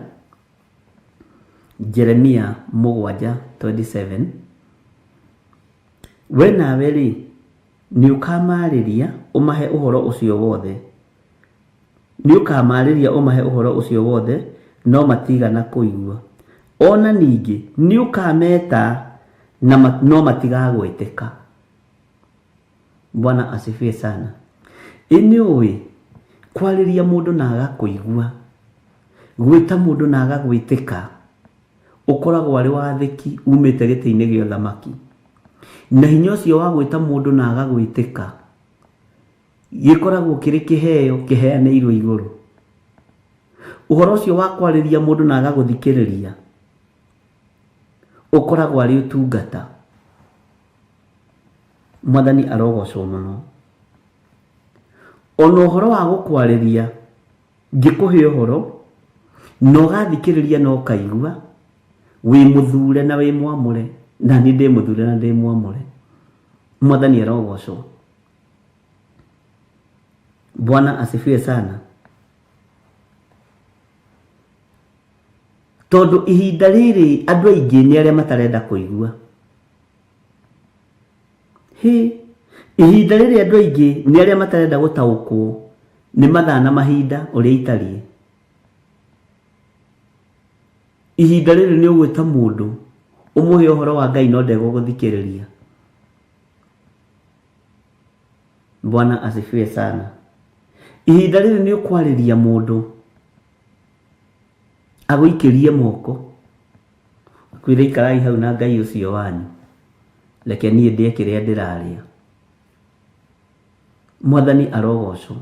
Speaker 4: Jeremia 7:27, we nawe rĩ nĩ ũkamarĩria ũmahe ũhoro ũcio wothe, nĩ ũkamarĩria ũmahe ũhoro ũcio wothe, no matigana kũigua. Ona ningĩ nĩ ũkameta na no matigagwĩtĩka. Bwana asifiwe sana. Ĩ nĩ ũĩ kwarĩria mũndũ na agakũigua, gwĩta mũndũ na agagwĩtĩka, ũkoragwo arĩ wathĩki umĩte gĩtĩ-inĩ gĩa ũthamaki. Na hinya ũcio wa gwĩta mũndũ na agagwĩtĩka gĩkoragwo kĩrĩ kĩheo kĩheanĩirwo igũrũ. Ũhoro ũcio wa kwarĩria mũndũ na agagũthikĩrĩria ũkoragwo arĩ ũtungata. Mwathani arogocwo mũno. Ona ũhoro wa gũkwarĩria ngĩkũhe ũhoro na ũgathikĩrĩria na ũkaigua wĩ mũthure na wĩ mwamũre, na niĩ ndĩ mũthure na ndĩ mwamũre. Mwathani arogocwo. Bwana asifiwe sana. Tondũ ihinda rĩrĩ andũ aingĩ nĩ arĩa matarenda kũigua. Hĩ, ihinda rĩrĩ andũ aingĩ nĩ arĩa matarenda gũtaũkwo nĩ mathaa na mahinda ũrĩa itariĩ. Ihinda rĩrĩ nĩ ũgwĩta mũndũ ũmũhe ũhoro wa Ngai no ndegũgũthikĩrĩria. Bwana asifiwe sana. Ihinda rĩrĩ nĩ ũkwarĩria mũndũ agũikĩrie moko akwĩre ikarai hau na Ngai ũcio wanyu, reke niĩ ndĩe kĩrĩa ndĩrarĩa. Mwathani arogocwo.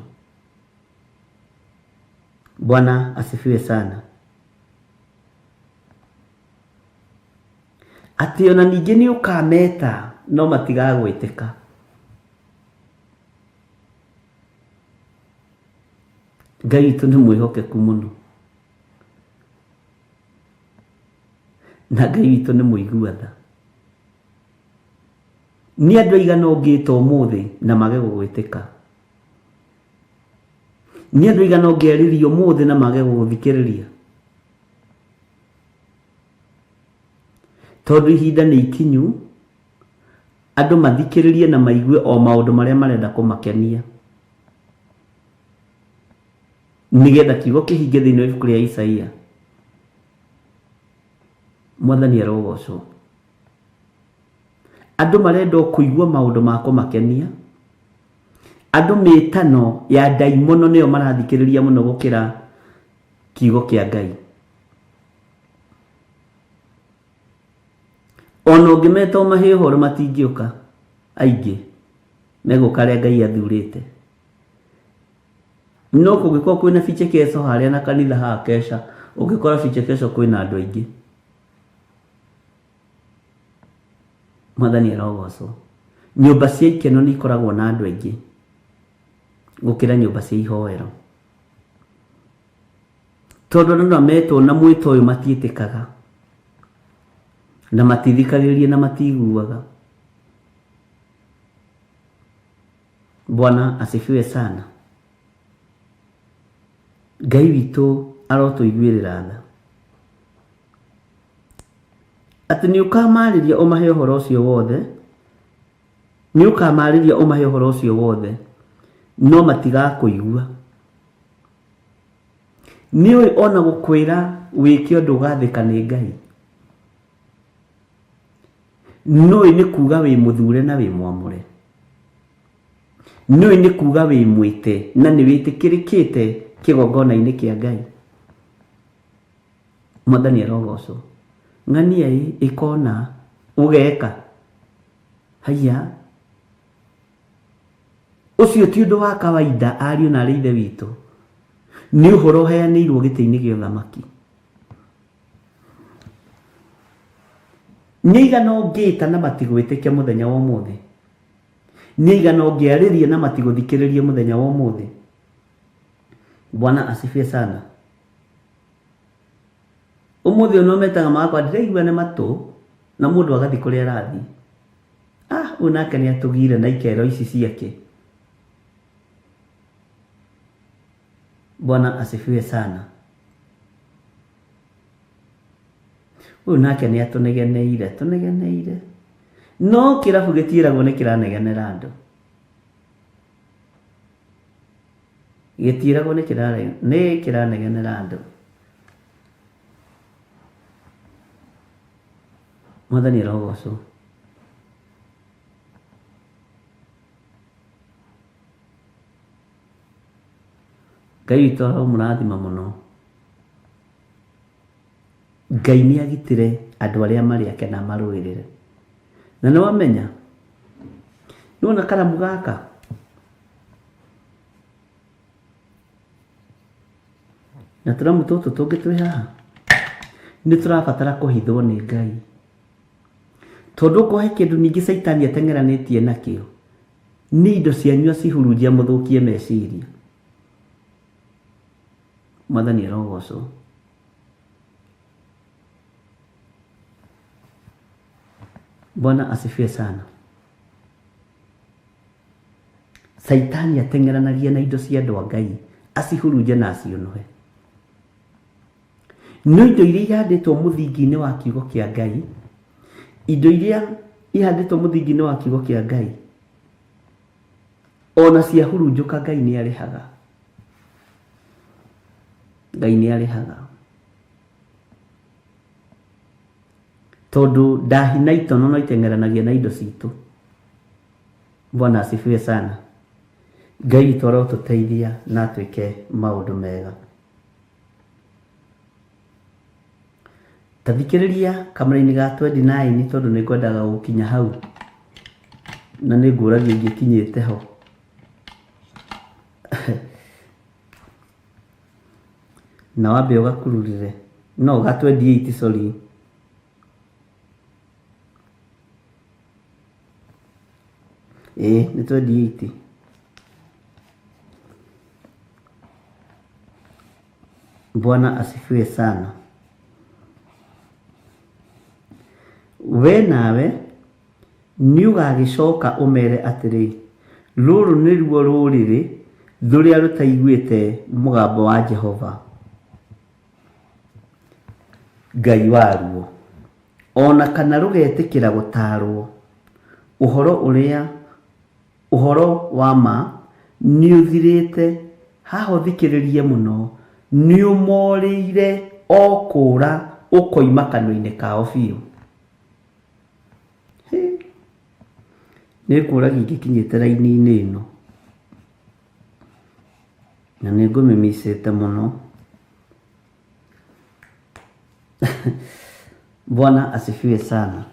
Speaker 4: Bwana asifiwe sana. Atĩ ona ningĩ nĩ ũkameta no matigagwĩtĩka. Ngai witũ nĩ mwĩhokeku mũno na Ngai witũ nĩ mũigua tha. Nĩ andũ aigana ũngĩta ũmũthĩ na mage gũgwĩtĩka? Nĩ andũ aigana ũngĩarĩria ũmũthĩ na mage gũgũthikĩrĩria? Tondũ ihinda nĩ ikinyu andũ mathikĩrĩrie na maigue o maũndũ marĩa marenda kũmakenia, nĩgetha kiugo kĩhinge thĩinĩ wa ibuku rĩa Isaia. Mwathani arogocwo. Andũ marenda o kũigua maũndũ ma kũmakenia. Andũ mĩtano ya ndaimono nĩyo marathikĩrĩria mũno gũkĩra kiugo kĩa Ngai. Ona ũngĩmeta ũmahe ũhoro matingĩũka, aingĩ megũka arĩa Ngai athurĩte. No kũngĩkorwo kwĩna vichekesho harĩa na kanitha haha kesha, ũngĩkora vichekesho kwĩna andũ aingĩ. Mwathani arogocwo. Nyũmba cia ikeno nĩ ikoragwo na andũ aingĩ gũkĩra nyũmba cia ihoero. Tondũ andũ na metwo na mwĩto ũyũ matiĩtĩkaga na matithikagĩrĩria na matiguaga. Bwana asifiwe sana. Ngai witũ arotũiguĩrĩra tha. Atĩ nĩ ũkamarĩria ũmahe ũhoro ũcio wothe, nĩ ũkamarĩria ũmahe ũhoro ũcio wothe, no matigakũigua. Nĩ ũĩ ona gũkwĩra wĩke ũndũ ũgathĩka nĩ Ngai. Nĩũĩ nĩ kuga wĩ mũthure na wĩ mwamũre. Nĩũĩ nĩ kuga wĩ mwĩte na nĩ wĩtĩkĩrĩkĩte kĩgongona-inĩ kĩa Ngai. Mwathani arogocwo. Ng'ania ĩ ĩkona ũgeka. Haiya. Ũcio ti ũndũ wa kawaida ariũ na arĩ ithe witũ. Nĩ ũhoro ũheanĩirwo gĩtĩ-inĩ gĩa ũthamaki. Nĩ aigana ũngĩta na matigwĩtĩkia mũthenya wa ũmũthĩ? Nĩ aigana ũngĩarĩria na matigũthikĩrĩria mũthenya wa ũmũthĩ? Bwana asifiwe sana. Ũmũthĩ ũyũ no metaga magakwa ndĩraigua nĩ matũ na mũndũ agathiĩ kũrĩa arathiĩ. Ah, ũyũ nake nĩ atũgire na ikero ici ciake. Bwana asifiwe sana. Ũyũ nake nĩ atũnegeneire, tũnegeneire. No kĩrabu gĩtiĩragwo nĩ kĩranegenera andũ. Gĩtiĩragwo nĩ kĩrare nĩ kĩranegenera andũ. Mwathani arogocwo. Ngai witũ aromũrathima mũno. Ngai nĩ agitĩre andũ arĩa marĩ ake na amarũĩrĩre. Na nĩ wamenya, nĩ wona karamu gaka, na tũramu tũtũ tũngĩ twĩ haha, nĩ tũrabatara kũhithwo nĩ Ngai. Tondũ okorwo he kĩndũ ningĩ caitani ateng'eranĩtie nakĩo, nĩ indo cianyu acihurunje amũthũkie meciria. Mwathani arogocwo. Bwana asifiwe sana. Saitani ateng'eranagia na indo cia andũ a Ngai acihurunje na aciũnũhe. No indo iria ihandĩtwo mũthingi-inĩ wa kiugo kĩa Ngai, indo iria ihandĩtwo mũthingi-inĩ wa kiugo kĩa Ngai, ona ciahurunjũka Ngai nĩ arĩhaga. Ngai nĩ arĩhaga. Tondũ ndahi na itono no iteng'eranagia na indo citũ. Bwana asifiwe sana. Ngai witũ arotũteithia na atwĩke maũndũ mega. Ta thikĩrĩria kamera-inĩ ga 29 tondũ nĩ ngwendaga gũkinya hau na nĩ ngũragia ingĩkinyĩte ho. Na wambe ũgakururĩre. No, ga 28 sorry. Ĩĩ nĩ 28. Bwana asifiwe sana. We nawe nĩũgagĩcoka ũmere atĩrĩ, Rũrũ nĩruo rũrĩrĩ rũrĩa rũtaiguĩte mũgambo wa Jehova Ngai waruo, o na kana rũgetĩkĩra gũtaarũo ũhoro ũrĩa Ũhoro wa ma nĩũthirĩte, haha ũthikĩrĩrie mũno, nĩũmorĩire o kũũra ũkoima kanua-inĩ kao biũ. Nĩ ngũragia ingĩkinyĩte raini-inĩ ĩno na nĩ ngũmĩmicĩte mũno. Bwana asifiwe sana.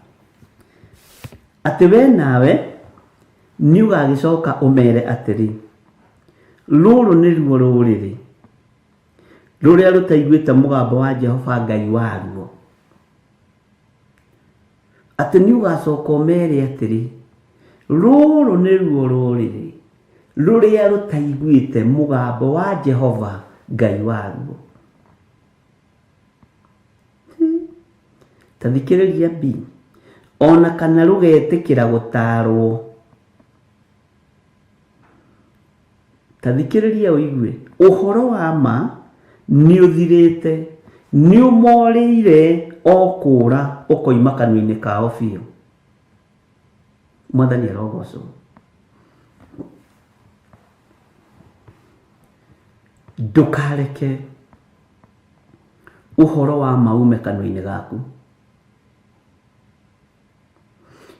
Speaker 4: Atĩ we nawe nĩ ũgagĩcoka ũmere atĩrĩ, rũrũ nĩruo rũrĩrĩ rũrĩa rũtaiguĩte mũgambo wa Jehova Ngai waruo. Atĩ nĩ ũgacoka ũmere atĩrĩ, rũrũ nĩruo rũrĩrĩ rũrĩa rũtaiguĩte mũgambo wa Jehova Ngai waruo. Ta thikĩrĩria B, ona kana rũgetĩkĩra gũtaarwo. Ta thikĩrĩria ũigue, ũhoro wa ma nĩ ũthirĩte, nĩ ũmorĩire o kũũra ũkoima kanua-inĩ kao biũ. Mwathani arogocwo. Ndũkareke ũhoro wa ma ume kanua-inĩ gaku.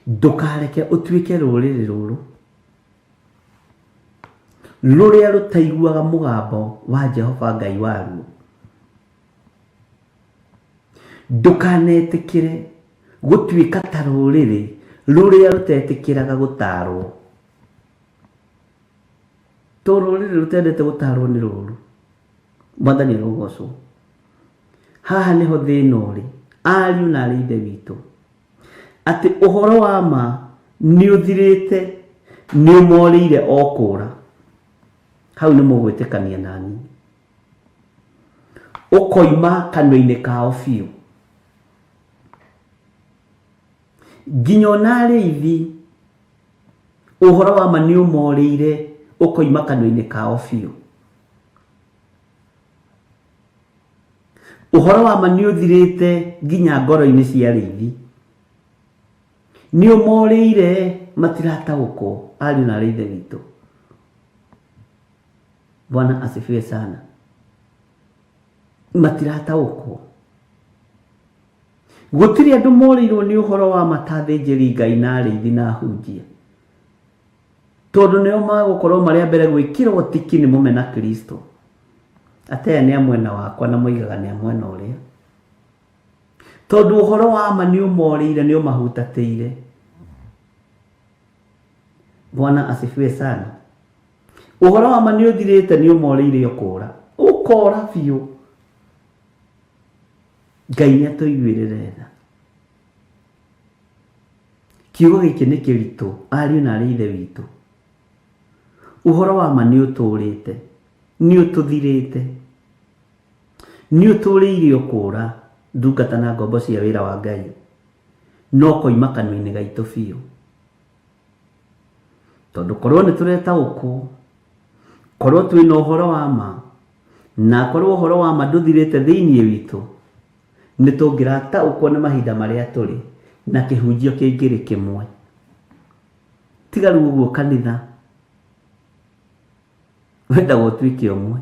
Speaker 4: Ndũkareke ũtuĩke rũrĩrĩ rũrũ rũrĩa rũtaiguaga mũgambo wa Jehova Ngai waruo. Ndũkanetĩkĩre gũtuĩka ta rũrĩrĩ rũrĩa rũtetĩkĩraga gũtaarwo. To rũrĩrĩ rũtendete gũtaarwo nĩ rũru. Mwathani arogocwo. Haha nĩho thĩna ũrĩ, ariũ na arĩ ithe witũ, atĩ ũhoro wa ma nĩ ũthirĩte, nĩ ũmorĩire o kũra. Hau nĩ mũgwĩtĩkania nani. Ũkoima kanua-inĩ kao biũ. Nginya ona arĩithi, ũhoro wa ma nĩ ũmorĩire ũkoima kanua-inĩ kao biũ. Ũhoro wa ma nĩ ũthirĩte nginya ngoro-inĩ cia arĩithi. Nĩ ũmorĩire matirataũkwo, ariũ na arĩ ithe witũ. Bwana asifiwe sana. Matirataũkwo. Gũtirĩ andũ morĩirwo nĩ ũhoro wa ma ta athĩnjĩri Ngai na arĩithi na ahunjia. Tondũ nĩo magũkorwo marĩ a mbere gwĩkĩrwo tiki nĩ mũmena Kristo. Atĩ aya nĩ a mwena wakwa na moigaga nĩ a mwena ũrĩa. Tondũ ũhoro wa ma nĩ ũmorĩire, nĩ ũmahutatĩire. Bwana asifiwe sana. Ũhoro wa ma nĩ ũthirĩte, nĩ ũmorĩire ũkũra. Ũkora biũ. Ngai nĩ atũiguĩrĩre tha. Kiugo gĩkĩ nĩ kĩritũ, ariũ na arĩ ithe witũ. Ũhoro wa ma nĩ ũtũrĩte, nĩ ũtũthirĩte, nĩ ũtũrĩire ũkũra ndungata na ngombo cia wĩra wa Ngai, no ũkoima kanua-inĩ gaitũ biũ. Tondũ korwo nĩ tũretaũkwo, korwo twĩna ũhoro wa ma, na korwo ũhoro wa ma ndũthirĩte thĩinĩ witũ, nĩ tũngĩrataũkwo nĩ mahinda marĩa tũrĩ na kĩhunjio kĩngĩrĩ kĩmwe. Tiga rĩu ũguo kanitha wendaga ũtuĩke ũmwe,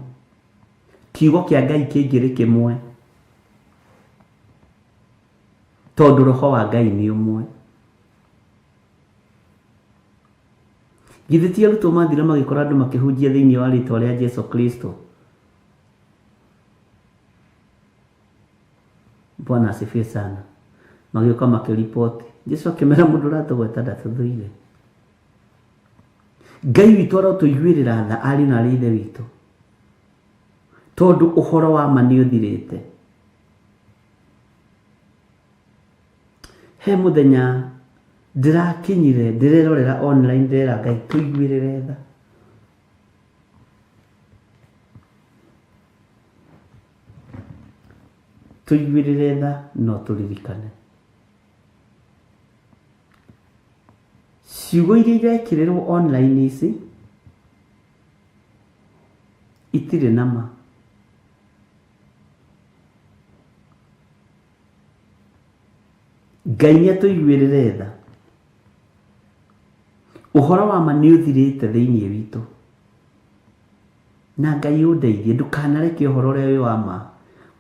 Speaker 4: kiugo kĩa Ngai kĩngĩrĩ kĩmwe, tondũ roho wa Ngai nĩ ũmwe. Githĩ ti arutwo mathire magĩkora andũ makĩhunjia thĩinĩ wa rĩtwa rĩa Jesu Kristo? Bwana asifiwe sana. Magĩũka makĩriboti. Jesu akĩmera mũndũ ũratũgweta ndatũthũire. Ngai witũ arotũiguĩrĩra tha ariũ na arĩ ithe witũ, tondũ ũhoro wa ma nĩ ũthirĩte. He mũthenya ndĩrakinyire ndĩrerorera online ndĩrera Ngai tũiguĩrĩre tha. Tũiguĩrĩre tha no tũririkane. Ciugo iria irekĩrĩrwo online ici itirĩ na ma. Ngai nĩ atũiguĩrĩre tha. Ũhoro wa ma nĩ ũthirĩte thĩinĩ witũ. Na Ngai ũndeithie ndũkanareke ũhoro ũrĩa wĩ wa ma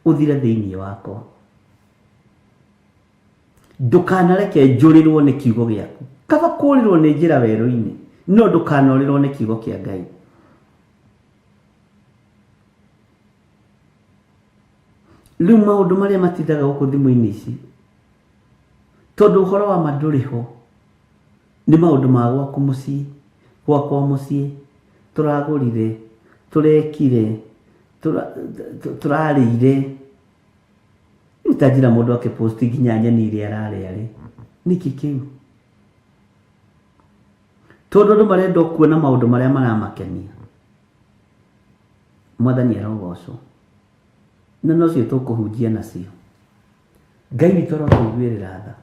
Speaker 4: ũthire thĩinĩ wakwa. Ndũkanareke njũrĩrwo nĩ kiugo gĩaku. Kaba kũũrĩrwo nĩ njĩra werũ-inĩ, no ndũkanorĩrwo nĩ kiugo kĩa Ngai. Rĩu maũndũ marĩa matindaga gũkũ thimũ-inĩ ici, tondũ ũhoro wa ma ndũrĩ ho, nĩ maũndũ ma gwaku mũciĩ, gwakwa mũciĩ, tũragũrire, tũrekire, tũrarĩire. Rĩu ta njĩra mũndũ akĩ post nginya nyeni iria ararĩa rĩ, nĩkĩ kĩu? Tondũ andũ marenda o kuona maũndũ marĩa maramakenia. Mwathani arogocwo. Na nocio tũkũhunjia nacio. Ngai witũ arotũiguĩrĩra tha.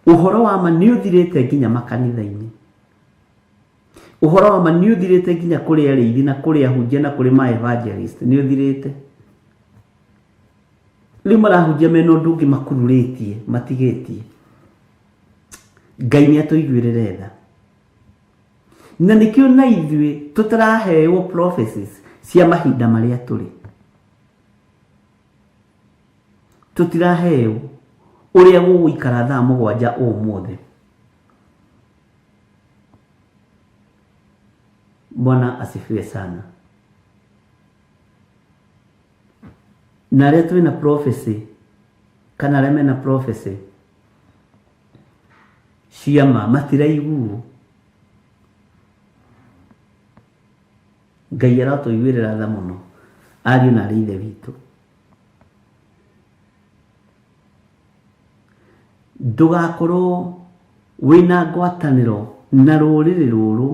Speaker 4: Ũhoro wa ma nĩ ũthirĩte nginya makanitha-inĩ. Ũhoro wa ma nĩ ũthirĩte nginya kũrĩ arĩithi na kũrĩ ahunjia na kũrĩ ma evangelist nĩ ũthirĩte. Rĩu marahunjia mena ũndũ ũngĩ makururĩtie matigĩtie. Ngai nĩ atũiguĩrĩre tha. Na nĩkĩo na ithuĩ tũtaraheo prophecies cia mahinda marĩa tũrĩ. Tũtiraheo ũrĩa gũgũikara thaa mũgwanja ũmũthĩ. Bwana asifiwe sana. Na arĩa twĩna prophecy kana arĩa mena prophecy cia ma matiraiguo. Ngai arotũiguĩrĩra tha mũno ariũ na arĩ ithe witũ. Ndũgakorwo wĩna ngwatanĩro na rũrĩrĩ rũrũ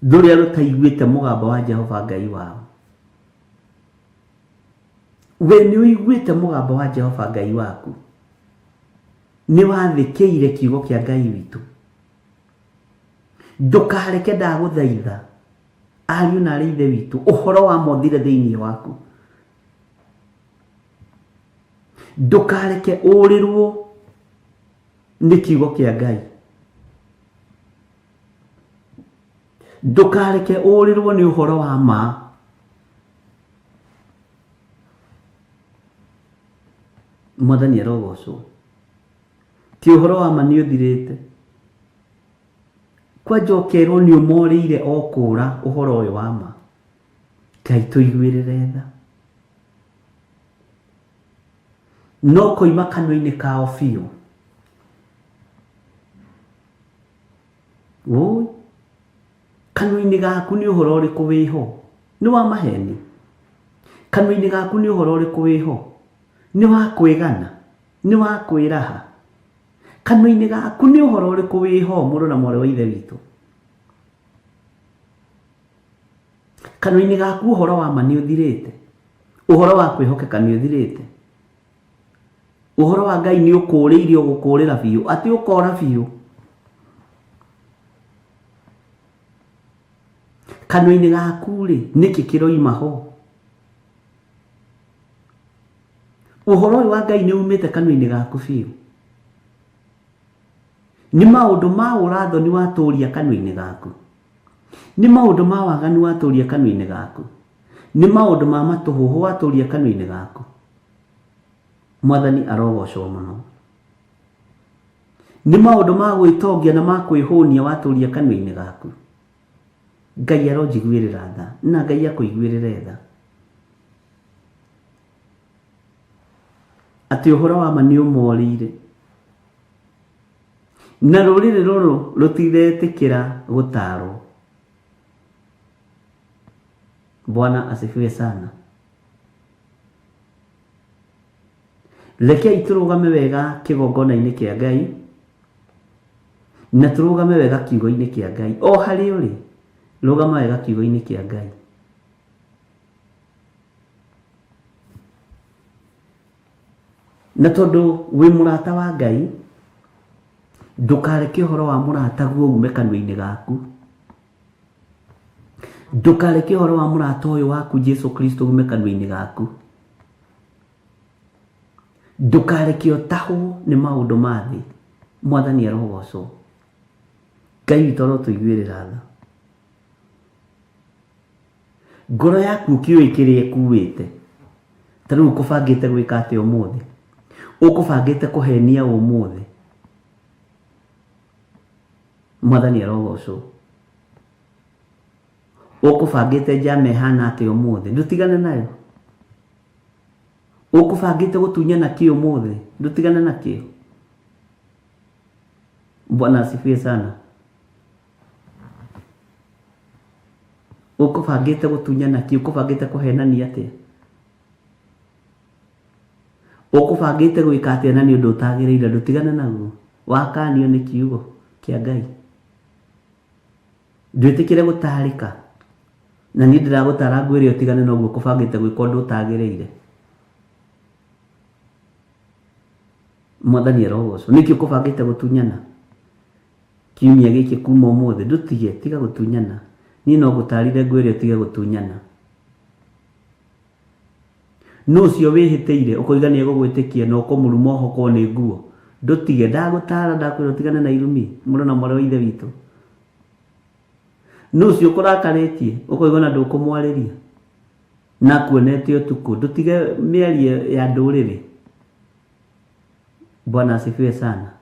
Speaker 4: rũrĩa rũtaiguĩte mũgambo wa Jehova Ngai wao. We nĩ ũiguĩte mũgambo wa Jehova Ngai waku, nĩ wathĩkĩire kiugo kĩa Ngai witũ. Ndũkareke ndagũthaitha, ariũ na arĩ ithe witũ, ũhoro wa ma ũthire thĩinĩ waku. Ndũkareke ũrĩrwo nĩ kiugo kĩa Ngai. Ndũkareke ũrĩrwo nĩ ũhoro wa ma. Mwathani arogocwo. Ti ũhoro wa ma nĩ ũthirĩte. Kwanja ũkerwo nĩ ũmorĩire o kũra ũhoro ũyũ wa ma. Ngai tũiguĩrĩre tha. No koima kanua-inĩ kao biũ. Wũi, kanua-inĩ gaku nĩ ũhoro ũrĩkũ wĩho? Nĩ wa maheni? Kanua-inĩ gaku nĩ ũhoro ũrĩkũ wĩho? Nĩ wa kwĩgana? Nĩ wa kwĩraha? Kanua-inĩ gaku nĩ ũhoro ũrĩkũ wĩho, mũrũ na mwarĩ wa Ithe witũ? Kanua-inĩ gaku ũhoro wa ma nĩ ũthirĩte? Ũhoro wa kwĩhokeka nĩ ũthirĩte? Ũhoro wa Ngai nĩ ũkũrĩire ũgũkũrĩra biũ, atĩ ũkora biũ. Kanua-inĩ gaku rĩ, nĩkĩ kĩroima ho? Ũhoro ũyũ wa Ngai nĩ umĩte kanua-inĩ gaku biũ. Nĩ maũndũ ma ũrathoni watũria kanua-inĩ gaku. Nĩ maũndũ ma waganu watũria kanua-inĩ gaku. Nĩ maũndũ ma matũhũhũ watũria kanua-inĩ gaku. Mwathani arogocwo mũno. Nĩ maũndũ ma gwĩtongia na ma kwĩhũnia watũria kanua-inĩ gaku. Ngai aronjiguĩrĩra tha na Ngai akũiguĩrĩre tha. Atĩ ũhoro wa ma nĩ ũmorĩire. Na rũrĩrĩ rũrũ rũtiretĩkĩra gũtaarwo. Bwana asifiwe sana. Rekei tũrũgame wega kĩgongona-inĩ kĩa Ngai na tũrũgame wega kiugo-inĩ kĩa Ngai. O harĩa ũrĩ, rũgama wega kiugo-inĩ kĩa Ngai. Na tondũ wĩ mũrata wa Ngai, ndũkareke ũhoro wa mũrataguo ume kanua-inĩ gaku. Ndũkareke ũhoro wa mũrata ũyũ waku Jesu Kristo ume kanua-inĩ gaku. Ndũkareke ũtahwo nĩ maũndũ ma thĩ. Mwathani arogocwo. Ngai witũ arotũiguĩrĩra tha. Ngoro yaku ũkĩũĩ kĩrĩa ĩkuĩte. Ta rĩu ũkũbangĩte gwĩka atĩa ũmũthĩ? Ũkũbangĩte kũhenia ũmũthĩ? Mwathani arogocwo. Ũkũbangĩte njama ĩhana atĩa ũmũthĩ? Ndũtigane nayo. Ũkũbangĩte gũtunyana kĩ ũmũthĩ? Ndũtigane nakĩo. Bwana asifiwe sana. Ũkũbangĩte gũtunyana kĩ? Ũkũbangĩte kũhenania atĩa? Ũkũbangĩte gwĩka atĩa na nĩ ũndũ ũtagĩrĩire? Ndũtigane naguo. Wakanio nĩ kiugo kĩa Ngai. Ndwĩtĩkĩre gũtarĩka. Na niĩ ndĩragũtara ngwĩre ũtigane na ũguo ũkũbangĩte gwĩka ũndũ ũtagĩrĩire. Mwathani arogocwo. Nĩkĩ ũkũbangĩte gũtunyana? Kiumia gĩkĩ kuma ũmũthĩ ndũtige, tiga gũtunyana. Niĩ no ngũtarire ngwĩre ũtige gũtunyana. Nũ ũcio wĩhĩtĩire ũkoiga nĩ egũgwĩtĩkia na ũkũmũruma ũhokwo nĩ nguo? Ndũtige, ndagũtara ndakwĩra ũtigane na irumi, mũrũ na mwarĩ wa ithe witũ. Nũ ũcio ũkũrakarĩtie ũkoiga ona ndũkũmwarĩria na akuonete ũtukũ? Ndũtige mĩario ya ndũrĩrĩ. Bwana asifiwe sana.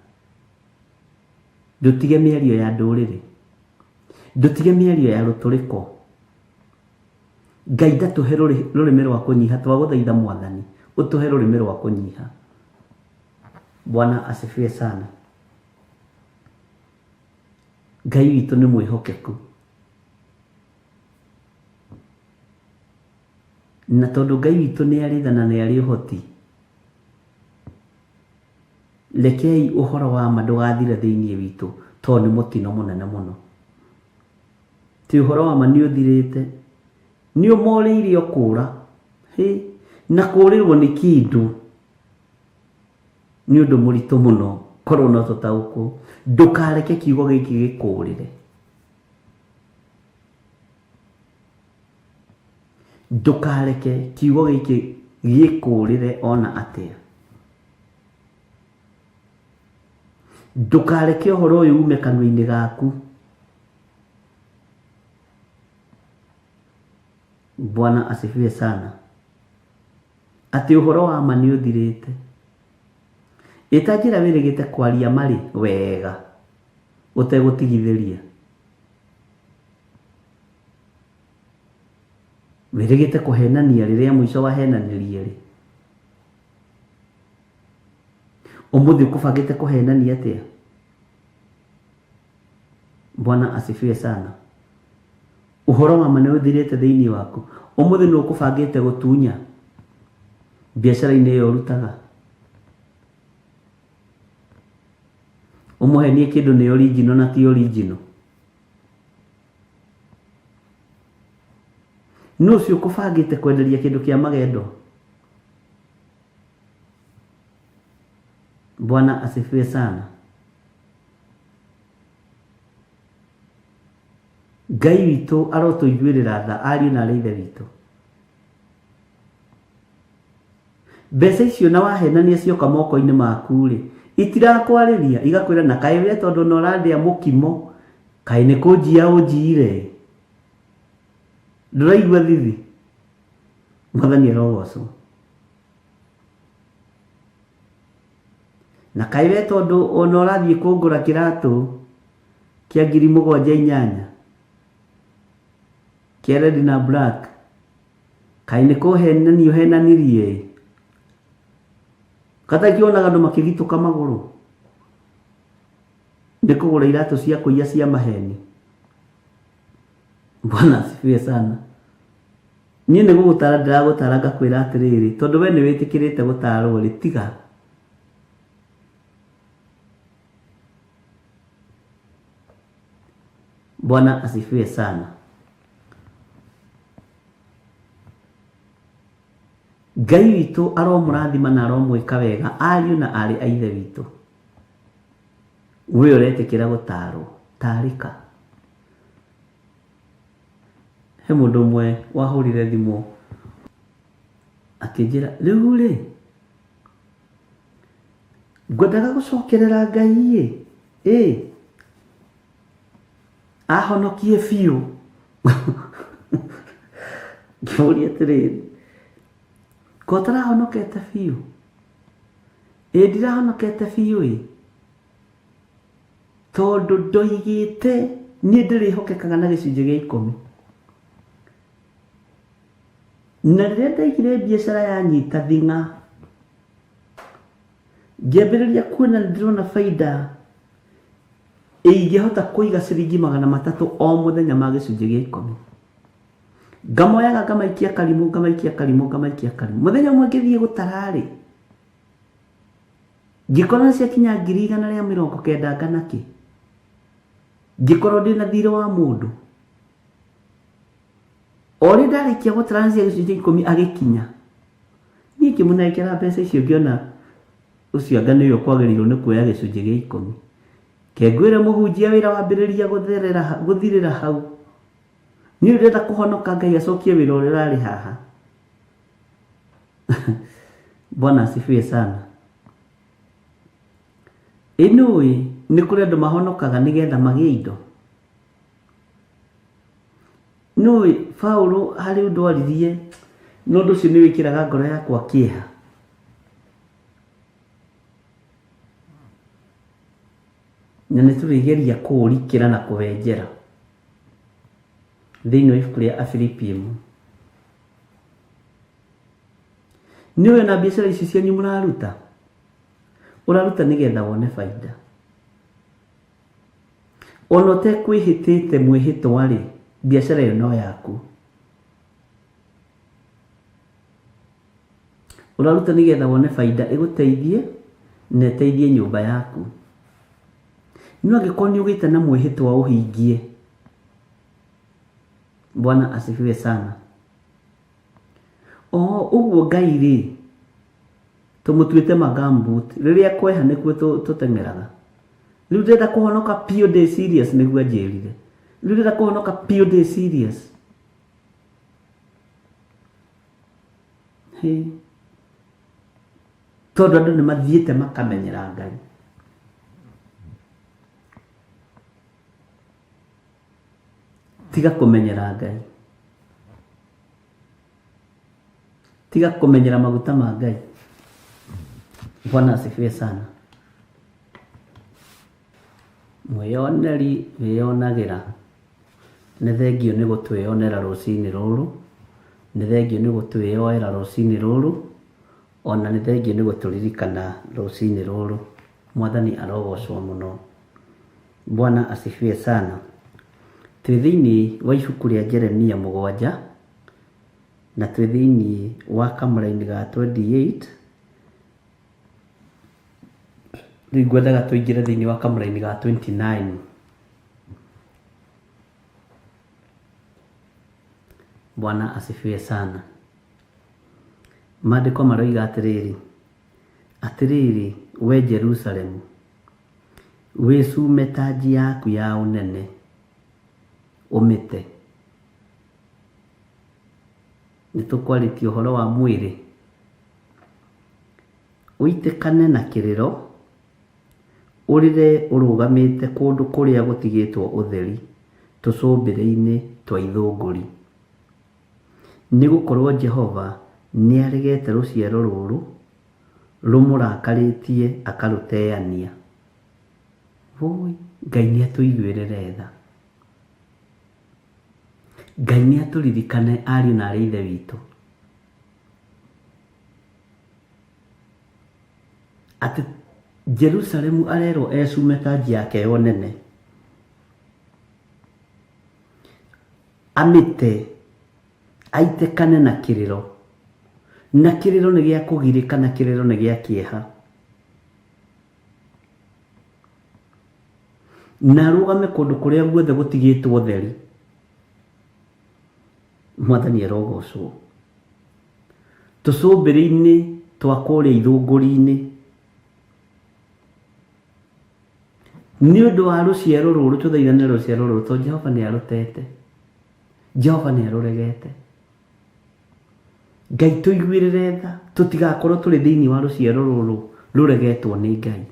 Speaker 4: Ndũtige mĩario ya ndũrĩrĩ. Ndũtige mĩario ya rũtũrĩko. Ngai ndatũhe rũrĩmĩ rwa kũnyiha, twagũthaitha Mwathani ũtũhe rũrĩmĩ rwa kũnyiha. Bwana asifiwe sana. Ngai witũ nĩ mwĩhokeku. Na tondũ Ngai witũ nĩ arĩ tha na nĩ arĩ ũhoti, rekei ũhoro wa ma ndũgathire thĩinĩ witũ tondũ nĩ mũtino mũnene mũno. Ti ũhoro wa ma nĩ ũthirĩte, nĩ ũmorĩire ũkũra. Hĩ, na kũrĩrwo nĩ kĩndũ nĩ ũndũ mũritũ mũno, korwo no tũtaũkwo. Ndũkareke kiugo gĩkĩ gĩkũrĩre. Ndũkareke kiugo gĩkĩ gĩkũrĩre ona atĩa. Ndũkareke ũhoro ũyũ ume kanua-inĩ gaku. Bwana asifiwe sana. Atĩ ũhoro wa ma nĩ ũthirĩte. Ĩta njĩra wĩrĩgĩte kwaria marĩ wega ũtegũtigithĩria. Wĩrĩgĩte kũhenania rĩrĩa mũico wahenanirie rĩ? Ũmũthĩ ũkũbangĩte kũhenania atĩa? Bwana asifiwe sana. Ũhoro wa ma nĩ ũthirĩte thĩinĩ waku. Ũmũthĩ nĩ ũkũbangĩte gũtunya biacara-inĩ ĩyo ũrutaga. Ũmũhenie kĩndũ nĩ original na ti original. Nũ ũcio ũkũbangĩte kwenderia kĩndũ kĩa magendo? Bwana asifiwe sana. Ngai witũ arotũiguĩrĩra tha ariũ na arĩ ithe witũ. Mbeca icio na wahenania cioka moko-inĩ maku rĩ, itirakwarĩria igakwĩra na kaĩ we tondũ na ũrandĩa mũkimo, kaĩ nĩ kũnjia ũnjiire? Ndũraigua thithi? Mwathani arogocwo. Na kaĩ we tondũ ona ũrathiĩ kũngũra kĩratũ kĩa 7800 kĩa red na black, kaĩ nĩ kũhenania ũhenanirie ĩ? Katakĩ wonaga andũ makĩgitũka magũrũ nĩ kũgũra iratũ cia kũiya cia maheni. Bwana asifiwe sana. Niĩ nĩ gũgũtara ndĩragũtara ngakwĩra atĩrĩrĩ, tondũ we nĩ wĩtĩkĩrĩte gũtarwo rĩ, tiga. Bwana asifiwe sana. Ngai witũ aromũrathima na aromwĩka wega ariũ na aarĩ a ithe witũ. We ũretĩkĩra gũtarwo, tarĩka. He mũndũ ũmwe wahũrire thimũ akĩnjĩra, rĩu rĩ, ngwendaga gũcokerera Ngai ĩ, ĩ, ahonokie biũ. Ngĩmũria atĩrĩrĩ, ko Ko ũtarahonokete biũ? Ĩ ndirahonokete biũ ĩ. Tondũ ndoigĩte niĩ ndĩrĩhokekaga na gĩcunjĩ gĩa ikũmi. Na rĩrĩa ndaigire biacara yanyita thing'a, ngĩambĩrĩria kuona nĩ ndĩrona baida ingĩhota kũiga ciringi 300 o mũthenya ma gĩcunjĩ gĩa ikũmi. Ngamoyaga ngamaikia karimũ, ngamaikia karimũ, ngamaikia karimũ. Mũthenya ũmwe ngĩthiĩ gũtara-rĩ, ngĩkora nĩ ciakinya 190,000 nganakĩ. Ngĩkorwo ndĩna thirĩ wa mũndũ. O rĩ ndarĩkia gũtara nĩ cia gĩcunjĩ ikũmi agĩkinya. Niĩ ngĩmũnengera mbeca icio ngĩona ũcio anga nĩwe ũkwagĩrĩirwo nĩ kuoya gĩcunjĩ gĩa ikũmi. Ke ngwĩre mũhunjia wĩra wambĩrĩria gũthirĩra hau. Niĩ ndĩrenda kũhonoka Ngai acokie wĩra ũrĩa ũrarĩ haha. Bwana asifiwe sana. Ĩ nĩũĩ nĩ kũrĩ andũ mahonokaga nĩgetha magĩe indo? Nĩũĩ Paulo harĩ ũndũ aririe na ũndũ ũcio nĩ wĩkĩraga ngoro yakwa kĩeha. Na nĩ tũrĩgeria kũũrikĩra na kũwenjera thĩinĩ wa ibuku rĩa Afilipi ĩmwe. Nĩũĩ ona biacara ici cianyu mũraruta, ũraruta nĩgetha wone baida. Ona ũtekwĩhĩtĩte mwĩhĩtwa-rĩ, biacara ĩyo no yaku. Ũraruta nĩgetha wone baida ĩgũteithie na ĩteithie nyũmba yaku. No angĩkorwo nĩ ũgĩte na mwĩhĩtwa ũhingie, Bwana asifiwe sana. O ũguo Ngai rĩ, tũmũtuĩte magumboot, rĩrĩa kweha nĩkuo tũteng'eraga. Rĩu ndĩrenda kũhonoka biũ ndĩ serious nĩguo anjĩrire. Rĩu ndĩrenda kũhonoka biũ ndĩ serious. Hĩ. Tondũ andũ nĩ mathiĩte makamenyera Ngai. Tiga kũmenyera Ngai. Tiga kũmenyera maguta ma Ngai. Bwana asifiwe sana. Mwĩyoneri wĩyonagĩra. Nĩ thengiũ nĩ gũtwĩyonera rũcinĩ rũrũ, nĩ thengiũ nĩ gũtwĩyoera rũcinĩ rũrũ, ona nĩ thengiũ nĩ gũtũririkana rũcinĩ rũrũ. Mwathani arogocwo mũno. Bwana asifiwe sana. Twĩ thĩinĩ wa ibuku rĩa Jeremia 7, na twĩ thĩinĩ wa kamũraini ga 28. Rĩu ngwendaga tũingĩre thĩinĩ wa kamũraini ga 29. Bwana asifiwe sana. Maandĩko maroiga atĩrĩrĩ, Atĩrĩrĩ, wee Jerusalemu, wĩcume tanji yaku ya ũnene, ũmĩte. Nĩ tũkwarĩtie ũhoro wa mwĩrĩ. Ũitĩkane na kĩrĩro, ũrĩre ũrũgamĩte kũndũ kũrĩa gũtigĩtwo ũtheri tũcũmbĩrĩ-inĩ twa ithũngũri. Nĩ gũkorũo Jehova nĩaregete rũciaro rũrũ rũmũrakarĩtie akarũteania. Wũi, Ngai nĩatũiguĩrĩre tha. Ngai nĩatũririkane ariũ na aarĩ a Ithe witũ. Atĩ Jerusalemu arerwo ecume tanji yake ya ũnene. Amĩte, aitĩkane na kĩrĩro. Na kĩrĩro nĩ gĩa kũgirĩka na kĩrĩro nĩ gĩa kĩeha. Na arũgame kũndũ kũrĩa guothe gũtigĩtwo ũtheri. Mwathani arogocwo. Tũcũmbĩrĩ-inĩ twa kũrĩa ithũngũri-inĩ. Nĩ ũndũ wa rũciaro rũrũ tũthaithane rũciaro rũrũ tondũ Jehova nĩ arũtete. Jehova nĩ arũregete. Ngai tũiguĩrĩre tha tũtigakorwo tũrĩ thĩinĩ wa rũciaro rũrũ rũregetwo nĩ Ngai.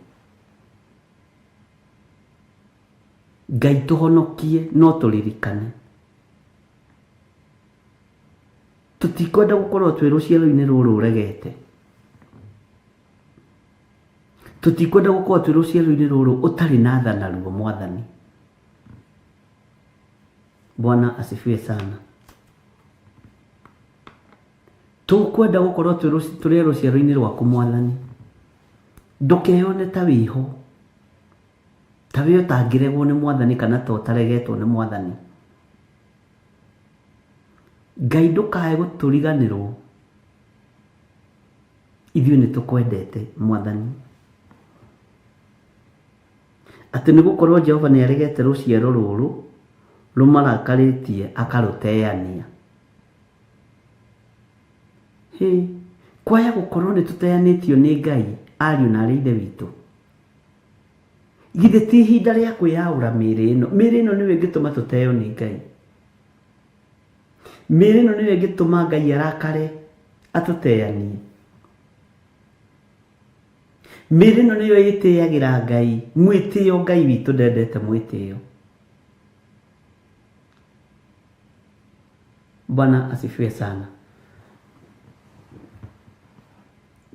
Speaker 4: Ngai tũhonokie no tũririkane. Tũtikwenda gũkorwo twĩ rũciaro-inĩ rũrũ ũregete. Tũtikwenda gũkorwo twĩ rũciaro-inĩ rũrũ ũtarĩ na tha naruo Mwathani. Bwana asifiwe sana. Tũkwenda gũkorwo tũrĩ rũciaro-inĩ rwaku Mwathani. Ndũkeyone ta wĩho, ta wĩ ũtangĩregwo nĩ Mwathani kana ta ũtaregetwo nĩ Mwathani. Ngai ndũkae gũtũriganĩrwo, ithuĩ nĩ tũkwendete Mwathani. Atĩ nĩ gũkorwo Jehova nĩ aregete rũciaro rũrũ rũmarakarĩtie akarũteania. Hĩ, kwaya gũkorwo nĩ tũteanĩtio nĩ Ngai, ariũ na arĩ ithe witũ. Githĩ ti ihinda rĩa kwĩyaũra mĩĩrĩ ĩno? Mĩĩrĩ ĩno nĩyo ĩngĩtũma tũteo nĩ Ngai. Mĩĩrĩ ĩno nĩyo ĩngĩtũma Ngai arakare atũteanie. Mĩĩrĩ ĩno nĩyo ĩtĩagĩra Ngai mwĩtĩo, Ngai witũ ndendete mwĩtĩo. Bwana asifiwe sana.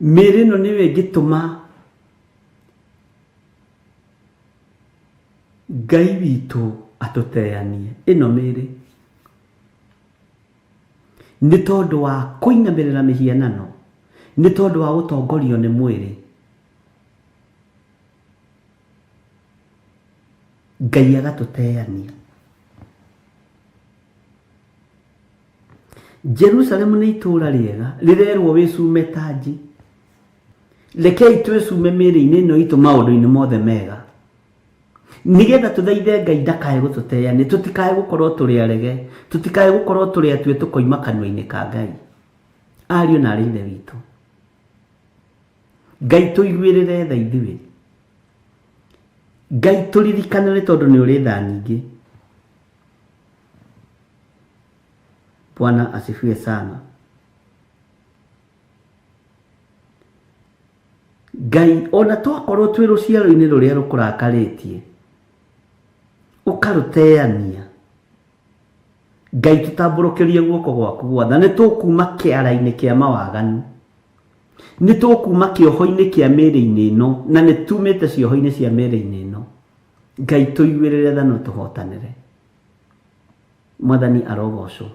Speaker 4: Mĩĩrĩ ĩno nĩyo ĩngĩtũma Ngai witũ atũteanie. Ĩno mĩĩrĩ nĩ tondũ wa kũinamĩrĩra mĩhianano, nĩ tondũ wa gũtongorio nĩ mwĩrĩ. Ngai agatũteania. Jerusalemu nĩ itũũra rĩega rĩrerwo wĩcume tanji. Rekei twĩcume mĩĩrĩ-inĩ ĩno itũ maũndũ-inĩ mothe mega, nĩgetha tũthaithe Ngai ndakae gũtũteania, tũtikae gũkorwo tũrĩ arege, tũtikae gũkorwo tũrĩ atue tũkoima kanua-inĩ ka Ngai. Ariũ na arĩ ithe witũ, Ngai tũiguĩrĩre tha ithuĩ. Ngai tũririkanĩre tondũ nĩ ũrĩ tha nyingĩ. Bwana asifiwe sana. Ngai ona twakorwo twĩ rũciaro-inĩ rũrĩa rũkũrakarĩtie, ũkarũteania, Ngai tũtambũrũkĩrie guoko gwaku gwa tha, nĩ tũkuma kĩara-inĩ kĩa mawaganu, nĩ tũkuma kĩoho-inĩ kĩa mĩĩrĩ-inĩ ĩno, na nĩ tumĩte cioho-inĩ cia mĩĩrĩ-inĩ ĩno. Ngai tũiguĩrĩre tha na ũtũhotanĩre. Mwathani arogocwo.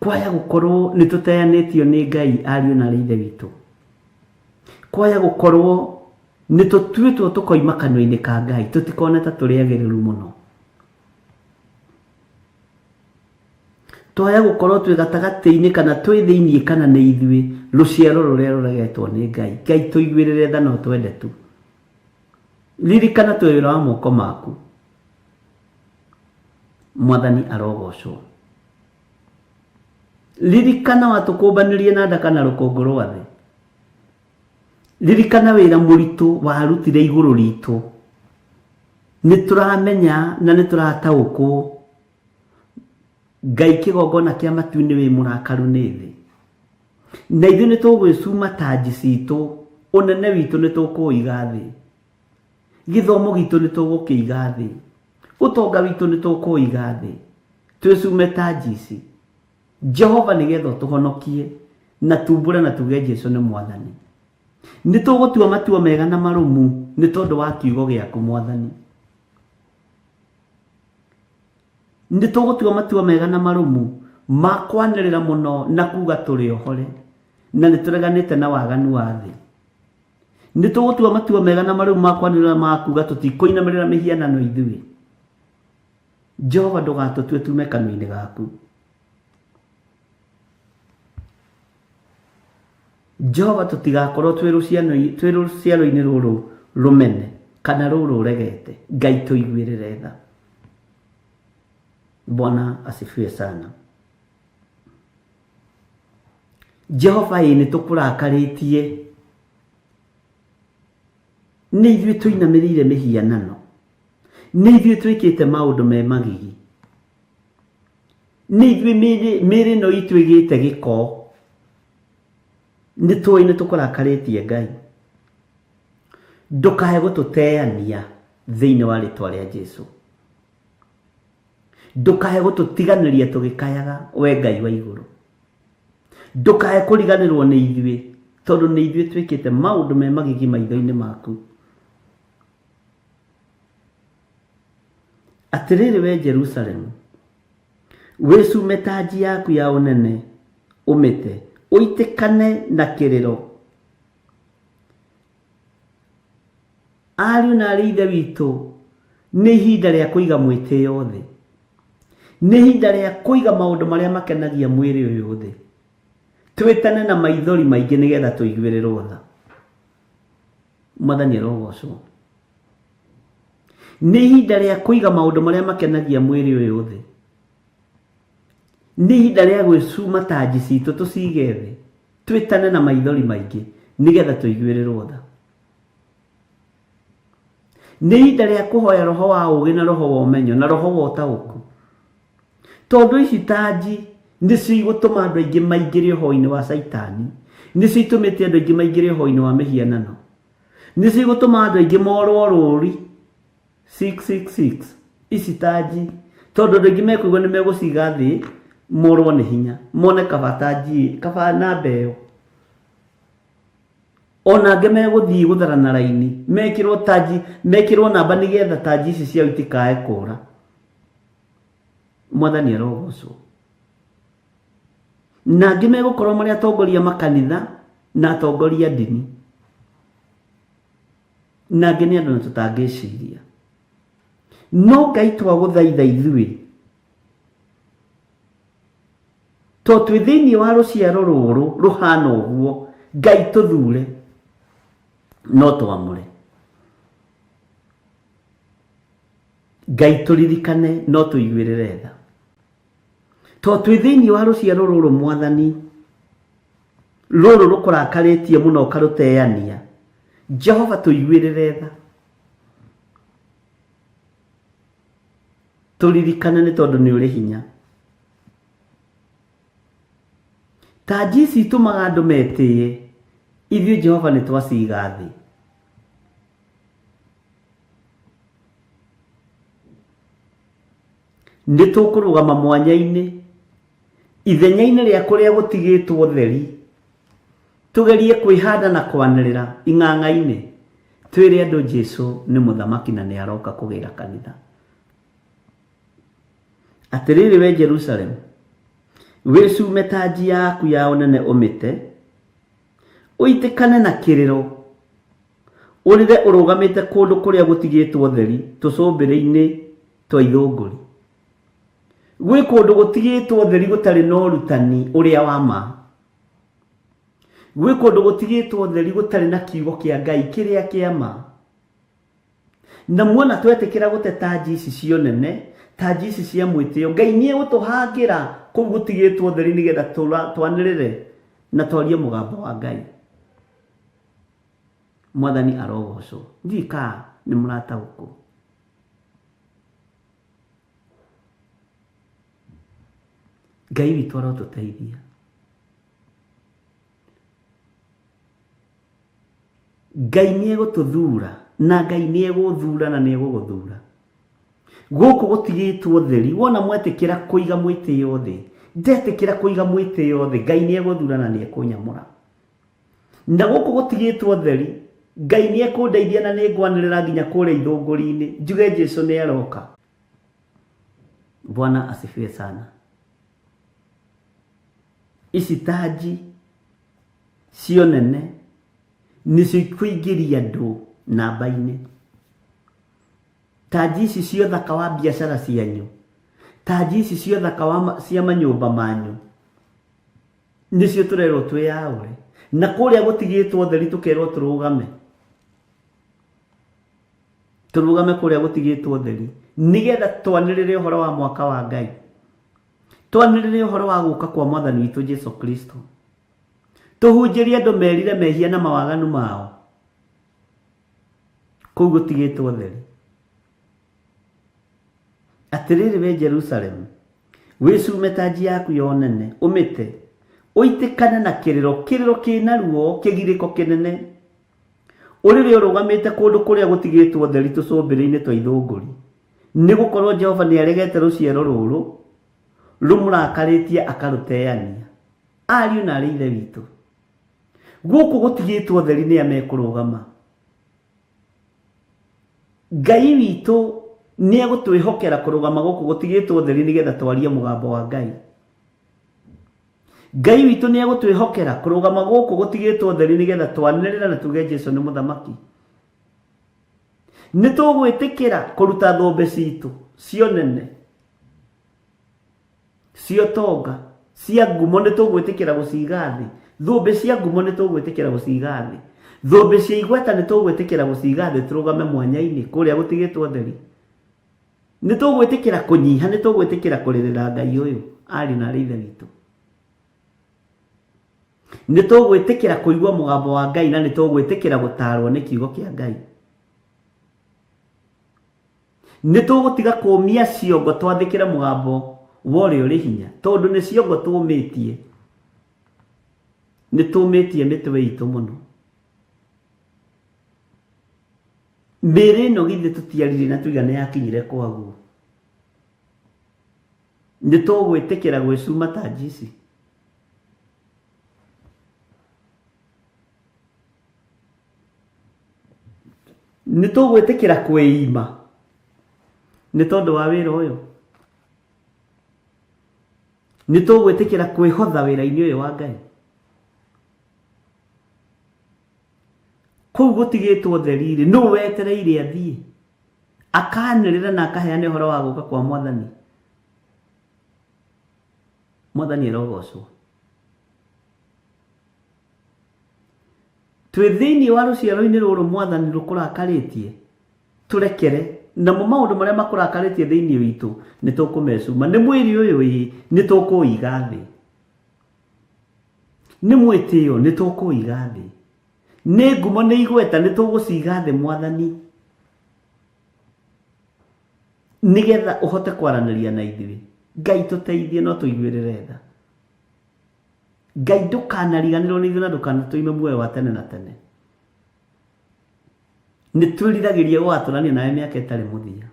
Speaker 4: Kwaya gũkorwo nĩ tũteanĩtio nĩ Ngai ariũ na arĩ ithe witũ. Kwaya gũkorwo nĩ tũtuĩtwo tũkoima kanua-inĩ ka Ngai, tũtikone ta tũrĩ agĩrĩru mũno. Twaya gũkorwo twĩ gatagatĩ-inĩ kana twĩ thĩiniĩ kana nĩ ithuĩ rũciaro rũrĩa rũregetwo nĩ Ngai. Ngai tũiguĩrĩre tha na ũtwende tu. Ririkana twĩ wĩra wa moko maku. Mwathani arogocwo. Ririkana watũkũmbanĩrie na ndaka na rũkũngũ rwa thĩ. Ririkana wĩra mũritũ warutire igũrũ ritũ. Nĩ tũramenya na nĩ tũrataũkwo Ngai kĩgongona kĩa matu-inĩ wĩ mũrakaru nĩ thĩ. Na ithuĩ nĩ tũgwĩcuma tanji citũ, ũnene witũ nĩ tũkũũiga thĩ. Gĩthomo gitũ nĩ tũgũkĩiga thĩ. Ũtonga witũ nĩ tũkũũiga thĩ. Twĩcume tanji ici. Jehova nĩgetha ũtũhonokie na tumbũre na tuge Jesu nĩ Mwathani. Nĩ tũgũtua matua mega na marũmu nĩ tondũ wa kiugo gĩaku Mwathani. Nĩ tũgũtua matua mega na marũmu ma kwanĩrĩra mũno na kuga tũrĩ ohore na nĩ tũreganĩte na waganu wa thĩ. Nĩ tũgũtua matua mega na marũmu ma kwanĩrĩra ma kuga tũtikũinamĩrĩra mĩhianano ithuĩ. Jehova ndũgatũtue tume kanua-inĩ gaku. Jehova tũtigakorwo twĩ rũciaro-inĩ rũrũ rũmene kana rũrũ ũregete. Ngai tũiguĩrĩre tha. Bwana asifiwe sana. Jehova ĩ nĩ tũkũrakarĩtie, nĩ ithuĩ tũinamĩrĩire mĩhianano, nĩ ithuĩ twĩkĩte maũndũ me magigi, nĩ ithuĩ mĩĩrĩ ĩno itũ ĩgĩte gĩko. Nĩ tũĩ nĩ tũkũrakarĩtie Ngai, ndũkae gũtũteania thĩinĩ wa rĩtwa rĩa Jesu. Ndũkae gũtũtiganĩria tũgĩkayaga, we Ngai wa igũrũ. Ndũkae kũriganĩrwo nĩ ithuĩ, tondũ nĩ ithuĩ twĩkĩte maũndũ me magigi maitho-inĩ maku. Atĩrĩrĩ we Jerusalemu, wĩcume tanji yaku ya ũnene ũmĩte, ũitĩkane na kĩrĩro. Ariũ na aarĩ a Ithe witũ, nĩ ihinda rĩa kũiga mwĩtĩo thĩ. Nĩ ihinda rĩa kũiga maũndũ marĩa makenagia mwĩrĩ ũyũ thĩ. Twĩtane na maithori maingĩ nĩgetha tũiguĩrĩrwo tha. Mwathani arogocwo. Nĩ ihinda rĩa kũiga maũndũ marĩa makenagia mwĩrĩ ũyũ thĩ. Nĩ ihinda rĩa gwĩcuma tanji citũ tũcige thĩ, twĩtane na maithori maingĩ nĩgetha tũiguĩrĩrwo tha. Nĩ ihinda rĩa kũhoya roho wa ũũgĩ na roho wa ũmenyo na roho wa ũtaũku. Tondũ ici tanji nĩcio igũtũma andũ aingĩ maingĩre ũhoi-inĩ wa caitani, nĩcio itũmĩte andũ aingĩ maingĩre ũhoi-inĩ wa mĩhianano, nĩcio igũtũma andũ aingĩ morwo rũri 666 ici tanji, tondũ andũ aingĩ mekũigua nĩ megũciga thĩ morwo nĩ hinya, mone kaba tanji, kaba namba ĩyo. Ona angĩ megũthiĩ gũtharana raini, mekĩrwo tanji, mekĩrwo namba nĩgetha tanji ici ciao itikae kũra. Mwathani arogocwo. Na angĩ megũkorwo marĩ atongoria makanitha na atongoria ndini. Na angĩ nĩ andũ na tũtangĩciria. No Ngai twagũthaitha ithuĩ, to twĩ thĩinĩ wa rũciaro rũrũ rũhana ũguo, Ngai tũthure, no twamũre. Ngai tũririkane no tũiguĩrĩre tha. To twĩ thĩinĩ wa rũciaro rũrũ Mwathani, rũrũ rũkũrakarĩtie mũno ũkarũteania. Jehova tũiguĩrĩre tha. Tũririkane nĩ tondũ nĩ ũrĩ hinya. Tanji ici itũmaga andũ metĩe, ithuĩ Jehova nĩ twaciga thĩ. Nĩ tũkũrũgama mwanya-inĩ, ithenya-inĩ rĩa kũrĩa gũtigĩtwo theri, tũgerie kwĩhanda na kwanĩrĩra ing'ang'a-inĩ, twĩre andũ Jesu nĩ mũthamaki na nĩ aroka kũgĩra kanitha. Atĩrĩrĩ we Jerusalemu, wĩcume tanji yaku ya ũnene ũmĩte, ũitĩkane na kĩrĩro, ũrĩre ũrũgamĩte kũndũ kũrĩa gũtigĩtwo theri tũcũmbĩrĩ-inĩ twa ithũngũri. Gwĩ kũndũ gũtigĩtwo theri gũtarĩ na ũrutani ũrĩa wa ma. Gwĩ kũndũ gũtigĩtwo theri gũtarĩ na kiugo kĩa Ngai kĩrĩa kĩa ma. Na muona twetĩkĩra gũte tanji ici cia ũnene, tanji ici cia mwĩtĩo, Ngai nĩ egũtũhangĩra kũu gũtigĩtwo theri nĩgetha twanĩrĩre na twarie mũgambo wa Ngai. Mwathani arogocwo. Ndiũĩ kana nĩ mũrataũkwo. Ngai witũ arotũteithia. Ngai nĩ egũtũthura na Ngai nĩ egũthura na nĩ egũgũthura. Gũkũ gũtigĩtwo theri, wona mwetĩkĩra kũiga mwĩtĩo thĩ, ndetĩkĩra kũiga mwĩtĩo thĩ, Ngai nĩ egũthura na nĩ ekũnyamũra. Na gũkũ gũtigĩtwo theri, Ngai nĩ ekũndeithia na nĩ ngwanĩrĩra nginya kũrĩa ithũngũri-inĩ, njuge Jesu nĩ aroka. Bwana asifiwe sana. Ici tanji cio nene nĩcio ikũingĩria andũ namba-inĩ. Tanji ici cia ũthaka wa biacara cianyu, tanji ici cia ũthaka wa cia manyũmba manyu, nĩcio tũrerwo twĩyaũre. Na kũrĩa gũtigĩtwo theri tũkerwo tũrũgame. Tũrũgame kũrĩa gũtigĩtwo theri nĩgetha twanĩrĩre ũhoro wa mwaka wa Ngai. Twanĩrĩre ũhoro wa gũka kwa Mwathani witũ Jesu Kristo. Tũhunjĩrie andũ merire mehia na mawaganu mao. Kũu gũtigĩtwo theri. Atĩrĩrĩ we Jerusalemu, wĩcume tanji yaku ya ũnene, ũmĩte, ũitĩkane na kĩrĩro, kĩrĩro kĩna ruo, kĩgirĩko kĩnene. Ũrĩrĩ ũrũgamĩte kũndũ kũrĩa gũtigĩtwo theri tũcũmbĩrĩ-inĩ twa ithũngũri. Nĩ gũkorwo Jehova nĩ aregete rũciaro rũrũ rũmũrakarĩtie akarũteania. Ariũ na arĩ ithe witũ, gũkũ gũtigĩtwo theri nĩ a mekũrũgama. Ngai witũ nĩ egũtwĩhokera kũrũgama gũkũ gũtigĩtwo theri nĩgetha twarie mũgambo wa Ngai. Ngai witũ nĩ egũtwĩhokera kũrũgama gũkũ gũtigĩtwo theri nĩgetha twanĩrĩre na tuge Jesu nĩ mũthamaki. Nĩ tũgwĩtĩkĩra kũruta thũmbĩ citũ cio nene, cia ũtonga, cia ngumo, nĩ tũgwĩtĩkĩra gũciga thĩ. Thũmbĩ cia ngumo nĩ tũgwĩtĩkĩra gũciga thĩ. Thũmbĩ cia igweta nĩ tũgwĩtĩkĩra gũciga thĩ tũrũgame mwanya-inĩ kũrĩa gũtigĩtwo theri. Nĩ tũgwĩtĩkĩra kũnyiha, nĩ tũgwĩtĩkĩra kũrĩrĩra Ngai ũyũ, ariũ na arĩ ithe witũ. Nĩ tũgwĩtĩkĩra kũigua mũgambo wa Ngai na nĩ tũgwĩtĩkĩra gũtaarwo nĩ kiugo kĩa Ngai. Nĩ tũgũtiga kũũmia ciongo twathĩkĩre mũgambo wa ũrĩa ũrĩ hinya, tondũ nĩ ciongo tũũmĩtie. Nĩ tũũmĩtie mĩtwe itũ mũno. Mĩĩrĩ ĩno githĩ tũtiaririe na tuiga nĩ yakinyire kwaguo. Nĩ tũgwĩtĩkĩra gwĩcuma ta njici? Nĩ tũgwĩtĩkĩra kwĩima nĩ tondũ wa wĩra ũyũ? Nĩ tũgwĩtĩkĩra kwĩhotha wĩra-inĩ ũyũ wa Ngai? Kũu gũtigĩtwo theri-rĩ, nũ wetereire athiĩ akanĩrĩra na akaheana ũhoro wa gũka kwa Mwathani? Mwathani arogocwo. Twĩ thĩinĩ wa rũciaro-inĩ rũrũ Mwathani rũkũrakarĩtie, tũrekere. Namo maũndũ marĩa makũrakarĩtie thĩinĩ witũ nĩ tũkũmecuma. Nĩ mwĩrĩ ũyũ ĩĩ, nĩ tũkũũiga thĩ. Nĩ mwĩtĩo, nĩ tũkũũiga thĩ. Nĩ ngumo, nĩ igweta, nĩ tũgũciga thĩ Mwathani, nĩgetha ũhote kwaranĩria na ithuĩ. Ngai tũteithie no tũiguĩrĩre tha. Ngai ndũkanariganĩrwo nĩ ithuĩ na ndũkanatũime muoyo wa tene na tene. Nĩ twĩriragĩria gũgatũrania nawe mĩaka ĩtarĩ mũthia.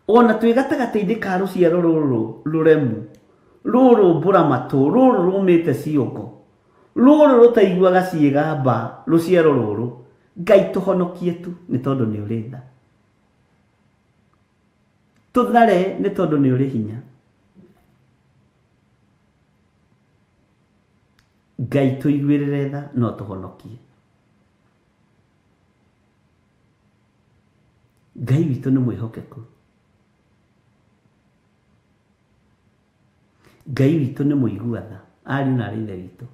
Speaker 4: Ona twĩ gatagatĩ-inĩ ka rũciaro rũrũ rũremu, rũrũ mbũramatũ, rũrũ rũmĩte ciongo, rũrũ rũtaiguaga ciĩgamba, rũciaro rũrũ, Ngai tũhonokie tu nĩ tondũ nĩ ũrĩ tha. Tũthare nĩ tondũ nĩ ũrĩ hinya. Ngai tũiguĩrĩre tha no tũhonokie. Ngai witũ nĩ mwĩhokeku. Ngai witũ nĩ mũigua tha. Ariũ na arĩ ithe witũ.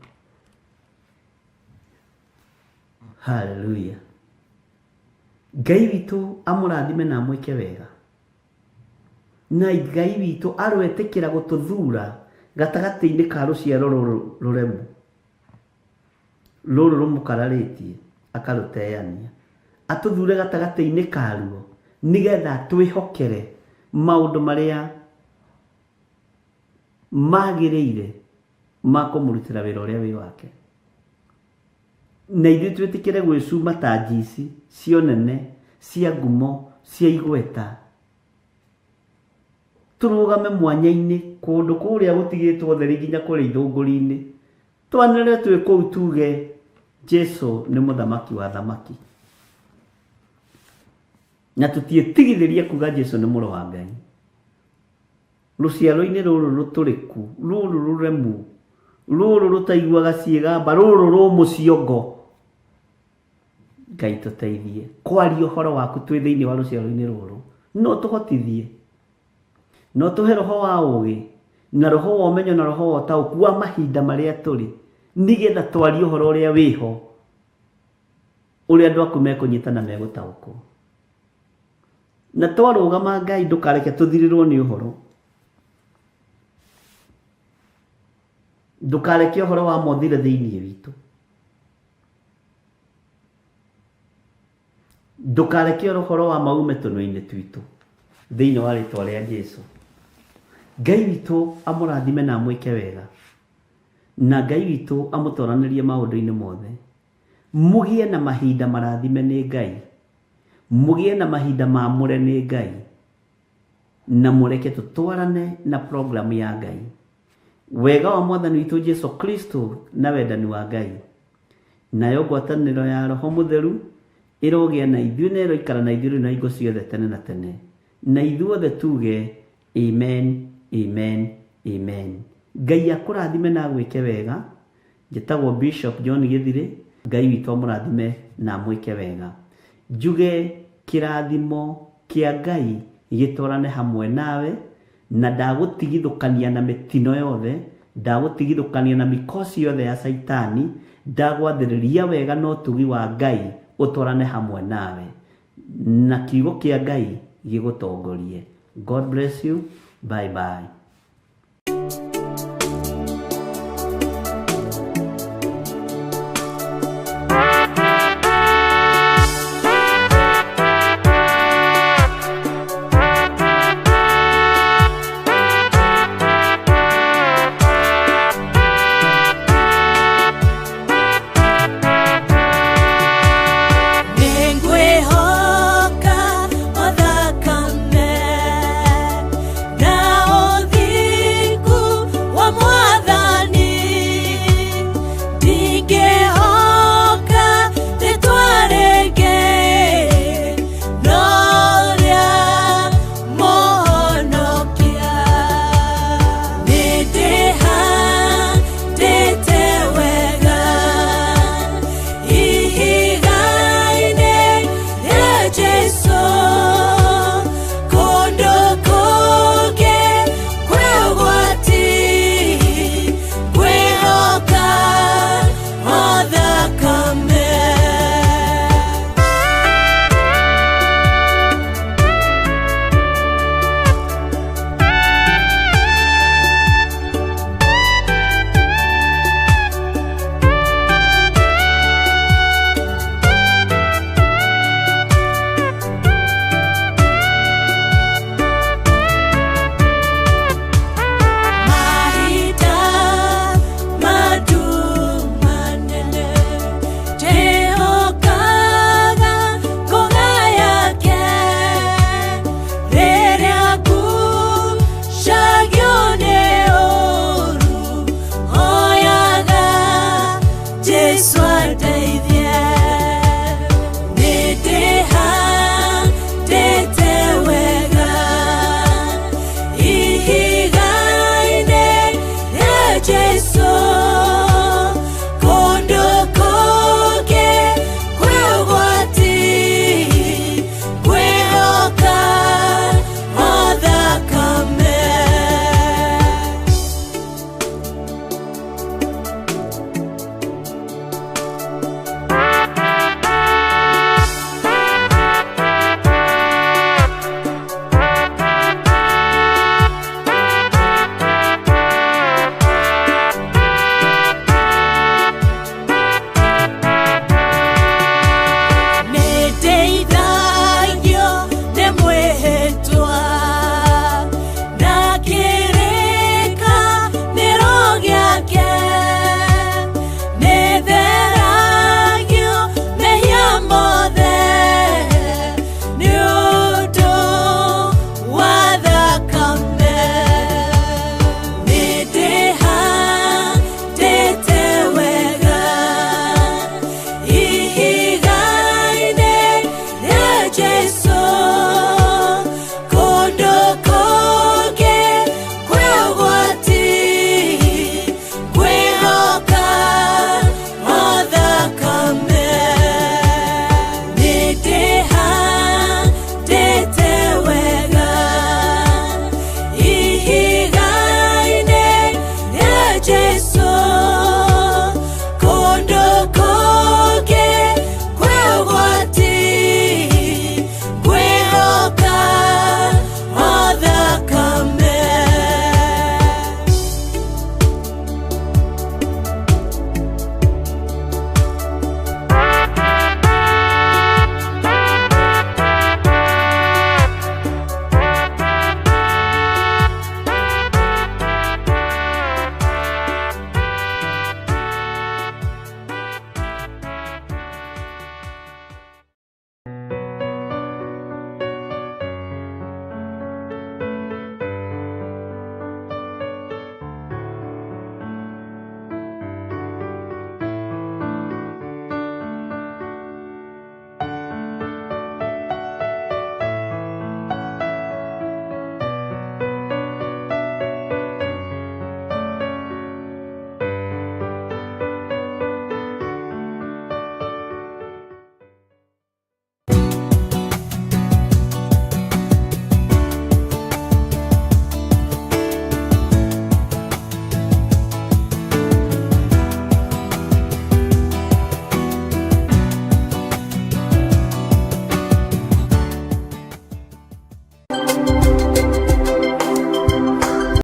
Speaker 4: Haleluya. Ngai witũ amũrathime na amwĩke wega. Na Ngai witũ aroetĩkĩra gũtũthura gatagatĩ-inĩ ka rũciaro rũrũ rũremu, rũrũ rũmũkararĩtie akarũteania. Atũthure gatagatĩ-inĩ karuo nĩgetha twĩhokere maũndũ marĩa magĩrĩire ma kũmũrutĩra wĩra ũrĩa wĩ wake. Na ithuĩ twĩtĩkĩre gwĩcuma ta njici cia ũnene, cia ngumo, cia igweta. Tũrũgame mwanya-inĩ kũndũ kũrĩa gũtigĩtwo ũtheri nginya kũrĩa ithũngũri-inĩ. Twanĩrĩre twĩ kũu tuge Jesu nĩ mũthamaki wa athamaki. Na tũtiĩtigithĩrie kuga Jesu nĩ mũrũ wa Ngai. Rũciaro-inĩ rũrũ rũtũrĩku, rũrũ rũremu, rũrũ rũtaiguaga ciĩgamba, rũrũ rũmũ ciongo. Ngai tũteithie kwaria ũhoro waku twĩ thĩinĩ wa rũciaro-inĩ rũrũ. No tũhotithie, no tũhe roho wa ũũgĩ na roho wa ũmenyo na roho wa ũtaũku wa mahinda marĩa tũrĩ, nĩgetha twarie ũhoro ũrĩa wĩho, ũrĩa andũ aku mekũnyita na megũtaũkwo. Na twarũgama Ngai ndũkareke tũthirĩrwo nĩ ũhoro. Ndũkareke ũhoro wa ma ũthire thĩinĩ witũ. Ndũkareke ũhoro wa ma ume tũnua-inĩ twitũ thĩinĩ wa rĩtwa rĩa Jesu. Ngai witũ amũrathime na amwĩke wega. Na Ngai witũ amũtoranĩrie maũndũ-inĩ mothe. Mũgĩe na mahinda marathime nĩ Ngai. Mũgĩe na mahinda mamũre nĩ Ngai. Na mũreke tũtwarane na programu ya Ngai. Wega wa Mwathani witũ Jesu Kristo na wendani wa Ngai, nayo ngwatanĩro ya Roho Mũtheru ĩrogĩa na ithuĩ na ĩroikara na ithuĩ rĩu na hingo ciothe tene na tene. Na ithuothe tuge amen, amen, amen. Ngai akũrathime na agwĩke wega. Njĩtagwo Bishop John Gĩthirĩ. Ngai witũ amũrathime na amwĩke wega. Njuge kĩrathimo kĩa Ngai gĩtwarane hamwe nawe, na ndagũtigithũkania na mĩtino yothe, ndagũtigithũkania na mikosi yothe ya Caitani, ndagwathĩrĩria wega na ũtugi wa Ngai ũtwarane hamwe nawe, na kiugo kĩa Ngai gĩgũtongorie. God bless you. Bye bye.